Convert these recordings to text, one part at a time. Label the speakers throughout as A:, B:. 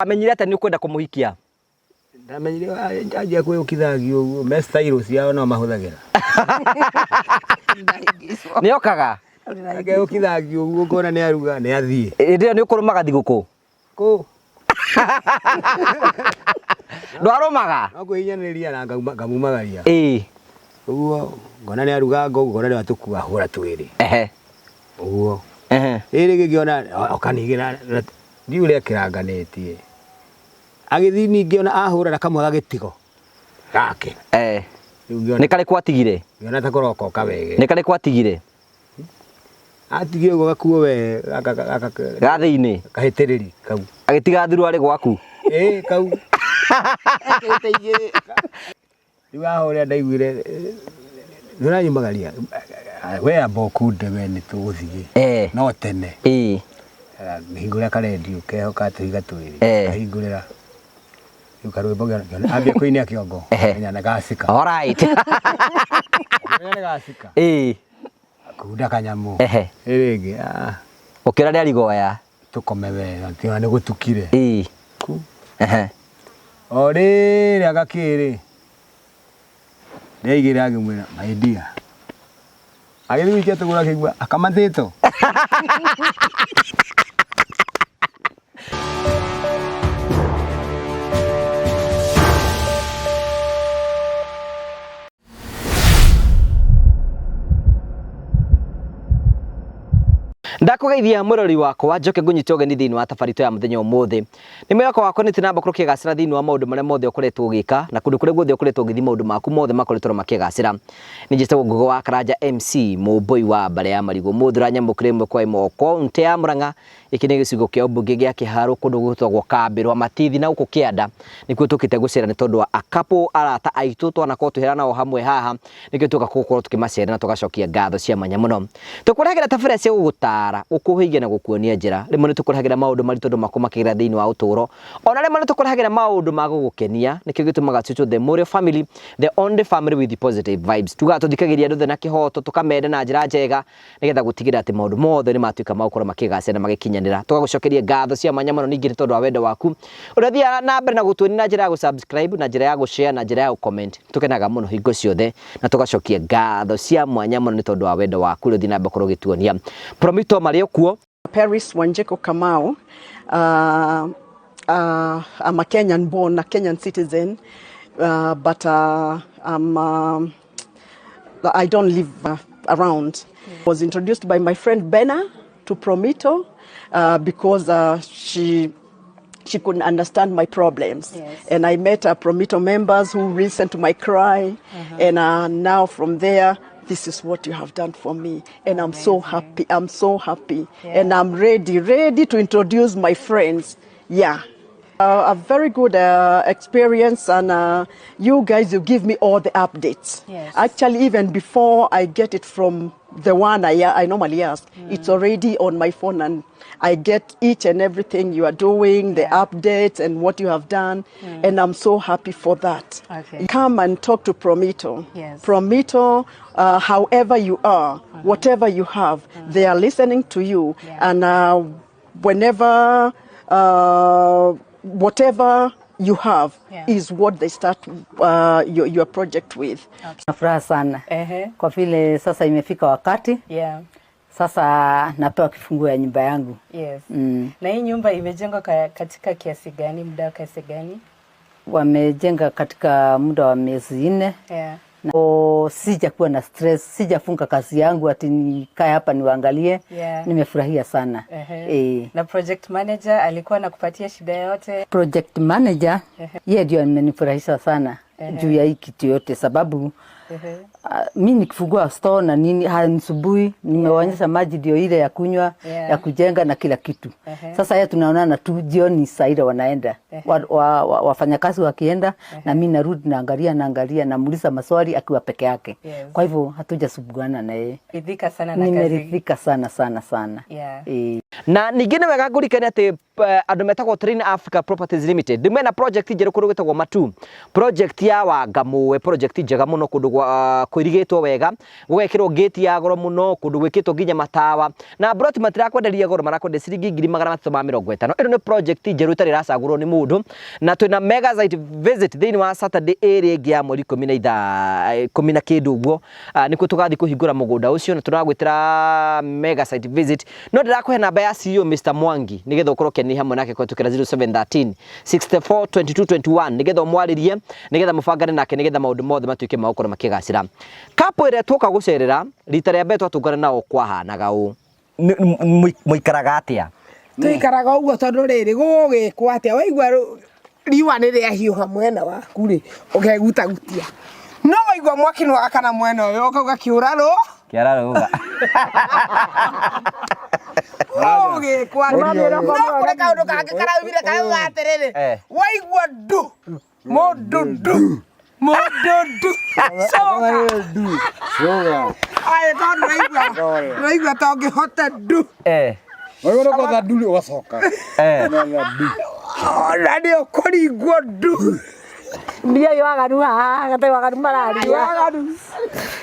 A: Amenyire atĩa nĩ ũkwenda kũmũhikia?
B: Ndamenyire anjia kwĩũkithagia ũguo me style ciao no mahũthagĩra.
A: Nĩ okaga?
B: Akeũkithagia ũguo ngona nĩ aruga nĩ athiĩ.
A: Hĩndĩ ĩyo nĩ ũkũrũmaga thigũkũ?
B: Kũ?
A: Ndwarũmaga?
B: No kwĩhinyanĩrĩria na ngamumagaria.
A: Ĩĩ.
B: Ũguo ngona nĩ aruga ngo ngona nĩ atũkua hũra twĩrĩ.
A: Ehe.
B: Ũguo.
A: Ehe.
B: Ĩrĩ gĩkĩona oka ningĩ na ndiũ ũrĩa kĩranganĩtie. Agĩthiĩ ningĩ ona ahũra na kamwe gagĩtigo gake.
A: Eh.
B: Rĩu ngĩona
A: Nĩ karĩkũ atigire?
B: ngĩona ta kũrokoka wege.
A: Nĩ karĩkũ atigire?
B: Atigire ũguo gakuo we gaka gaka
A: Ga thĩinĩ.
B: kahĩtĩrĩri kau.
A: Agĩtiga thuruarĩ gwaku.
B: Ĩĩ kau.
C: Ekĩrĩte igĩrĩ.
B: Rĩu haha ũrĩa ndaiguire nĩ ũranyumagaria we amba ũkunde we nĩ tũgũthiĩ
A: Eh.
B: no tene
A: Ĩĩ.
B: ngĩhingũra karendio keho ka tũhiga twĩrĩ
A: Eh.
B: ngahingũrĩra rĩu karwĩmbo ngĩona ambia kũinia kĩongo
A: Ehe.
B: menya nĩ gacika
A: All right.
B: menya nĩ gacika
A: Ĩĩ.
B: kunda kanyamũ
A: Ehe.
B: rĩngĩ ah,
A: Ũkĩona nĩ arigoya.
B: tũkome wega tiga nĩ gũtukire
A: Ĩĩ.
B: Ku.
A: Ehe.
B: O rĩrĩa gakĩrĩ nĩaigĩrĩra akĩmwĩra my dear agĩthiĩ gũikia tũgũrũ akĩigua akamatĩtwo.
A: Ndakũgeithia mwĩrori wakwa njoke ngũnyite ũgeni thĩinĩ wa tabarito ya mũthenya ũmũthĩ. Nĩ mwĩhoko wakwa nĩ tinamba kũrũkia gacĩra thĩinĩ wa maũndũ marĩa mothe ũkoretwo ũgĩka na kũndũ kũrĩa guothe ũkoretwo ũgĩthiĩ maũndũ maku mothe makoretwo makĩgacĩra. Nĩ njĩtagwo Ngũgĩ wa Karanja MC mũmbũi wa mbare ya marigũ. Mũthĩ ũranyamũkĩra ĩmwe kwa ĩmwe kaũntĩ ya Murang'a. Gĩkĩ nĩ gĩcigo kĩa ũmbunge gĩa Kĩharũ kũndũ gwĩtagwo Kambĩ rwa Matithi na gũkũ kĩanda nĩkuo tũkĩte gũcera nĩ tondũ wa a couple arata aitũ twanakorwo twĩhera nao hamwe haha nĩkĩo tuoka gũkorwo tũkĩmacera na tũgacokia ngatho cia mwanya mũno. Tũkũrehagĩra tabarĩra cia gũgũtara, gũkũhĩgia na gũkuonia njĩra. Rĩmwe nĩ tũkũrehagĩra maũndũ maritũ andũ makorwo makĩgerera thĩinĩ wa ũtũũro. Ona rĩmwe nĩ tũkũrehagĩra maũndũ ma gũgũkenia nĩkĩo gĩtũmaga twĩtwo The Mũrĩo Family, the only family with positive vibes. Tugaga tũthikagĩrĩria andũ othe na kĩhoto, tũkamenda na njĩra njega nĩgetha gũtigĩrĩra atĩ maũndũ mothe nĩ matuĩka ma gũkorwo makĩgacĩra na magĩkinyanĩra. Tũgagũcokeria ngatho cia mwanya mũno ningĩ nĩ tondũ wa wendo waku ũrĩa ũthiaga na mbere na gũtuonia na njĩra ya gũ-subscribe, na njĩra ya gũ-share, na njĩra ya gũ-comment. Tũkenaga mũno hingo ciothe na tũgacokia ngatho cia mwanya mũno nĩ tondũ wa wendo waku ũrĩa ũthiĩ na mbere gũkorwo ũgĩtuonia. Promito marĩ o kuo.
C: Paris Wanjiku Kamau. I'm a Kenyan born, a Kenyan citizen, but I don't live around. Was introduced by my friend Bena to Promito because she couldn't understand my problems.
D: Yes.
C: And I met Promito members who listened to my cry. And now from there, this is what you have done for me. And I'm so happy. I'm so happy.
D: Yeah.
C: And I'm ready to introduce my friends. Yeah. A very good experience, and you guys, you give me all the updates.
D: Yes.
C: Actually, even before I get it from the one I normally ask, it's already on my phone, and I get each and everything you are doing, the updates and what you have done, and I'm so happy for that.
D: Okay.
C: Come and talk to Promito.
D: Yes.
C: Promito, however you are, whatever you have, they are listening to you,
D: Yeah.
C: and whenever, whatever you have
D: Yeah.
C: is what they start your project with.
D: Okay.
E: Na furaha sana.
D: Ehe.
E: Kwa vile sasa imefika wakati.
D: Yeah.
E: Sasa napewa kifunguo ya nyumba yangu.
D: Yes. Na hii nyumba imejengwa katika kiasi gani, muda wa kiasi gani?
E: Wamejenga katika muda wa miezi 4.
D: Yeah.
E: Na sijakuwa na stress, sijafunga kazi yangu ati nikae hapa niwaangalie.
D: Yeah.
E: Nimefurahia sana.
D: Ehe.
E: Eh.
D: Na project manager alikuwa anakupatia shida yote?
E: Project manager,
D: Ehe.
E: yeye ndio amenifurahisha sana
D: Ehe.
E: juu ya hii kitu yote sababu
D: Ehe.
E: mi nikifungua store na nini hanisubui, nimewaonyesha maji ndio ile ya kunywa,
D: Yeah.
E: ya kujenga na kila kitu.
D: Ehe.
E: Sasa yeye tunaonana tu jioni saa ile wanaenda.
D: Ehe.
E: Wafanyakazi wakienda,
D: Ehe.
E: na mi narudi naangalia, naangalia, namuuliza maswali akiwa peke yake.
D: Yes.
E: Kwa hivyo hatujasumbuana na yeye.
D: Ridhika sana na kazi.
E: Nimeridhika sana sana sana.
D: Yeah.
E: Eh.
A: Na ningĩ nĩ wega ngũrikane atĩ andũ metagwo Train Africa Properties Limited nĩ mena project njerũ kũndũ gwĩtagwo Matu, project ya Wangamũe, project njega mũno kũndũ gwa kũirigĩtwo wega, gũgekĩrwo gate ya goro mũno, kũndũ gwĩkĩtwo nginya matawa, na broti matirakwenderia goro, marakwenderia ciringi 350,000. Ĩno nĩ project njerũ ĩtarĩ ĩracagũrwo nĩ mũndũ, na twĩna mega site visit thĩinĩ wa Saturday ĩrĩa ĩngĩ ya mweri ikũmi na ithaa ikũmi na kĩndũ ũguo. Nĩkuo tũgathiĩ kũhingũra mũgũnda ũcio na tũragwĩtĩra mega site visit. No ndĩrakũhe namba ya CEO Mr Mwangi nĩgetha ũkorwo ũkĩaranĩria hamwe nake kũhetũkĩra 0713 64 22 21 nĩgetha ũmwarĩrie, nĩgetha mũbangane nake, nĩgetha maũndũ mothe matuĩke ma gũkorwo makĩgacĩra. Couple ĩrĩa tuoka gũcerera rita rĩa mbere twatũngana nao kwahanaga ũũ. Mũikaraga atĩa?
F: Tũikaraga ũguo tondũ rĩrĩ gũgĩkwo atĩa, waigua riũa nĩ rĩahiũha mwena waku rĩ, ũkegutagutia, no waigua mwaki nĩ wakana mwena ũyũ ũkauga kĩũra rũ
A: Kĩara rũga.
F: Gũgĩkwo atĩa, no kũrĩ kaũndũ kangĩ karaumire karauga atĩrĩrĩ, waigua ndu mũndũ ndu mũndũ ndu coka.
G: Coga.
F: Aĩ tondũ ndũraigua ndũraigua ta ũngĩhota ndu.
G: Waigua nĩ ndu ũgacoka. Ndu.
F: Ona nĩ ũkũringwo ndu.
H: Mbia yo waganu haha gatarĩ waganu mararia.
F: Waganu.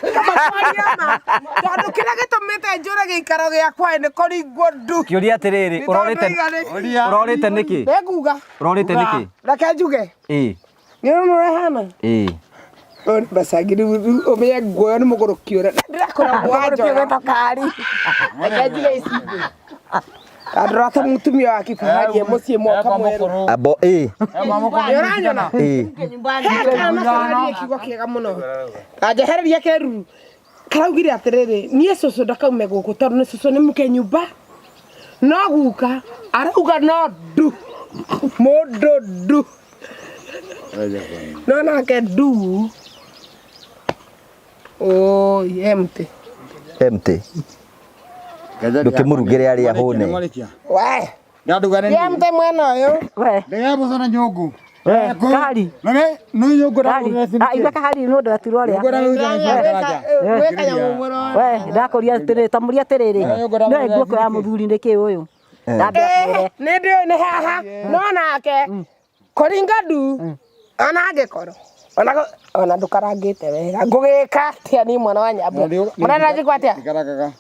F: Kaba kwaria ma tondũ kĩrĩa gĩtũmĩte njũre gĩikaro gĩakwa nĩ kũringwo ndu.
A: Kĩũria atĩrĩrĩ, ũrorĩte ũrorĩte nĩkĩ?
F: Nĩnguga.
A: Ũrorĩte nĩkĩ?
F: Reke njuge.
A: Ĩĩ.
F: Nĩ ũrona ũrĩa hana?
A: Ĩĩ.
F: Ũyũ nĩ macangi rĩu ũmenye nguo ĩyo nĩ mũgũrũki ũrĩa. Ndĩrakũra nguo njora. Reke njige ici thĩ. Kandora ta mũtumia wa kĩbahari e mũciĩ mwaka mwerũ.
A: Abo ĩĩ.
F: Nĩ ũranyona?
A: Ĩĩ.
F: He kana kararia kiugo kĩega mũno. Kanjehereria kĩruru. Karaugire atĩrĩrĩ, niĩ cũcũ ndakaume gũkũ tondũ nĩ cũcũ nĩ mũke nyũmba. No guka arauga no ndu. Mũndũ ndu. No nake ndu. Oi, he mũtĩ.
A: He mũtĩ. Ndũkĩmũrugĩre arĩa hũne.
F: We.
G: Ndandugane
F: He mũtĩ mwena ũyũ.
H: We.
G: Ndĩgemũco na nyũngũ.
H: We, kahari.
G: Nĩ nyũngũ
H: Kahari. Ah, igua kahari nĩ ũndũ atirwo ũrĩa.
F: Gwĩ kanyamũ mũrona.
H: We, ndakũria atĩrĩrĩ, ta mũria atĩrĩrĩ. No nguo ya mũthuri nĩ kĩ ũyũ? Ndambe akwĩre.
F: Nĩ ndĩũĩ nĩ haha no nake kũringa ndu ona angĩkorwo ona ndũkarangĩte wega ngũgĩka atĩa niĩ mwana wa nyambo mũrenda njĩkwo atĩa?
G: Ikarangaga.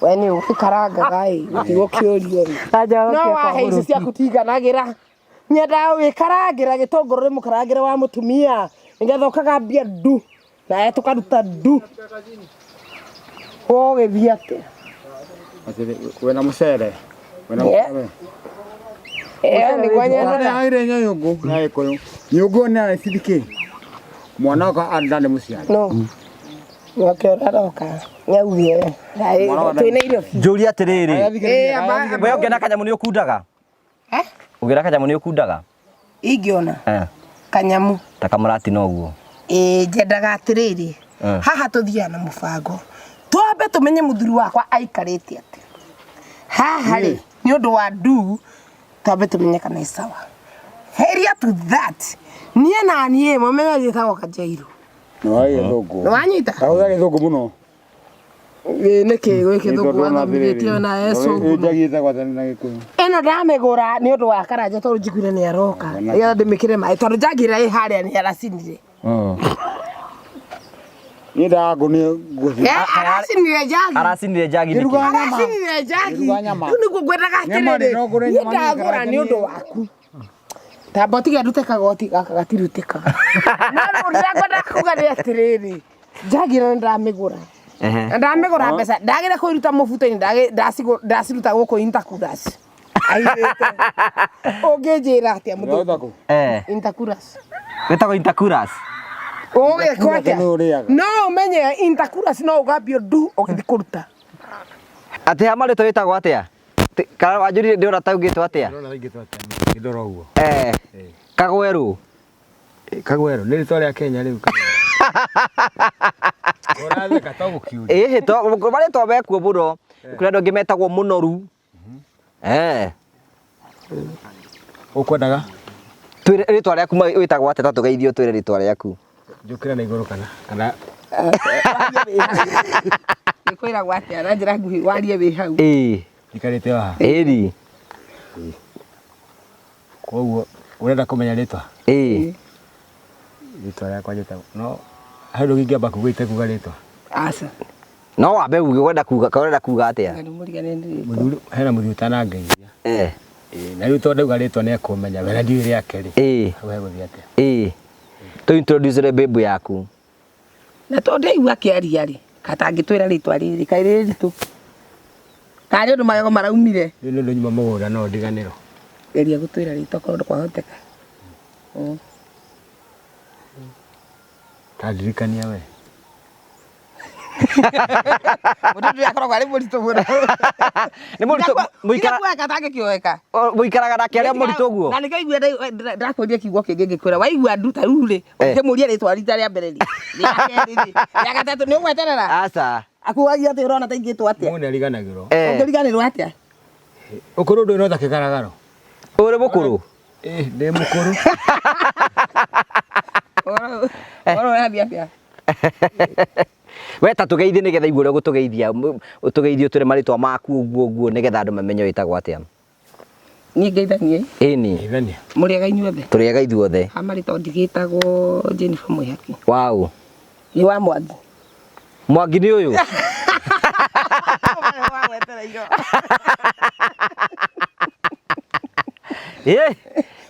F: We nĩ ũgĩkarangaga ĩ gũtigũkĩũrio
H: Anja
F: no
H: ũkĩe
F: wahe ici ciaku tiganagĩra nyendaga gwĩkarangĩra gĩtũngũrũ nĩ mũkarangĩre wa mũtumia nĩgetha ũkagambia ndu nawe tũkaruta ndu ũgĩthiĩ atĩa?
G: Wĩna mũcere. Wĩna
F: Yeah.
G: mũcere.
F: Ĩyo nĩguo nyendete.
G: Nĩ aire nyũngũ ya gĩkũyũ. Nyũngũ nĩ aracithikĩ. Mwana wakwa anda nĩ mũciari.
F: No. Mwake ũrĩa aroka nĩaugire twĩna irio biũ.
A: Njũria atĩrĩrĩ.
F: Ĩ, amba-
A: We ũngĩona kanyamũ nĩ ũkundaga?
F: Eh?
A: Ũngĩona kanyamũ nĩ ũkundaga?
F: Ingĩona
A: Eh.
F: kanyamu
A: Ta kamũratina ũguo.
F: ĩ nyendaga atĩrĩrĩ
A: Eh.
F: haha tũthiaga na mũbango twambe tũmenye mũthuri wakwa aikarĩte atĩa haha rĩ nĩ ũndũ wa ndu twambe tũmenye kana ĩ sawa failure to that niĩ na niĩ mũmenye njĩtagwo kanjairũ
G: Nĩ wa gĩthũngũ.
F: nĩ wanyita
G: Ahũthĩra gĩthũngũ mũno.
F: Ĩ, nĩkĩ gwĩ gĩthũngũ wathomithĩtio na ecũngũ
G: Njagĩte gwatana na gĩkũyũ.
F: Ĩno ndamĩgũra nĩ ũndũ wa karanja tondũ njiguire nĩ aroka nĩgetha ndĩmĩkĩre maĩ tondũ njangi ĩrĩa ĩ harĩa nĩ aracinire.
G: Niĩ ndagũ nĩ ngũthi.
F: Eh, aracinire njagi.
A: Aracinire njagi nĩkĩ?
G: Ngĩruga nyama.
F: Aracinire njagi.
G: Ngĩruga nyama.
F: Rĩu nĩguo ngwendaga
G: Nyama
F: atĩrĩrĩ
G: rĩ, no ngũre
F: niĩ
G: nyama niĩ
F: ndagũra nĩ ũndũ waku. Tamba ũtige ndute kagoti gaka gatirutĩkaga. No rĩu ũrĩa ngwendaga kuga nĩ atĩrĩrĩ njagi ĩno nĩ ndamĩgũra.
A: Ehe.
F: Na ndamĩgũra mbeca ndagĩra kũiruta mũbuto-inĩ ndaciruta gũkũ Intercoolers. Airĩte. Ũngĩnjĩra atĩa mũthũngũ?
G: Ũrauga
A: Eh.
F: Intercoolers.
A: Wĩtagwo Intercoolers.
F: Ũgĩkwo atĩa?
G: Nĩ ũrĩaga.
F: No ũmenye Intercoolers no ũgambio ndu ũgĩthiĩ kũruta.
A: Atĩ ha marĩtwa wĩtagwo atĩa? Kana wanjũrire ndĩrona ta ugĩtwo atĩa?
B: Ndĩrona ĩngĩtwo atĩa? Ngĩndora ũguo.
A: Eh. Kagwerũ.
B: Kagwerũ nĩ rĩtwa rĩa Kenya rĩu. Ũratheka to gũkiuria.
A: Ĩhĩ to marĩtwa mekuo mũno. Kũrĩ andũ angĩ metagwo mũnoru. Eh.
B: Ũkwendaga
A: Twĩre rĩtwa rĩaku wĩtagwo atĩa ta tũgeithio twĩre rĩtwa rĩaku.
B: njũkĩre na igũrũ kana kana
F: Nĩ kwĩragwo atĩa na njĩra nguhĩ warie wĩ hau.
A: Ĩĩ.
B: Ikarĩte o haha.
A: Ĩni.
B: Koguo ũrenda kũmenya rĩtwa?
A: Ĩĩ.
B: Rĩtwa rĩakwa njĩtagwo no he ũndũ ingĩamba kuga itekuga rĩtwa.
F: Aca.
A: No wambe uge ũrenda kuga ka ũrenda kuga atĩa?
F: Nĩ mũrigane nĩ rĩtwa.
B: Mũthuri hena mũthuri ũtanangeithia.
A: Eh.
B: Ĩĩ, na rĩu tondũ ndauga rĩtwa nĩ ekũmenya we na ndiũĩ rĩake rĩ.
A: Ĩĩ.
B: Hau hegũthiĩ atĩa?
A: Ĩĩ. Tũ introduce babe yaku.
F: Na tondũ ndaigua akĩaria rĩ, katangĩtwĩra rĩtwa rĩrĩ kaĩ rĩ ritũ. Karĩ ũndũ magego maraumire.
B: Rĩu nĩ ũndũ nyuma mũgũnda no ndiganĩrwo.
F: Geria gũtwĩra rĩtwa korwo kwahoteka.
B: Ta ndirikania we.
F: Mũndũ ũyũ akoragwo arĩ mũritũ mũno.
A: Nĩ mũritũ mũikara
F: Mũikara katangĩkĩoeka.
A: mũikaraga nake arĩa mũritũ ũguo?
F: Na nĩkĩo igua ndakũria kiugo kĩngĩ ngĩkwĩra waigua ndu ta rĩu rĩ, ũkĩmũria rĩtwa rita rĩa mbere rĩ, rĩa kerĩ rĩ, rĩa gatatũ nĩ ũgweterera.
A: Aca.
F: Akuagia atĩ ũrona ta ingĩtwo atĩa?
B: Mũndũ nĩ ariganagĩrwo.
A: Eh.
F: Ũngĩriganĩrwo atĩa?
B: Ũkũrũ ndũrĩ no ta kĩgaragaro.
A: Ũrĩ mũkũrũ?
B: Ĩĩ, ndĩ mũkũrũ.
F: Ũhoro ũrathiĩ atĩa?
A: We ta tũgeithie nĩgetha igue ũrĩa ũgũtũgeithia. Ũtũgeithie ũtwĩre marĩtwa maku ũguo ũguo nĩgetha andũ mamenye wĩtagwo atĩa.
F: Niĩ ngeithanie.
A: Ĩni.
B: Geithania.
F: Mũrĩega inyuothe.
A: Tũrĩega ithuothe.
F: Ha marĩtwa ndigĩtagwo Jennifer Mwĩhaki.
A: Wow.
F: Nĩ wa Mwangi.
A: Mwangi nĩ ũyũ. Ĩ,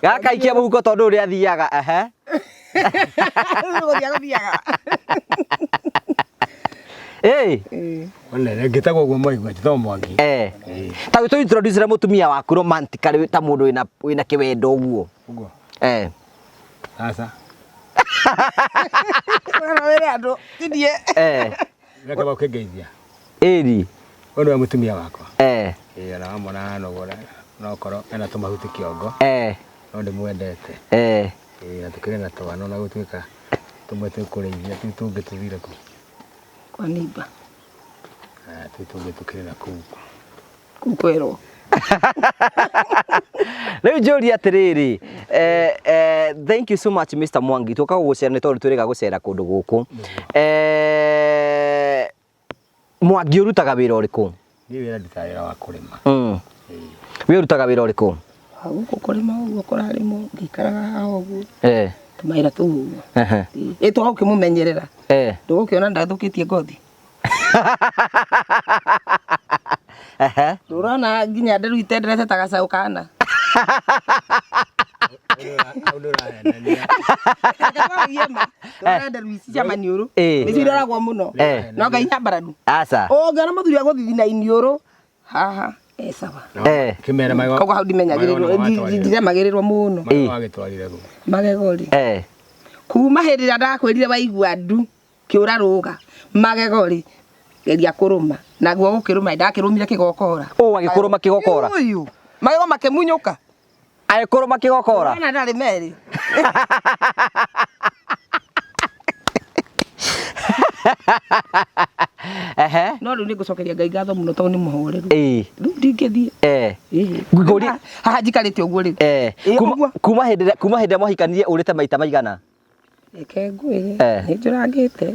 A: gaka ikia mũhuko tondũ ũrĩa athiaga. Ehe.
F: Gũthiĩ gũthiaga.
A: Ĩ.
B: One ngĩtagwo ũguo mwaigua njĩtagwo Mwangi.
A: Eh. Ta wĩ tũ introduce ra mũtumia waku romantically ta mũndũ wĩna wĩna kĩwendo ũguo.
B: Ũguo.
A: Eh.
B: Aca.
F: Ũrona wĩre andũ ti niĩ.
A: Eh.
B: Reke ũkĩngeithia.
A: Ĩni.
B: Ũyũ nĩwe mũtumia wakwa.
A: Eh.
B: Ĩĩ, ona wamwona hana ũguo no korwo ena tũmahuti kĩongo.
A: Eh.
B: No ndĩmwendete.
A: Eh.
B: Ĩĩ, na tũkĩrĩ na twana ona gũtuĩka tũmwe twĩkũrĩithia tũu tũngĩ tũthire kũ.
F: Kwa neighbor.
B: Ah, tũu tũngĩ tũkĩrĩ na kũu.
F: Kũu kwerwo.
A: Rĩu njũrie atĩrĩrĩ, eh, eh, thank you so much Mr. Mwangi tũka gũgũcera nĩ tondũ twĩrĩga gũcera kũndũ gũkũ. Eh, Mwangi ũrutaga wĩra ũrĩkũ?
B: Niĩ wĩra ndutaga wĩra wa kũrĩma.
A: Mm. We ũrutaga wĩra ũrĩkũ?
F: Gũkũ kũrĩma ũguo kũrarĩmwo ngĩikaraga haha ũguo.
A: Eh.
F: Tũmawĩra tũu ũguo.
A: Ehe.
F: Ĩ twaga ũkĩmũmenyerera.
A: Eh.
F: Ndũgũkĩona ndathũkĩtie ngothi.
A: Ehe.
F: Ndũrona nginya nderu itenderete ta gacaũ kana.
B: Hau nĩ ũrahenania.
F: Reke twaragie ma. Ndũrona nderu ici cia maniũrũ.
A: Ĩ.
F: Nĩcio iroragwo mũno.
A: Eh.
F: No Ngai nyambaranu.
A: Aca.
F: Ũngĩona mũthuri agũthithina iniũrũ haha e sawa.
A: Eh.
B: Kĩmera magego.
F: Koguo hau ndimenyagĩrĩrwo ndiremagĩrĩrwo mũno.
B: Magego wagĩtwarire kũ?
F: Magego rĩ.
A: Eh.
F: Kuma hĩndĩ ĩrĩa ndakwĩrire waigua ndu kĩũra rũga magego rĩ geria kũrũma naguo gũkĩrũma ndakĩrũmire kĩgokora.
A: Ũ agĩkũrũma kĩgokora.
F: Ũyũ magego makĩmunyũka.
A: Agĩkũrũma kĩgokora.
F: Ona ndarĩ merĩ.
A: Ehe.
F: No rĩu nĩngũcokeria Ngai ngatho mũno tondũ nĩ mũhoreru.
A: Ĩ.
F: Rĩu ndingĩthiĩ.
A: Eh.
F: Ĩĩ.
A: Ngũria-
F: Haha njikarĩte ũguo rĩu.
A: Eh.
F: Ĩ,
A: Kuma
F: ũguo.
A: kuma hĩndĩ ĩrĩa- kuma hĩndĩ ĩrĩa mwahikanirie ũrĩte maita maigana?
F: Reke ngwĩre
A: Eh.
F: nĩ njũrangĩte.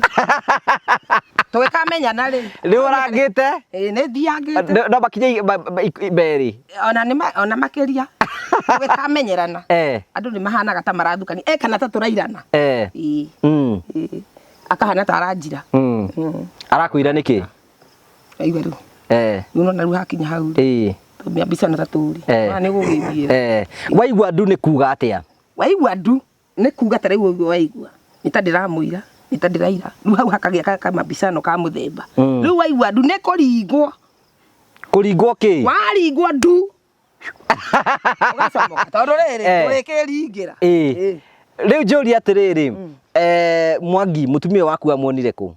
F: Tũgĩkamenyana rĩ.
A: Nĩ ũrangĩte?
F: Ĩ nĩ thiangĩte.
A: No makinye merĩ.
F: Ona nĩ ona makĩria. Tũgĩkamenyerana.
A: Eh.
F: Andũ nĩ mahanaga ta marathukania. Eh kana ta tũrairana.
A: Eh.
F: Ĩ.
A: Mm.
F: Ĩ. Akahana ta aranjira.
A: Mm. Arakwĩra nĩkĩ?
F: Aigua rĩu.
A: Eh.
F: Rĩu nona rĩu hakinya hau rĩ.
A: Ĩ.
F: Tũmĩambicana ta tũrĩ.
A: Eh.
F: Ona nĩ gũgĩthiĩra.
A: Eh. Waigua ndu nĩ kuga atĩa?
F: Waigua ndu nĩ kuga ta rĩu ũguo waigua. Nĩ ta ndĩramũira, nĩ ta ndĩraira. Rĩu hau hakagĩa kamabicano ka mũthemba.
A: Mm.
F: Rĩu waigua ndu nĩ kũringwo.
A: Kũringwo kĩ?
F: Waringwo ndu. Ũgacomoka tondũ rĩrĩ
A: Eh.
F: ũrĩkĩringĩra.
A: Ĩ. Rĩu njũrie atĩrĩrĩ, eh, Mwangi mũtumia waku amuonire kũ?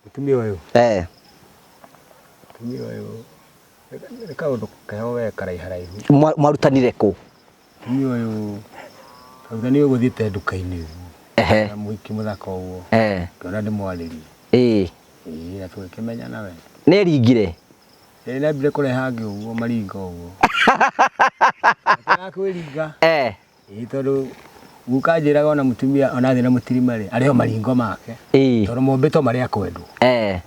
B: Mũtumia ũyũ.
A: Eh.
B: Mũtumia ũyũ nĩ kaũndũ keho we karaiharaihu.
A: Mwarutanire kũ?
B: Mũtumia ũyũ twarutanire gũthiĩte nduka-inĩ ũguo.
A: Ehe.
B: Na mũhiki mũthaka ũguo.
A: Eh.
B: Ngĩona ndĩmwarĩrie.
A: Ĩ.
B: Ĩĩ, na tũgĩkĩmenyana we.
A: Nĩ eringire?
B: Ĩĩ, nĩambire kũreha angĩ ũguo maringa ũguo. Akĩra kwĩringa.
A: Eh.
B: Ĩĩ, tondũ guka anjĩraga ona mũtumia ona athiĩ na mũtirima rĩ, arĩho maringo make.
A: Ĩĩ.
B: Tondũ mombĩtwo marĩ a kwendwo.
A: Eh.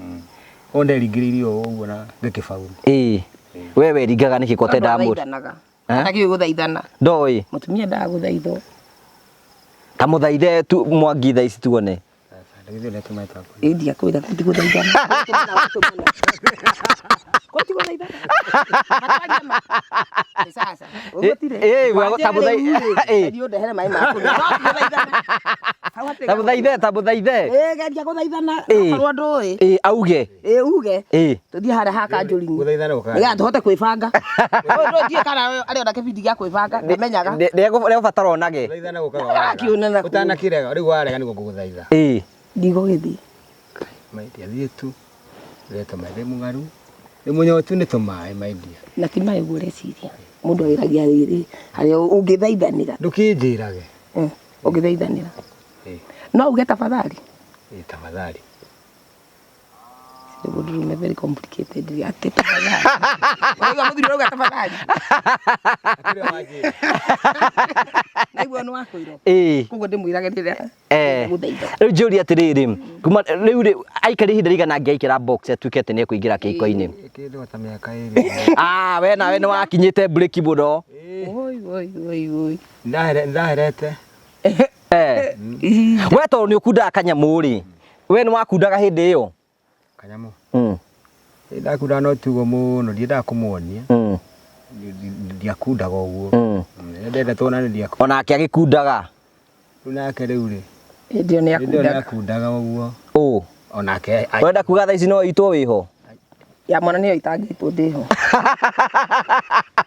B: Ũguo nderingĩrĩirie o ũguo na ngĩkĩbauru.
A: Ĩĩ. We weringaga nĩkĩ ko ũtendaga mũndũ?
F: Athaithanaga.
A: Eh?
F: Atakĩũĩ gũthaithana.
A: Ndoĩ.
F: Mũtumia endaga gũthaithwo.
A: Ta mũthaithe tu Mwangi thaa ici tuone.
F: Ĩ ndiakwĩra ti gũthaithana. Kũ ti gũthaithana. Matwaria ma. Ĩ sasa. Ũguo tirĩ.
A: Ĩ, ĩ, ta mũthai- ĩ.
F: Thiĩ ũndehere maĩ ma kũnyua. No ti gũthaithana. Hau hatirĩ
A: Ta mũthaithe, ta mũthaithe.
F: Ĩ geria gũthaithana.
A: Ĩ.
F: Okorwo ndũĩ.
A: Ĩ auge.
F: Ĩ uge.
A: Ĩ.
F: Tũthiĩ harĩa ha kanjũri-inĩ.
B: Gũthaithana gũkaga.
F: Nĩgetha tũhote kwĩbanga. Ũyũ ndũĩ ndiũĩ kana arĩ ona kĩbindi gĩa kwĩbanga ndamenyaga.
A: Nĩegũbatara onage.
B: Gũthaithana gũkaga.
F: Arakĩonana kũu.
B: Ũtanakĩrega, rĩu warega nĩguo ngũgũthaitha.
A: Ĩ.
F: Ndigũgĩthiĩ.
B: My dear, thiĩ tu. Reta maĩ ndĩ mũng'aru. Ndĩ mũnyotu nĩ tũmaĩ my dear.
F: Na ti maĩ ũguo ũreciria. Mũndũ ageragia rĩrĩ harĩa ũngĩthaithanĩra.
B: Ndũkĩnjĩrage.
F: Ũngĩthaithanĩra.
B: Ĩ.
F: No uge tafadhali.
B: Ĩ tafadhali.
F: Nĩ mũndũ rũme very complicated atĩ tafadhali. Ũraigua mũthuri ũrauga tafadhali. Naigua nĩ wakwĩrwo.
A: Ĩ.
F: Koguo ndĩmwĩrage rĩrĩa
A: Eh.
F: gũthaitha.
A: Rĩu njũrie atĩrĩrĩ, kuma rĩu rĩ aikari ihinda rĩigana angĩaikĩra box atuĩke atĩ nĩekũingĩra kĩhiko-inĩ?
B: Kĩndũ ta mĩaka ĩrĩ.
A: Ah, we nawe nĩ wakinyĩte breki mũno.
F: Oi oi oi oi.
B: Ndaherete.
A: Eh. We tondũ nĩ ũkundaga kanyamũ rĩ, we nĩ wakundaga hĩndĩ ĩyo?
B: Kanyamũ.
A: Mm.
B: Ndakundaga no tugo mũno, ndiendaga kũmuonia.
A: Mm.
B: Ndiakundaga ũguo.
A: Mm.
B: Ndenda tuonane ndiakundaga.
A: Onake agĩkundaga.
B: Rĩu nake rĩu rĩ.
F: Hĩndĩ ĩyo nĩ
B: Hĩndĩ ĩyo
F: akundaga.
B: nĩakundaga ũguo.
A: Ũ.
B: Onake.
A: Ũrenda kuga thaa ici no itwo wĩho?
F: Ya mwana nĩyo itangĩtwo ndĩho.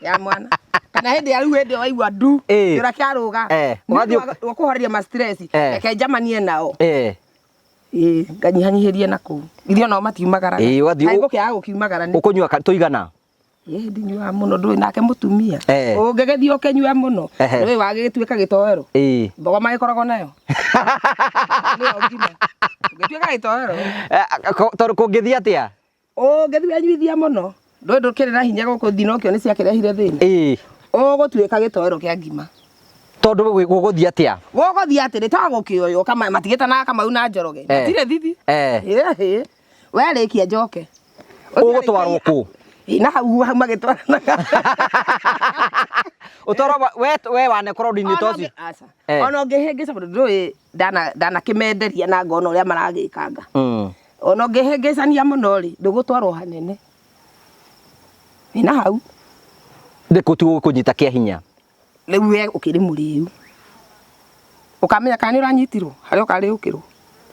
F: Ya mwana. Kana hĩndĩ ya rĩu hĩndĩ ĩyo waigua ndu.
A: Ĩ.
F: Kĩũra kĩarũga.
A: Eh,
F: Nĩ
A: ũgathiĩ-
F: ũndũ wa kũhoreria ma stress.
A: Eh.
F: Reke njamanie nao.
A: Eh.
F: Ĩ nganyihanyihĩrie na kũu. Ithuĩ onao matiumagaraga.
A: Ĩ, ũgathiĩ-
F: Kaĩ ngũkĩaga gũkiumagara nĩ.
A: Ũkũnyua tũigana?
F: Ĩ ndinyuaga mũno ndũĩ nake mũtumia.
A: Eh.
F: Ũngĩgĩthiĩ ũkĩnyua mũno.
A: Ehe.
F: Ndũĩ wagĩgĩtuĩka gĩtoero.
A: Ĩ.
F: Mbogo magĩkoragwo nayo. Nĩyo ngima. Ũngĩtuĩka gĩtoero.
A: Eh, Tondũ kũngĩthiĩ atĩa?
F: Ũngĩthiĩ wenyuithia mũno. Ndũĩ ndũkĩrĩ na hinya gũkũ thinokio nĩ ciakĩrehire thĩna.
A: Ĩ.
F: Ũgũtuĩka gĩtoero kĩa ngima.
A: Tondũ gũgũthiĩ atĩa?
F: Gũgũthiĩ atĩrĩ to gũkĩoywo kama matigĩtanaga Kamau na Njoroge.
A: Eh.
F: Matirĩ thithi.
A: Eh.
F: Ĩ, werĩkia njoke.
A: Ũgũtwarwo kũ?
F: Ĩ, na hau hau magĩtwaranaga.
A: Ũtwarwo we we wanekora ũndũ-inĩ ta ũcio?
F: Aca.
A: Eh.
F: Ona ũngĩhĩngĩca tondũ ndũĩ ndanakĩmenderia na ngona ũrĩa maragĩkanga.
A: Mm.
F: Ona ũngĩhĩngĩcania mũno rĩ, ndũgũtwarwo hanene. Ĩ na hau.
A: Nĩ kũ gũkũnyita kĩa hinya.
F: Rĩu we ũkĩrĩ mũrĩu. Ũkamenya kana nĩ ũranyitirwo harĩa ũkarĩũkĩrwo.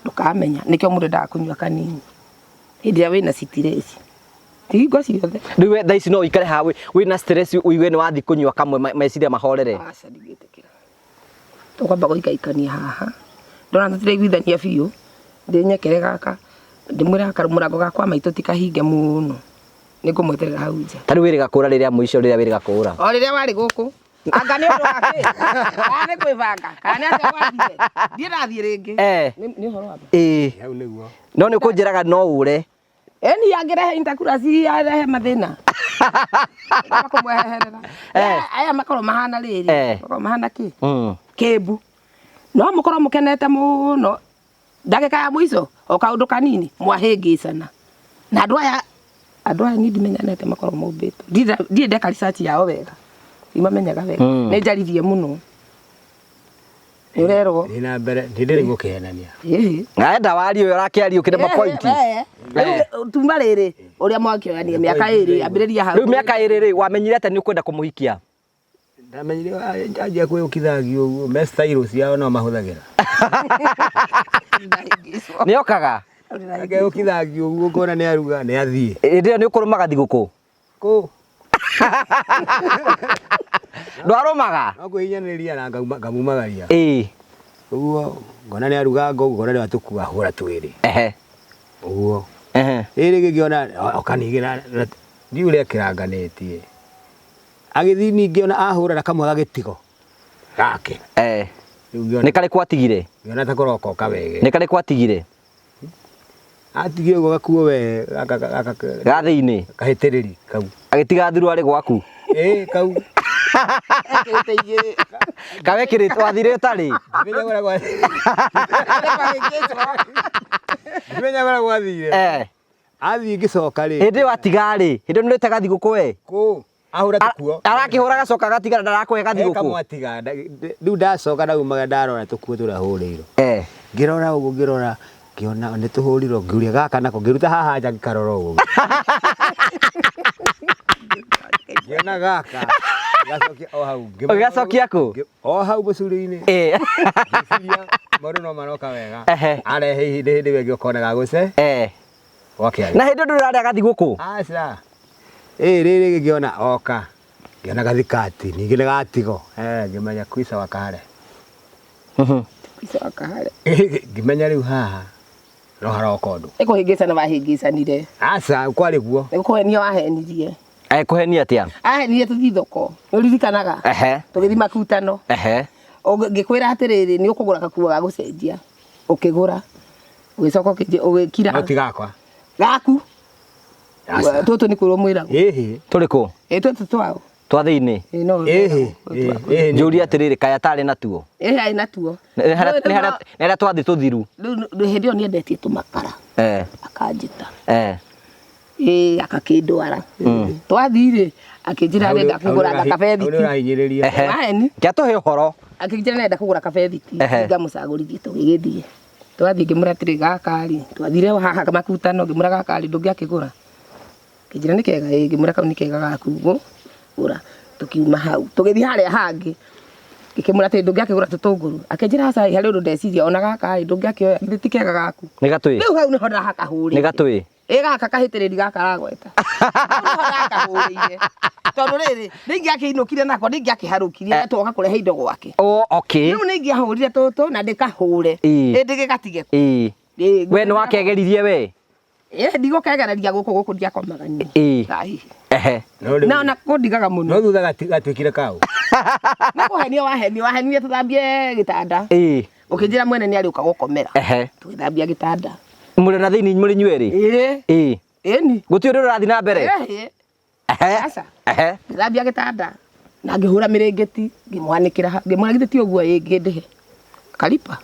F: Ndũkamenya nĩkĩo mũndũ endaga kũnyua kanini. Hĩndĩ ĩrĩa wĩna stress. Ti hingo ciothe.
A: Rĩu we thaa ici no ũikare haha wĩna stress ũigue nĩ wathiĩ kũnyua kamwe meciria mahorere.
F: Aca ndingĩtĩkĩra. Tũkwamba gũikaikania haha. Ndona tũtiraiguithania biũ. Ndĩnyekere gaka. Ndĩmwĩre gaka mũrango gakwa maitũ ti kahinge mũno. Nĩngũmweterera hau nja.
A: Ta rĩu wĩrĩga kũra rĩrĩa mũico rĩrĩa wĩrĩga kũra.
F: O rĩrĩa warĩ gũkũ. Anga nĩ ũndũ wa kĩ? Kana nĩ kwĩbanga? Kana nĩ atĩa gwathiire? Ndiĩ ndathiĩ rĩngĩ.
A: Eh.
F: Nĩ ũhoro wa ma.
A: Ĩ.
B: Hau nĩguo.
A: No nĩ ũkũnjĩraga no ũre.
F: Ĩni angĩrehe intercurasi arehe mathĩna. Ngamba kũmweherera.
A: Eh.
F: Aya makorwo mahana rĩrĩ.
A: Eh.
F: Makorwo mahana kĩ?
A: Mm.
F: Kĩmbu. No mũkorwo mũkenete mũno. Ndagĩka ya mũico o kaũndũ kanini mwahĩngĩcana. Na andũ aya niĩ ndimenyanete makorwo mombĩtwo. Ndirĩ ndeka research yao wega. Ndimamenyaga wega.
A: Mm.
F: Nĩ njaririe mũno. Nĩ ũrerwo.
B: Thiĩ na mbere, ndĩrĩ gũkĩhenania.
F: Ĩĩ.
A: Enda warie ũyũ ũrakĩaria ũkĩrĩ mapointi.
F: Rĩu tuma rĩrĩ ũrĩa mwakĩoyanire mĩaka ĩrĩ ambĩrĩria hau.
A: Rĩu mĩaka ĩrĩ rĩ wamenyire atĩa nĩ ũkwenda kũmũhikia?
B: Ndamenyire anjia kwĩũkithagia ũguo, me style ciao no mahũthagĩra.
A: Nĩ okaga?
B: Akeũkithagia ũguo ũkona nĩ aruga nĩ athiĩ.
A: Hĩndĩ ĩyo nĩ ũkũrũmaga thigũkũ?
B: Kũ?
A: Ndwarũmaga?
B: No kwĩhinyanĩrĩria na ngamumagaria.
A: Ĩĩ.
B: Ũguo ngona nĩ aruga ngo ngona nĩ atũkua hũra twĩrĩ.
A: Ehe.
B: Ũguo.
A: Ehe.
B: Rĩrĩ ngĩona oka ningĩ na ndiũĩ ũrĩa kĩranganĩtie. Agĩthiĩ ningĩ ona ahũra na kamwe gagĩtigo gake.
A: Eh.
B: Rĩu ngĩona
A: Nĩ karĩkũ atigire?
B: ngĩona ta kũrokoka wege.
A: Nĩ karĩkũ atigire?
B: Atigire ũguo gakuo we gaka gaka
A: Ga thĩinĩ.
B: kahĩtĩrĩri kau.
A: Agĩtiga thuruarĩ gwaku.
B: Ĩĩ kau.
F: Ekĩrĩte igĩrĩ.
A: Kawekĩrĩte wathire ũtarĩ?
B: Ndimenyaga ũrĩa gwathire. Ndimenyaga ũrĩa gwathire.
A: Eh.
B: Athiĩ ngĩcoka rĩ.
A: Hĩndĩ ĩyo atiga rĩ, hĩndĩ ĩyo nĩũrĩte gathigũkũ we?
B: Kũ? Ahũra tũkuo.
A: Arakĩhũra agacoka agatigara ndarakũhe gathigũkũ.
B: Kamwatiga. Rĩu ndacoka ndaumaga ndarora tũkuo tũrĩa hũrĩirwo.
A: Eh.
B: Ngĩrora ũguo ngĩrora ngĩona nĩ tũhũrirwo ngĩũria gaka nako ngĩruta haha nja ngĩkarora ũguo. Ngĩona gaka ngacokia o hau.
A: Ũgĩgacokia kũ?
B: O hau mũcuri-inĩ.
A: Eh.
B: Ngĩciria maũndũ no maroka wega.
A: Ehe.
B: Arehe ihinda hĩndĩ ĩyo ĩngĩ ũkona gagũce.
A: Eh.
B: Gwakĩa.
A: Na hĩndĩ ĩyo ndũrarĩa gathigũkũ?
B: Aca. Ĩ rĩrĩ ngĩona oka. Ngĩona gathikati ningĩ nĩ gatigo. Eh, ngĩmenya kwica wakare.
F: Kwica wakare.
B: Ngĩmenya rĩu haha no haroka ũndũ.
F: Nĩ kũhĩngĩcana wahĩngĩcanire.
B: Aca kwarĩ guo.
F: Nĩ kũhenia wahenirie.
A: Kũhenia atĩa?
F: Ahenirie tũthiĩ thoko. Nĩ ũririkanaga?
A: Ehe.
F: Tũgĩthiĩ makutano.
A: Ehe.
F: Ngĩkwĩra atĩrĩrĩ nĩ ũkũgũra gakuo ga gũcenjia. Ũkĩgũra. Ũgĩcoka ũgĩkira.
B: No ti gakwa.
F: Gaku.
B: Aca.
F: Tũtũ nĩ kwĩrwo mwĩragwo.
B: Ĩhĩ.
A: Tũrĩkũ?
F: Ĩ tũtũ twao.
A: Twa thĩinĩ.
F: Ĩ no.
B: Ĩhĩ. Ĩhĩ.
A: Njũrie atĩrĩrĩ kaĩ atarĩ natuo?
F: Ĩhĩ arĩ natuo.
A: Nĩ harĩa twathiĩ tũthiru.
F: Rĩu hĩndĩ ĩyo nĩendetie tũmakara.
A: Eh.
F: Akanjĩta.
A: Eh.
F: Ĩ akakĩndwara. Twathiĩ rĩ akĩnjĩra arenda kũgũra kabethiti.
B: Hau nĩ ũrahinyĩrĩria.
A: Ehe.
F: Waheni.
A: Kĩa tũhe ũhoro.
F: Akĩnjĩra nĩarenda kũgũra kabethiti.
A: Ehe.
F: Ngamũcagũrithie tũgĩgĩthiĩ. Twathiĩ ngĩmwĩra atĩrĩ gaka rĩ, twathire o haha makutano ngĩmwĩra gaka rĩ ndũngĩakĩgũra. Akĩnjĩra nĩ kega ĩ, ngĩmwĩra kau nĩ kega gaku gũra. Tũkiuma hau tũgĩthiĩ harĩa hangĩ ngĩkĩmwĩra atĩrĩ ndũngĩakĩgũra tũtũngũrũ. Akĩnjĩra aca harĩ ũndũ ndeciria ona gaka rĩ ndũngĩakĩoya githĩ ti kega gaku.
A: Nĩ gatũĩ.
F: Rĩu hau nĩho ndahakahũrĩire.
A: Nĩ gatũĩ.
F: Ĩ gaka kahĩtĩrĩri gaka aragweta. Hau nĩho ndakahũrĩire. Tondũ rĩrĩ nĩ ingĩakĩinũkire nako nĩ ingĩakĩharũkirie twoka kũrehe indo gwake.
A: Oh, okay.
F: Rĩu nĩ ingĩahũrire tũtũ na ndĩkahũre.
A: Ĩ.
F: Ĩndĩ gĩgatige.
A: Ĩ.
F: Ĩ.
A: We nĩ wakegeririe we?
F: Ĩ ndigũkegereria gũkũ gũkũ ndiakomaga niĩ.
A: Ĩ.
F: Ai.
A: Ehe.
F: Na ona kũndigaga mũno.
B: No thutha gatuĩkire kau.
F: Nĩ kũhenio wahenio wahenirie tũthambie gĩtanda.
A: Ĩ.
F: Ũkĩnjĩra mwene nĩ arĩũka gũkomera.
A: Ehe.
F: Tũgĩthambia gĩtanda.
A: Mũrĩ na thĩinĩ mũrĩ inyuerĩ?
F: Ĩ.
A: Ĩ.
F: Ĩni.
A: Gũtirĩ ũndũ ũrathiĩ na mbere?
F: Ĩ.
A: Ehe.
F: Aca.
A: Ehe.
F: Ngĩthambia gĩtanda na ngĩhũra mĩrĩngĩti ngĩmwanĩkĩra hau ngĩmwĩra githĩ ti ũguo ĩ ngĩndĩhe. Akaripa.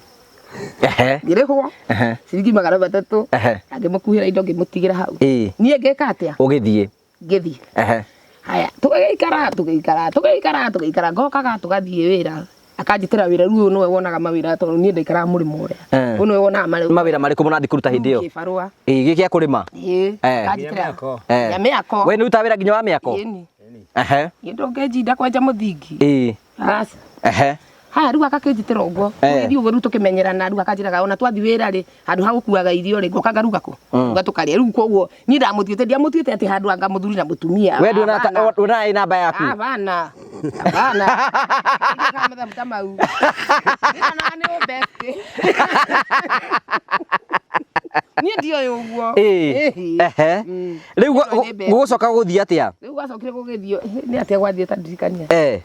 A: Ehe.
F: Ngĩrĩhwo
A: Ehe.
F: ciringi 300
A: Ehe.
F: na ngĩmũkuĩra indo ngĩmũtigĩra hau.
A: Ĩ.
F: Niĩ ngĩka atĩa?
A: Ũgĩthiĩ.
F: Ngĩthiĩ.
A: Ehe.
F: Haya tũgĩikara tũgĩikara tũgĩikara tũgĩikara ngokaga tũgathiĩ wĩra akanjĩtĩra wĩra rĩu ũyũ nĩwe wonaga mawĩra tondũ niĩ ndaikaraga mũrĩmo ũrĩa.
A: Eh.
F: Ũyũ nĩwe wonaga
A: Mawĩra marĩkũ mũrathiĩ kũruta hĩndĩ ĩyo?
F: Kĩbarũa.
A: Ĩ gĩkĩ gĩa kũrĩma?
F: Ĩ.
A: Eh.
F: Akanjĩtĩra.
A: Eh.
F: Ya mĩako.
A: We nĩ ũrutaga wĩra nginya wa mĩako?
F: Ĩni.
A: Ehe.
F: Niĩ ndũngĩnjinda kwenja mũthingi.
A: Ĩ.
F: Aca.
A: Ehe.
F: Haya rĩu agakĩnjĩtĩra ũguo.
A: Eh.
F: Tũgĩthiĩ ũguo rĩu tũkĩmenyerana rĩu akanjĩraga ona twathiĩ wĩra rĩ handũ ha gũkuaga irio rĩ ngoka ngaruga kũ? Ngaruga tũkarĩa rĩu koguo niĩ ndamũtuĩte ndiamũtuĩte atĩ handũ anga mũthuri na mũtumia.
A: We nduona
F: Hapana.
A: nduona ĩ namba yaku?
F: Hapana. Hapana. Ndiũkaga mathabu ta mau. Ndirona nĩ best. Niĩ ndioĩ ũguo.
A: Ĩ.
F: Ĩhĩ.
A: Ehe. Rĩu
F: Ndioĩ nĩ best.
A: gũgũcoka gũthiĩ atĩa?
F: Rĩu gwacokire gũgĩthiĩ nĩ atĩa gwathiĩ ta ndirikania.
A: Eh.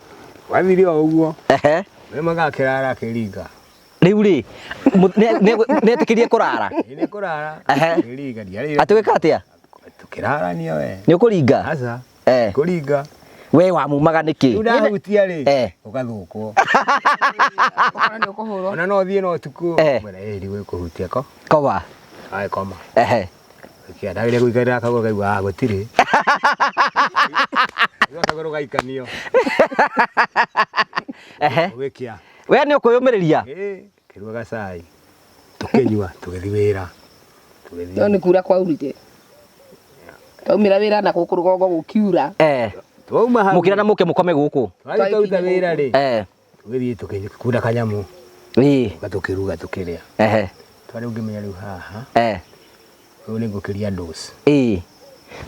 B: Wathire o ũguo.
A: Ehe.
B: Rĩmwe gakĩrara akĩringa.
A: Rĩu rĩ nĩ etĩkĩrie kũrara?
B: Ĩ nĩ kũrara.
A: Ehe.
B: Akĩringa ndiarĩire.
A: Atĩ gwĩka atĩa?
B: Tũkĩrarania we.
A: Nĩ ũkũringa?
B: Aca.
A: Eh.
B: Kũringa.
A: We wamumaga nĩkĩ?
B: Rĩu ndahutia rĩ.
A: Eh.
B: Ũgathũkwo.
F: Ũkona nĩ ũkũhũrwo.
B: Ona no thiĩ na ũtukũ.
A: Eh.
B: Mwĩra ĩ ndigũkũhutia ko.
A: Koma.
B: Ae koma.
A: Ehe.
B: Kĩa ndagĩrĩire gũikarĩra kagũrũ kaigua ah gũtirĩ. Rĩu kagũrũ gaikanio.
A: Ehe.
B: Ũgĩkia.
A: We nĩ ũkwĩyũmĩrĩria?
B: Ĩ kĩruga gacai. Tũkĩnyua tũgĩthiĩ wĩra. Tũgĩthiĩ.
F: No nĩ kura kwaurire. Twaumĩra wĩra na gũkũ rũgongo gũkiura.
A: Eh.
B: Twauma hau.
A: Mũkĩra na mũke mũkome gũkũ.
B: Twathiĩ twaruta wĩra rĩ.
A: Eh.
B: Tũgĩthiĩ tũkĩkunda kanyamũ.
A: Ĩ.
B: Tũka tũkĩruga tũkĩrĩa.
A: Ehe.
B: Twarĩ ũngĩmenya rĩu haha.
A: Eh.
B: Rĩu nĩ ngũkĩria dose.
A: Ĩ.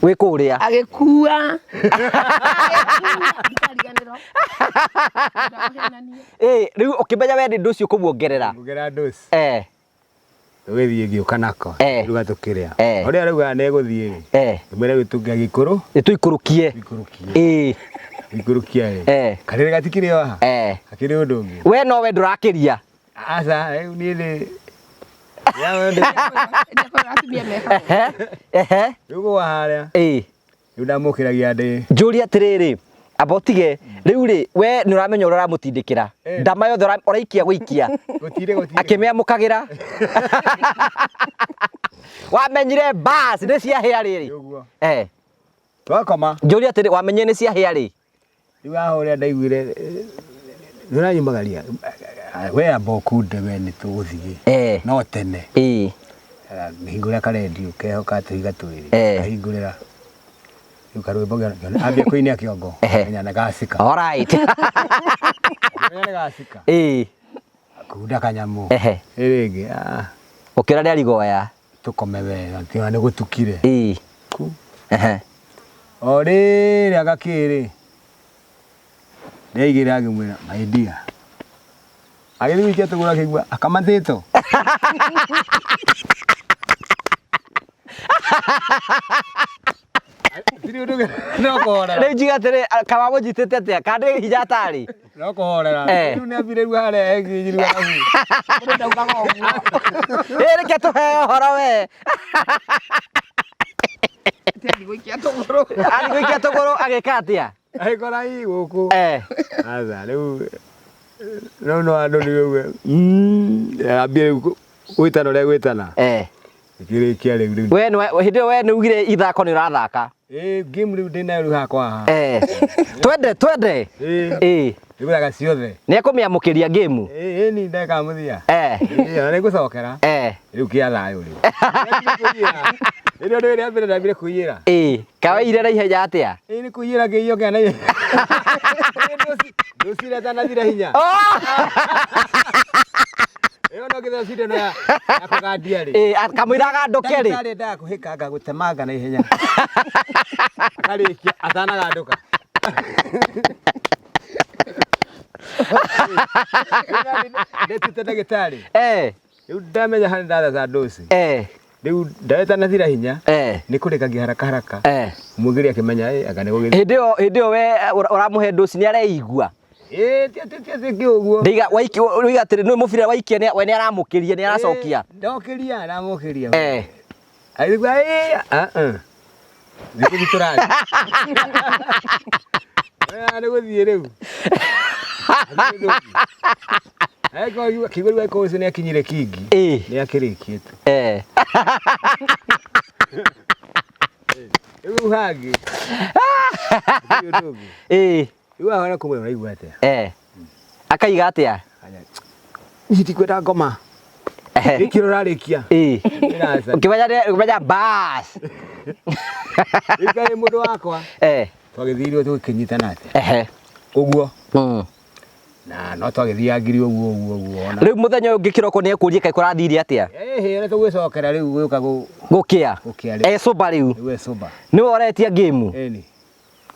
A: Wĩ kũrĩa.
F: Agĩkua. Agĩkua. Ndikariganĩrwo. Ndakũhenania.
A: Ĩ rĩu ũkĩmenya we nĩ ũndũ ũcio ũkũmuongerera.
B: Ngũkĩra dose.
A: Eh.
B: Tũgĩthiĩ ngĩũka nako.
A: Eh.
B: Ruga tũkĩrĩa.
A: Eh.
B: Ũrĩa araugaga nĩ egũthiĩ rĩ.
A: Eh.
B: Ngĩmwĩra rĩu tũngĩagĩkũrũ.
A: Nĩ tũikũrũkie.
B: Tũikũrũkie.
A: Ĩ.
B: Tũikũrũkia rĩ.
A: Eh.
B: Karĩrĩ gatikĩrĩ o haha.
A: Eh.
B: Hakĩrĩ ũndũ ũngĩ.
A: We no we ndũrakĩria.
B: Aca rĩu niĩ nĩ. Ya we ndĩ.
F: Ndiakorwo atumia me hau.
A: Ehe. Ehe.
B: Rĩu gwa harĩa.
A: Ĩ.
B: Rĩu ndamũkĩragia ndĩ.
A: Njũrie atĩrĩrĩ, amba ũtige rĩu rĩ we nĩ ũramenya ũrĩa ũramũtindĩkĩra ndama yothe ũraikia gũikia
B: Gũtirĩ gũtirĩ.
A: akĩmĩamũkagĩra. Wamenyire bas nĩ ciahĩa rĩrĩ.
B: Ũguo.
A: Eh.
B: Twakoma.
A: Njũria atĩrĩ wamenyire nĩ ciahĩa rĩ?
B: Rĩu haha ũrĩa ndaiguire nĩ ũranyumagaria we amba ũkunde we nĩ tũgũthiĩ
A: Eh.
B: no tene
A: Ĩĩ.
B: hingũrĩra karendio keho ka tũhiga twĩrĩ
A: Eh.
B: kahingũrĩra rĩu karwĩmbo ngĩona ambia kũinia kĩongo
A: Ehe.
B: menya nĩ gacika
A: All right.
B: menya nĩ gacika
A: Ĩĩ.
B: kunda kanyamũ
A: Ehe.
B: rĩngĩ ah,
A: Ũkĩona nĩ arigoya.
B: tũkome wega tiga nĩ gũtukire
A: Ĩĩ.
B: Ku.
A: Ehe.
B: o rĩrĩa gakĩrĩ nĩaigĩra agĩmwĩra my dear agĩthiĩ gũikia tũgũrũ akĩigua akamatĩtwo Tirĩ ũndũ no kũhorera
A: Rĩu njiga atĩrĩ kamamũnyitĩte atĩa? Kana ndĩ hinya atarĩ?
B: no kũhorera
A: Eh.
B: rĩu nĩambire rĩu harĩa ekinyirwo hau
F: Mũndũ ndaugaga ũguo.
A: Ĩ reke tũheo ũhoro we.
F: Ati athiĩ gũikia tũgũrũ.
A: Athiĩ gũikia tũgũrũ agĩka atĩa?
B: agĩkora ii gũkũ
A: Eh.
B: aca rĩu rĩu no andũ nĩ uge ambie rĩu gwĩtana ũrĩa gwĩtana
A: Eh.
B: ĩkĩrĩkia rĩu rĩu
A: We nĩ hĩndĩ ĩyo we nĩ ugire ithako nĩ ũrathaka.
B: Ĩ game rĩu ndĩnayo rĩu hakwa haha
A: Eh. Twende twende.
B: Ĩ
A: Ĩ.
B: ndĩgũraga ciothe
A: Nĩ ekũmĩamũkĩria game.
B: Ĩ ĩni ndeka mũthia
A: Eh.
B: Ĩ ona nĩngũcokera
A: Eh.
B: rĩu kĩa thayũ rĩu rĩrĩa ũndũ rĩa mbere ndambire kũiyĩra
A: Ĩ. Kawaire na ihenya atĩa?
B: Ĩ nĩ kũiyĩra ngĩiywo kĩa na ndũcire tanathira hinya ĩyo no kĩtheo cindano ya ya kũgandia rĩ
A: Ĩ kamũira agandũke rĩ.
B: Ndagĩtarĩ endaga kũhĩkanga gũtemanga na ihenya akarĩkia atanagandũka ndetĩte ndagĩtarĩ
A: Eh.
B: rĩu ndamenya harĩa ndatheca ndũci
A: Eh.
B: rĩu ndetanathira hinya
A: Eh.
B: nĩ kũrĩkagia haraka haraka
A: Eh.
B: mũgĩri akĩmenya ĩ anga nĩ gũgĩthiĩ
A: Hĩndĩ ĩyo hĩndĩ ĩyo we ũramũhe ndũci nĩ areigua.
B: ĩ ti ti ti ti ũguo
A: Ndaiga waiki ũiga atĩrĩ nĩ mũbira waikia we nĩ aramũkĩria nĩ aracokia.
B: ndokĩria aramũkĩria
A: Eh.
B: agĩigua ĩ ah ah nĩ gũthiĩ tũrathiĩ nĩ gũthiĩ rĩu kĩigua rĩu angĩkorwo ũcio nĩ akinyire kingi
A: Ĩ.
B: nĩ akĩrĩkie tu
A: Eh.
B: rĩu hangĩ Gũtirĩ ũndũ ũngĩ.
A: Ĩ.
B: rĩu ahora kũmwĩra ũraigua atĩa
A: Eh. Akaiga atĩa?
B: ici tikwenda ngoma
A: Ehe.
B: gĩkĩro ũrarĩkia
A: Ĩ.
B: Ĩraca.
A: Ũkĩmenya ũkĩmenya bas.
B: Rĩu kaĩ mũndũ wakwa
A: Eh.
B: twagĩthiirwo tũgĩkĩnyitana atĩa
A: Ehe.
B: ũguo
A: Mm.
B: na no twagĩthiangire ũguo ũguo ũguo ona
A: Rĩu mũthenya ũyũ ũngĩ kĩroko nĩ ekũrie kaĩ kũrathire atĩa?
B: ĩhĩ ona tũgwĩcokera rĩu gũka
A: Gũkĩa.
B: Gũkĩa rĩu.
A: Eh soba rĩu.
B: rĩu ecũmba
A: Nĩwe ũretia game.
B: ĩni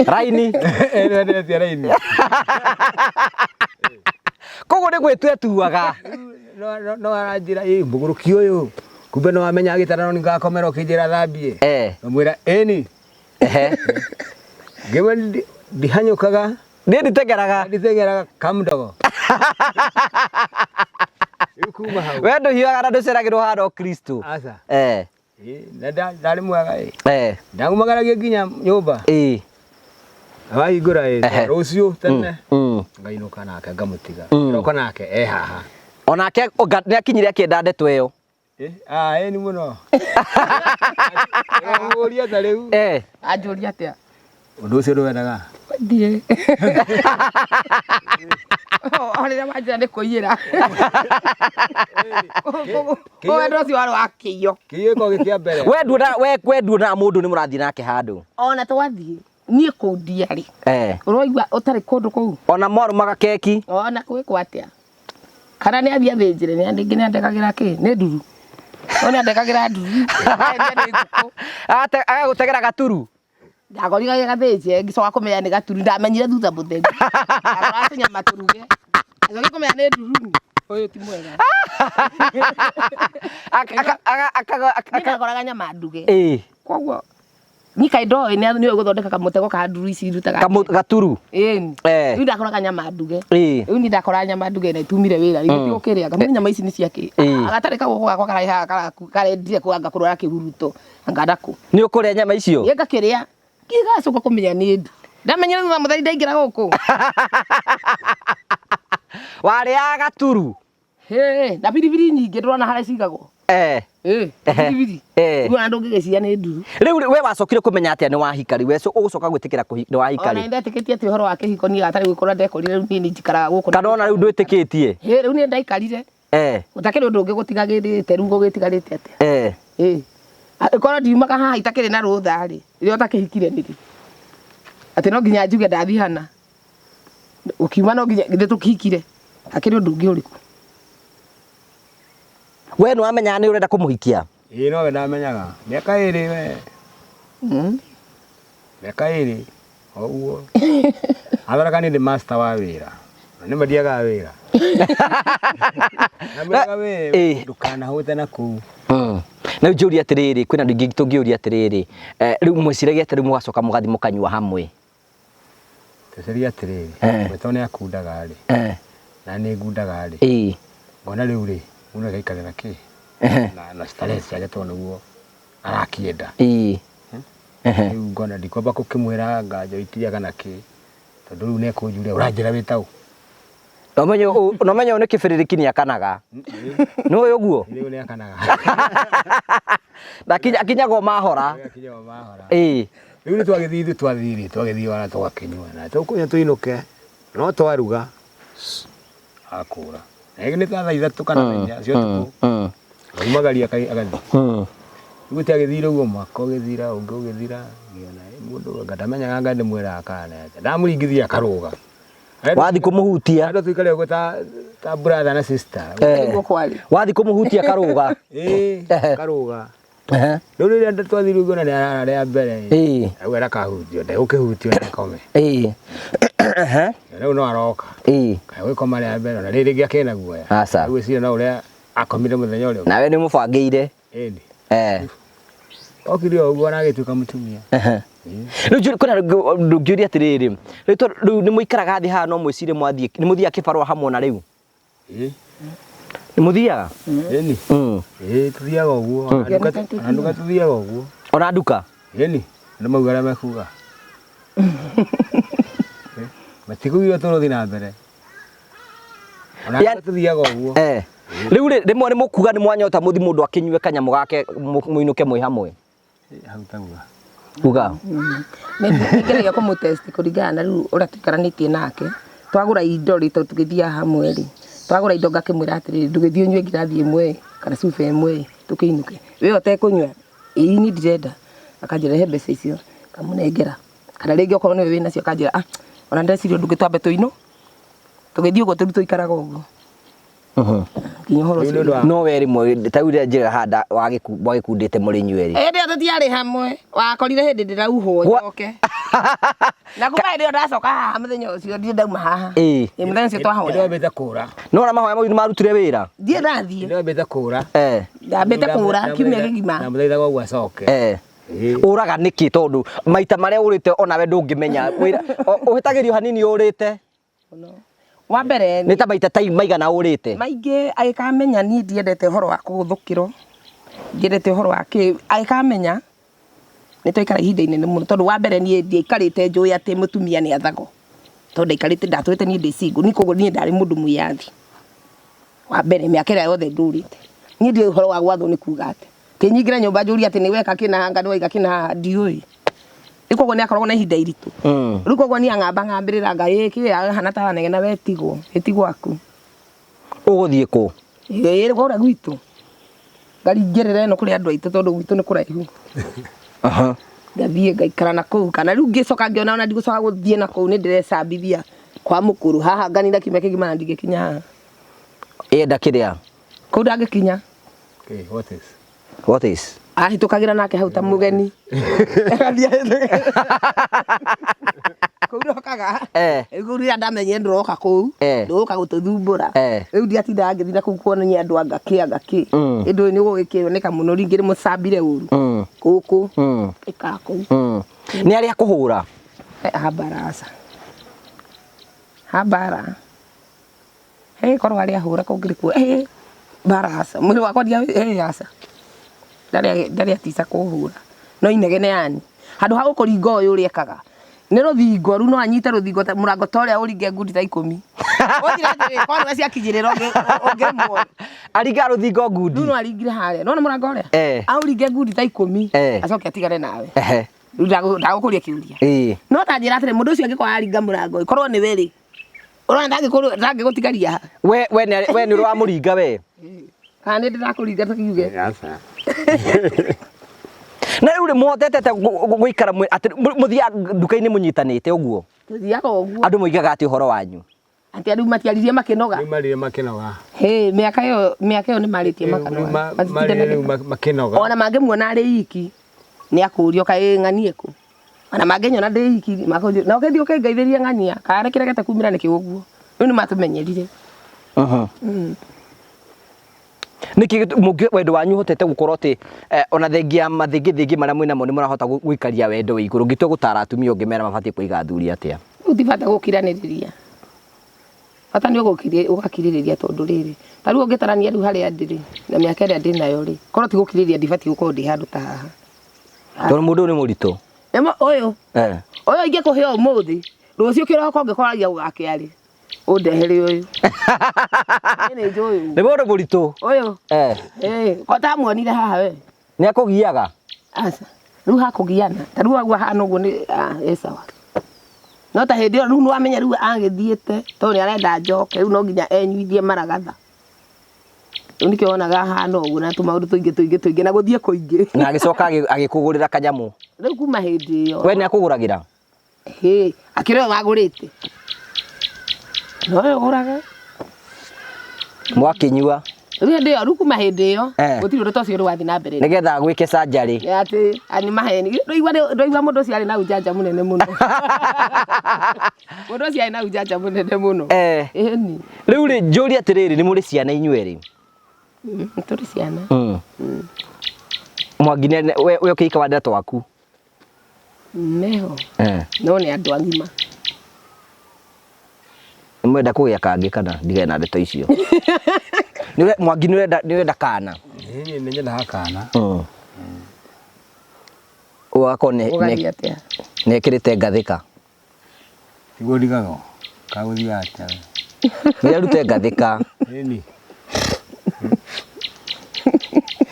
A: Raini.
B: ĩni ndetia raini
A: Koguo nĩ gwĩtua etuaga.
B: no no- no aranjĩra ĩ mũgũrũki ũyũ kumbe no amenya gĩtanda no nĩngakomera ũkĩnjĩra thambie
A: Eh.
B: ngamwĩra ĩni
A: Ehe.
B: ngĩmwe ndihanyũkaga
A: Niĩ nditeng'eraga.
B: nditeng'eraga kamdogo rĩu kuma hau
A: We ndũhiũhaga na ndũceragĩrwo hana o Kristo.
B: aca
A: Eh.
B: Ĩ, na ndarĩ mwega ĩ
A: Eh.
B: ndagumagaragia nginya nyũmba
A: Ĩ.
B: wahingũra ĩ
A: Ehe.
B: rũciũ tene
A: Mm.
B: ngainũka nake ngamũtiga
A: Mm.
B: roka nake e haha
A: Onake nĩ akinyire akĩenda ndeto ĩyo.
B: Ĩ, ah ĩni mũno ũria ta rĩu
A: Eh.
F: Anjũria atĩa?
B: ũndũ ũcio ndwendaga
F: Ndiĩ. O rĩrĩa wanjĩra nĩ kũiyĩra. Wendo ũcio warĩ wa kĩiyo.
B: kĩiyũ gĩ kĩa mbere
A: We nduona we nduonaga mũndũ nĩ mũrathiĩ nake handũ.
F: Ona twathiĩ niĩ kũu ndiarĩ.
A: Eh.
F: Ũroigua ũtarĩ kũndũ kũu.
A: Ona mwarũmaga keki.
F: Ona gwĩkwo atĩa? Kana nĩ athiĩ athĩnjĩre nĩ rĩngĩ nĩ andekagĩra kĩ? Nĩ nduru. O nĩ andekagĩra nduru. Endia nĩ ngũkũ.
A: Agagũtegera gaturu.
F: Ndagorire gathĩnje ngĩcoka kũmenya nĩ gaturu ndamenyire thutha mũtheri. Ndagoraga tũnyama tũruge. Ngĩcoka kũmenya nĩ nduru. Ũyũ ti mwega. Niĩ ndagoraga nyama nduge.
A: Ĩ.
F: Koguo niĩ kaĩ ndoĩ nĩ nĩoĩ gũthondeka kamũtego ka nduru ici irutaga.
A: Gaturu.
F: Ĩni.
A: Eh.
F: Rĩu ndakoraga nyama nduge.
A: Ĩ.
F: Rĩu niĩ ndakoraga nyama nduge na itumire wĩra. Rĩu ndigũkĩrĩa. Ngamwĩra nyama ici nĩ ciakĩ.
A: Ĩ.
F: Gatarĩ kaguoko gakwa kararĩ haha karendire kwanga kũrwara kĩhuruto. Anga ndakũ.
A: Nĩ ũkũrĩa nyama icio?
F: Niĩ ngakĩrĩa. Ngĩgacoka kũmenya nĩ ndu. Ndamenyire thutha mũtheri ndaingĩra gũkũ.
A: Warĩaga gaturu.
F: Hĩ, na biribiri nyingĩ ndĩrona harĩa cigagwo.
A: Eh.
F: Ĩ, biribiri.
A: Eh.
F: Rĩu ona ndũngĩgĩciria nĩ nduru.
A: Rĩu rĩ, we wacokire kũmenya atĩa nĩ wahika rĩu? We ũgũcoka gwĩtĩkĩra nĩ wahika
F: Ona
A: rĩ?
F: ndetĩkĩtie atĩ ũhoro wa kĩhiko niĩ gatarĩ gwĩkora ndekorire rĩu niĩ nĩ njikaraga gũkũ.
A: Kana ona rĩu ndwĩtĩkĩtie?
F: Ĩ, rĩu niĩ ndaikarire.
A: Eh.
F: Gũtakĩrĩ ũndũ ũngĩ gũtigagĩrĩte rĩu gũgĩtigarĩte atĩa?
A: Eh.
F: Ĩ. Korwo ndiumaga haha itakĩrĩ na rũtha rĩ, rĩrĩa ũtakĩhikire nĩrĩ. Atĩ no nginya njuge ndathiĩ hana. Ũkiuma no nginya githĩ tũkĩhikire. Hakĩrĩ ũndũ ũngĩ ũrĩkũ?
A: We nĩ wamenyaga nĩ ũrenda kũmũhikia?
B: Ĩĩ nowe ndamenyaga. Mĩaka ĩrĩ we. Mĩaka ĩrĩ. O ũguo. Athoraga niĩ ndĩ master wa wĩra. Na nĩ mandiagaga wĩra. Namwĩraga we
A: Ĩĩ.
B: ndũkanahũte na kũu.
A: Na rĩu njũrie atĩrĩrĩ, kwĩna andũ aingĩ tũngĩũria atĩrĩrĩ, rĩu mwĩciragia atĩ rĩu mũgacoka mũgathiĩ mũkanyua hamwe?
B: Tũcaria atĩrĩrĩ,
A: Eh.
B: we tondũ nĩ akundaga rĩ,
A: Eh.
B: na nĩ ngundaga rĩ,
A: Ĩĩ.
B: ngona rĩu rĩ, mũndũ agaikara na kĩ?
A: Ehe.
B: Na starehe ciake tondũ nĩguo arakĩenda.
A: Ĩĩ. Ehe.
B: Rĩu ngona ndikwamba gũkĩmwĩra anga njoitia kana kĩ, tondũ rĩu nĩekũnjũria ũranjĩra wĩ taũ.
A: Na ũmenye ũyũ nĩ kĩbĩrĩrĩki nĩakanaga. Nĩũĩ ũguo?
B: Rĩu nĩakanaga.
A: Na akinyagwo mahora.
B: Akinyagwo mahora.
A: Ĩĩ.
B: Rĩu nĩ twagĩthiĩ ithuĩ twathiĩ rĩ, twagĩthiĩ ona tũgakĩnyua na tũkũnyua tũinũke, no twaruga akũra. Na ĩngĩ nĩ ta thaa ithatũ kana thaa inya cia ũtukũ. Aumagaria agathiĩ. Rĩu gũtiagĩthire ũguo mwaka ũgĩthira, ũngĩ ũgĩthira, ngĩona ĩ, mũndũ anga ndamenyaga anga ndĩmwĩraga kana atĩa. Ndamũringithia akarũga.
A: Wathiĩ kũmũhutia.
B: Andũ tũikare ũguo ta brother na sister.
A: Eh.
F: Nĩguo kwarĩ.
A: Wathiĩ kũmũhutia karũga.
B: Ĩĩ, karũga.
A: Ehe.
B: Rĩu rĩrĩa twathire ũguo na nĩarara rĩa mbere.
A: Ĩĩ.
B: Rĩu arakahutio, ndegũkĩhutio na akome.
A: Ĩĩ. Ehe.
B: Rĩu no aroka.
A: Ĩĩ.
B: Kaĩ gwĩkoma rĩa mbere ona rĩrĩ rĩngĩ akĩna guoya.
A: Aca.
B: Rĩu gwĩciria no ũrĩa akomire mũthenya ũrĩa ũngĩ.
A: Nawe nĩ mũbangĩire.
B: Ĩni.
A: Eh.
B: Okire o ũguo aragĩtuĩka mũtumia.
A: Ehe. Rĩu njũrie kwĩna ndũngĩũria atĩrĩrĩ, rĩu tondũ rĩu nĩ mũikaraga thĩ haha no mwĩcirie mwathiĩ nĩ mũthiaga kĩbarũa hamwe na rĩu?
B: Ĩĩ.
A: Nĩ mũthiaga?
B: Ĩni. Ĩĩ tũthiaga ũguo. Ona nduka tũthiaga ũguo.
A: Ona nduka?
B: Ĩni. Andũ mauga ũrĩa mekuga. Matikugire tũrũthi na mbere. Ona nduka tũthiaga ũguo.
A: Eh. Rĩu rĩ rĩmwe nĩ mũkuga nĩ mwanyota mũthi mũndũ akĩnyue kanyamũ gake mũinũke mwĩ hamwe.
B: Hau tauga.
A: Uga.
F: Nĩngeragia kũmũtest kũringana na rĩu ũrĩa tũikaranĩtie nake. Twagũra indo rĩ, tondũ tũgĩthiaga hamwe rĩ, twagũra indo ngakĩmwĩra atĩrĩrĩ, ndũgĩthiĩ ũnyue ngirathi ĩmwe kana cuba ĩmwe tũkĩinũke. We ũtekũnyua? Ĩĩ niĩ ndirenda. Akanjĩra he mbeca icio, ngamũnengera. Kana rĩngĩ okorwo nĩwe wĩnacio akanjĩra ah, ona ndeciria ũndũ ũngĩ twambe tũinũ. Tũgĩthiĩ ũguo tũrĩ tũikaraga ũguo. Nginya ũhoro ũcio.
A: No we rĩmwe ta rĩu rĩrĩa njĩra handa wagĩkundĩte mũrĩ inyuĩ erĩ.
F: Hĩndĩ ĩyo tũtiarĩ hamwe, wakorire hĩndĩ ndĩrauhwo njoke. Na kuma hĩndĩ ĩyo ndacoka haha mũthenya ũcio ndirĩ ndauma haha.
A: Ĩĩ.
F: Ĩ mũthenya ũcio twahoya.
B: Hĩndĩ wambĩte kũra.
A: No ona mahoya mau nĩ marutire wĩra.
F: Ndirĩ ndathiĩ.
B: Hĩndĩ wambĩte kũra.
A: Eh.
F: Ndambĩte kũra kiumia kĩgima.
B: Ndamũthaithaga ũguo acoke.
A: Eh. Ũraga nĩkĩ tondũ maita marĩa ũrĩte onawe ndũngĩmenya wĩra ũhĩtagĩrio hanini ũrĩte.
F: Wa mbere
A: Nĩ ta maita ta maigana ũrĩte.
F: Maingĩ agĩkamenya niĩ ndiendete ũhoro wa kũgũthũkĩrwo, ndiendete ũhoro wa kĩ, agĩkamenya nĩ twaikara ihinda inene mũno tondũ wa mbere niĩ ndiaikarĩte njũĩ atĩ mũtumia nĩ athagwo, tondũ ndaikarĩte ndatũrĩte niĩ ndĩ single, niĩ koguo niĩ ndarĩ mũndũ mwĩyathi. Wa mbere mĩaka ĩrĩa yothe ndũrĩte, niĩ ndiũĩ ũhoro wa gwathwo nĩ kuga atĩa. Kĩnyingĩra nyũmba njũrie atĩ nĩ weka kĩna anga nĩ waiga kĩna haha ndiũĩ. Rĩu koguo nĩ akoragwo na ihinda iritũ. Rĩu koguo niĩ ang'amba ng'ambĩrĩra nga ĩ kĩ ahana ta aranegena we tigwo, ĩ gwaku.
A: Ũgũthiĩ kũ?
F: Ĩ kũrĩa gwitũ. Ngaringĩrĩra ĩno kũrĩ andũ aitũ tondũ gwitũ nĩ kũraihu. Ngathiĩ ngaikara na kũu kana rĩu ngĩcoka ngĩona ona ndigũcoka gũthiĩ na kũu nĩ ndĩrecambithia kwa mũkũrũ haha nganina kiumia kĩgima na ndingĩkinya haha.
A: Ĩenda kĩrĩa?
F: Kũu ndangĩkinya.
B: Okay, what is?
A: What is?
F: Ahĩtũkagĩra nake hau ta mũgeni. Agathiĩ ahĩtũkĩte. Kũu ndokaga.
A: Eh.
F: Rĩu rĩrĩa ndamenyire ndũroka kũu,
A: Eh.
F: ndũgũka gũtũthumbũra.
A: Eh.
F: Rĩu ndiatindaga ngĩthiĩ na kũu kuonania andũ anga kĩ anga kĩ. Ĩndĩ ũyũ nĩ ũgũgĩkĩoneka mũno ringĩ nĩ mũcambire ũru. Gũkũ. Ĩkaa kũu.
A: Nĩ arĩa kũhũra?
F: Hambara aca. Hambara. Hĩ korwo arĩa ahũra kũngĩrĩ kuo. Hĩ mbara aca. Mwĩrĩ wakwa ndia hĩ aca. Ndarĩ atica kũhũra. No inegene yani. Handũ ha gũkũringa ũyũ ũrĩa ekaga. Nĩ rũthingo rĩu no anyite rũthingo ta mũrango ta ũrĩa ũringe ngundi ta 10. Ũnjĩre atĩrĩrĩ, korwo nĩwe ciakinyĩrĩra ũngĩmuona.
A: Aringa rũthingo ngundi.
F: Rĩu no aringire harĩa nona mũrango ũrĩa
A: Eh.
F: aũringe ngundi ta 10
A: Eh.
F: acoke atigane nawe.
A: Ehe.
F: Rĩu ndagũkũria kĩũria.
A: Ĩĩ.
F: No ta njĩra atĩrĩ mũndũ ũcio angĩkorwo aringa mũrango ĩkorwo nĩ we rĩ ũrona ndangĩgũtigaria haha.
A: We nĩ ũrĩ wamũringa we.
F: Kana nĩ ndĩrakũringa tũkiuge.
B: Aca.
A: Na rĩu rĩ mũhotete atĩa gũikara atĩ mũthiaga nduka-inĩ mũnyitanĩte ũguo?
F: Tũthiaga ũguo.
A: Andũ moigaga atĩ ũhoro wanyu.
F: Atĩ andũ matiaririe makĩnoga.
B: Rĩu marire makĩnoga.
F: Hĩ, mĩaka ĩyo nĩ marĩtie
B: Rĩu
F: makanoga.
B: marire rĩu makĩnoga.
F: Ona mangĩmuona arĩ iki nĩ akũrio kaĩ ng'anie kũ. Ona mangĩnyona ndĩ iki makũrio na ũkĩthiĩ ũkĩngeithĩria ng'ania kana kĩregete kumĩra nĩkĩ ũguo. Rĩu nĩ matũmenyerire.
A: Nĩkĩ wendo wanyu ũhotete gũkorwo atĩ ona thengia ya mathĩngĩthĩngĩ marĩa mwĩnamo nĩ mũrahota gũikaria wendo wĩ igũrũ? Ũngĩtua gũtara atumia ũngĩmera mabatiĩ kũiga athuri atĩa?
F: Rĩu ti bata gũkiranĩrĩria. Bata nĩ ũgakirĩrĩria tondũ rĩrĩ ta rĩu ũngĩtarania rĩu harĩa ndĩ rĩ na mĩaka ĩrĩa ndĩ nayo rĩ korwo ti gũkirĩrĩria ndibatiĩ gũkorwo ndĩ handũ ta haha.
A: Tondũ mũndũ ũyũ nĩ mũritũ.
F: Nĩmo ũyũ. Ũyũ ingĩkũhe ũmũthĩ rũciũ kĩroko ũngĩkoragia gũgakĩa rĩ ũndehere ũyũ. Niĩ nĩ njũĩ ũguo.
A: Nĩ mũndũ mũritũ.
F: Ũyũ. Ko ndamuonire haha we.
A: Nĩ akũgiaga?
F: Aca. Rĩu hakũgiana. Ta rĩu agua hana ũguo nĩ ĩ sawa. No ta hĩndĩ ĩyo rĩu nĩwamenya rĩu agĩthiĩte tondũ nĩ arenda njoke rĩu no nginya enyuithie maragatha. Rĩu nĩkĩo wonaga hana ũguo na tũmaũndũ tũingĩ tũingĩ tũingĩ na gũthiĩ kũingĩ.
A: Na agĩcoka agĩkũgũrĩra kanyamũ.
F: Rĩu kuma hĩndĩ ĩyo.
A: We nĩ akũgũragĩra?
F: Hĩ, akĩrĩ ũyũ wagũrĩte. No ũyũ ũgũraga.
A: Mwakĩnyua.
F: Rĩu hĩndĩ ĩyo, rĩu kuma hĩndĩ ĩyo, gũtirĩ ũndũ ta ũcio rĩu wathiĩ na mbere.
A: Nĩgetha gwĩke surgery.
F: Nĩ atĩ, nĩ maheni. Ndũigua mũndũ ũcio arĩ na ujanja mũnene mũno. Mũndũ ũcio arĩ na ujanja mũnene mũno. Ĩni.
A: Rĩu rĩ, njũrie atĩrĩrĩ, nĩ mũrĩ ciana inyuĩ erĩ?
F: Tũrĩ ciana.
A: Mwangi we ũkĩhika wandĩra twaku?
F: Meho. No nĩ andũ agima.
A: Nĩ mwenda kũgĩa kangĩ kana ndigane na ndeto icio? Mwangi nĩ ũrenda kana?
B: Ĩĩ, nĩ nyendaga kana.
A: Ũgakorwo
F: Ũgathiĩ atĩa?
A: nĩ ekĩrĩte ngathĩka.
B: Nĩguo ndigagwo. Kagũthiaga atĩa?
A: Nĩ arute ngathĩka.
B: Ĩni.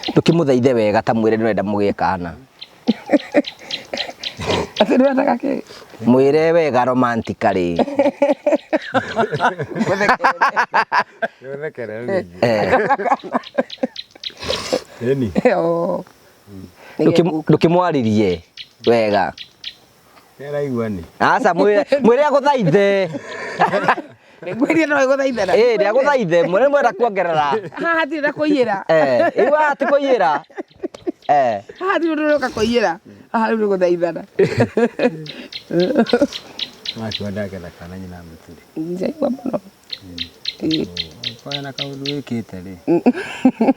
A: Ndũkĩmũthaithe wega ta mwĩre nĩ ũrenda mũgĩe kana.
F: Atĩ nĩwendaga kĩ?
A: Mwĩre wega romantically.
B: Ũthekere. Ĩni.
A: Ndũkĩmwarĩrie wega.
B: Nĩaraigua nĩ.
A: Aca mwĩre agũthaithe.
F: Ngwĩrire no ĩgũthaithana.
A: Ĩĩ nĩ agũthaithe, mwĩre mwenda kuongerera.
F: Haha hatirĩ na kũiyĩra.
A: Ĩu haha ti kũiyĩra.
F: Haha hatirĩ ũndũ ũroka kũiyĩra. Haha rĩu nĩ gũthaithana.
B: Makiuga ndakenda kana nyina mũturi.
F: Njaigua mũno.
B: Okorwo na kaũndũ wĩkĩte rĩ.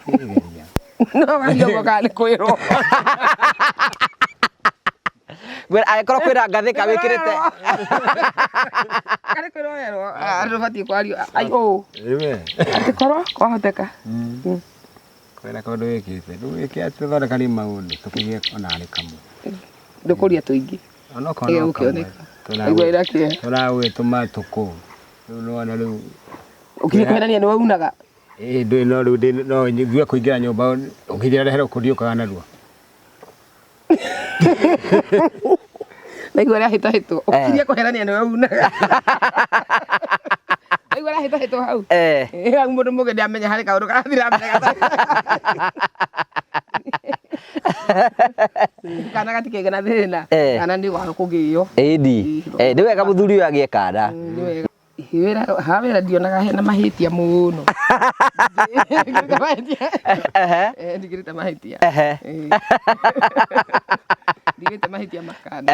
B: Geria.
F: No waria ũguo kana nĩ kwĩrwo.
A: Angĩkorwo kwĩna ngathĩka wĩkĩrĩte.
F: Kana kwĩrwo werwo, andũ batiĩ kwario. Ai ũũ.
B: Ĩwe.
F: Angĩkorwo kwahoteka.
B: Kwĩna kaũndũ wĩkĩte. Rĩu wĩke atĩ tũthondekanie maũndũ tũkĩgĩe ona arĩ kamwe.
F: Ndũkũria tũingĩ.
B: Onokorwo no kamwe.
F: Nĩguo ĩna kĩeha.
B: Tũragwĩtũma tũkũ. Rĩu nĩwona rĩu.
F: Ũkinya kũhenania nĩ waunaga.
B: Ĩĩ ndũĩ no rĩu ndĩ no ngue kũingĩra nyũmba ũngĩnjĩra rehere ũkũndiũkaga narua.
F: Naigua ũrahĩtahĩtwo. Ũkirie kũherania nĩ waunaga. Naigua ũrahĩtahĩtwo hau. Hau mũndũ mũgĩ ndamenya harĩ kaũndũ karathiĩ na mbere gatarĩ. Kana gatikĩgĩa na thĩna. Kana nĩ wa kũgĩo.
A: Ĩni. Nĩ wega mũthuri ũyũ agĩe kana.
F: Nĩ wega. Wĩra ha wĩra ndionaga hena mahĩtia mũno. Ndigĩrĩte mahĩtia. Ndigĩrĩte mahĩtia. Ndigĩrĩte mahĩtia makana.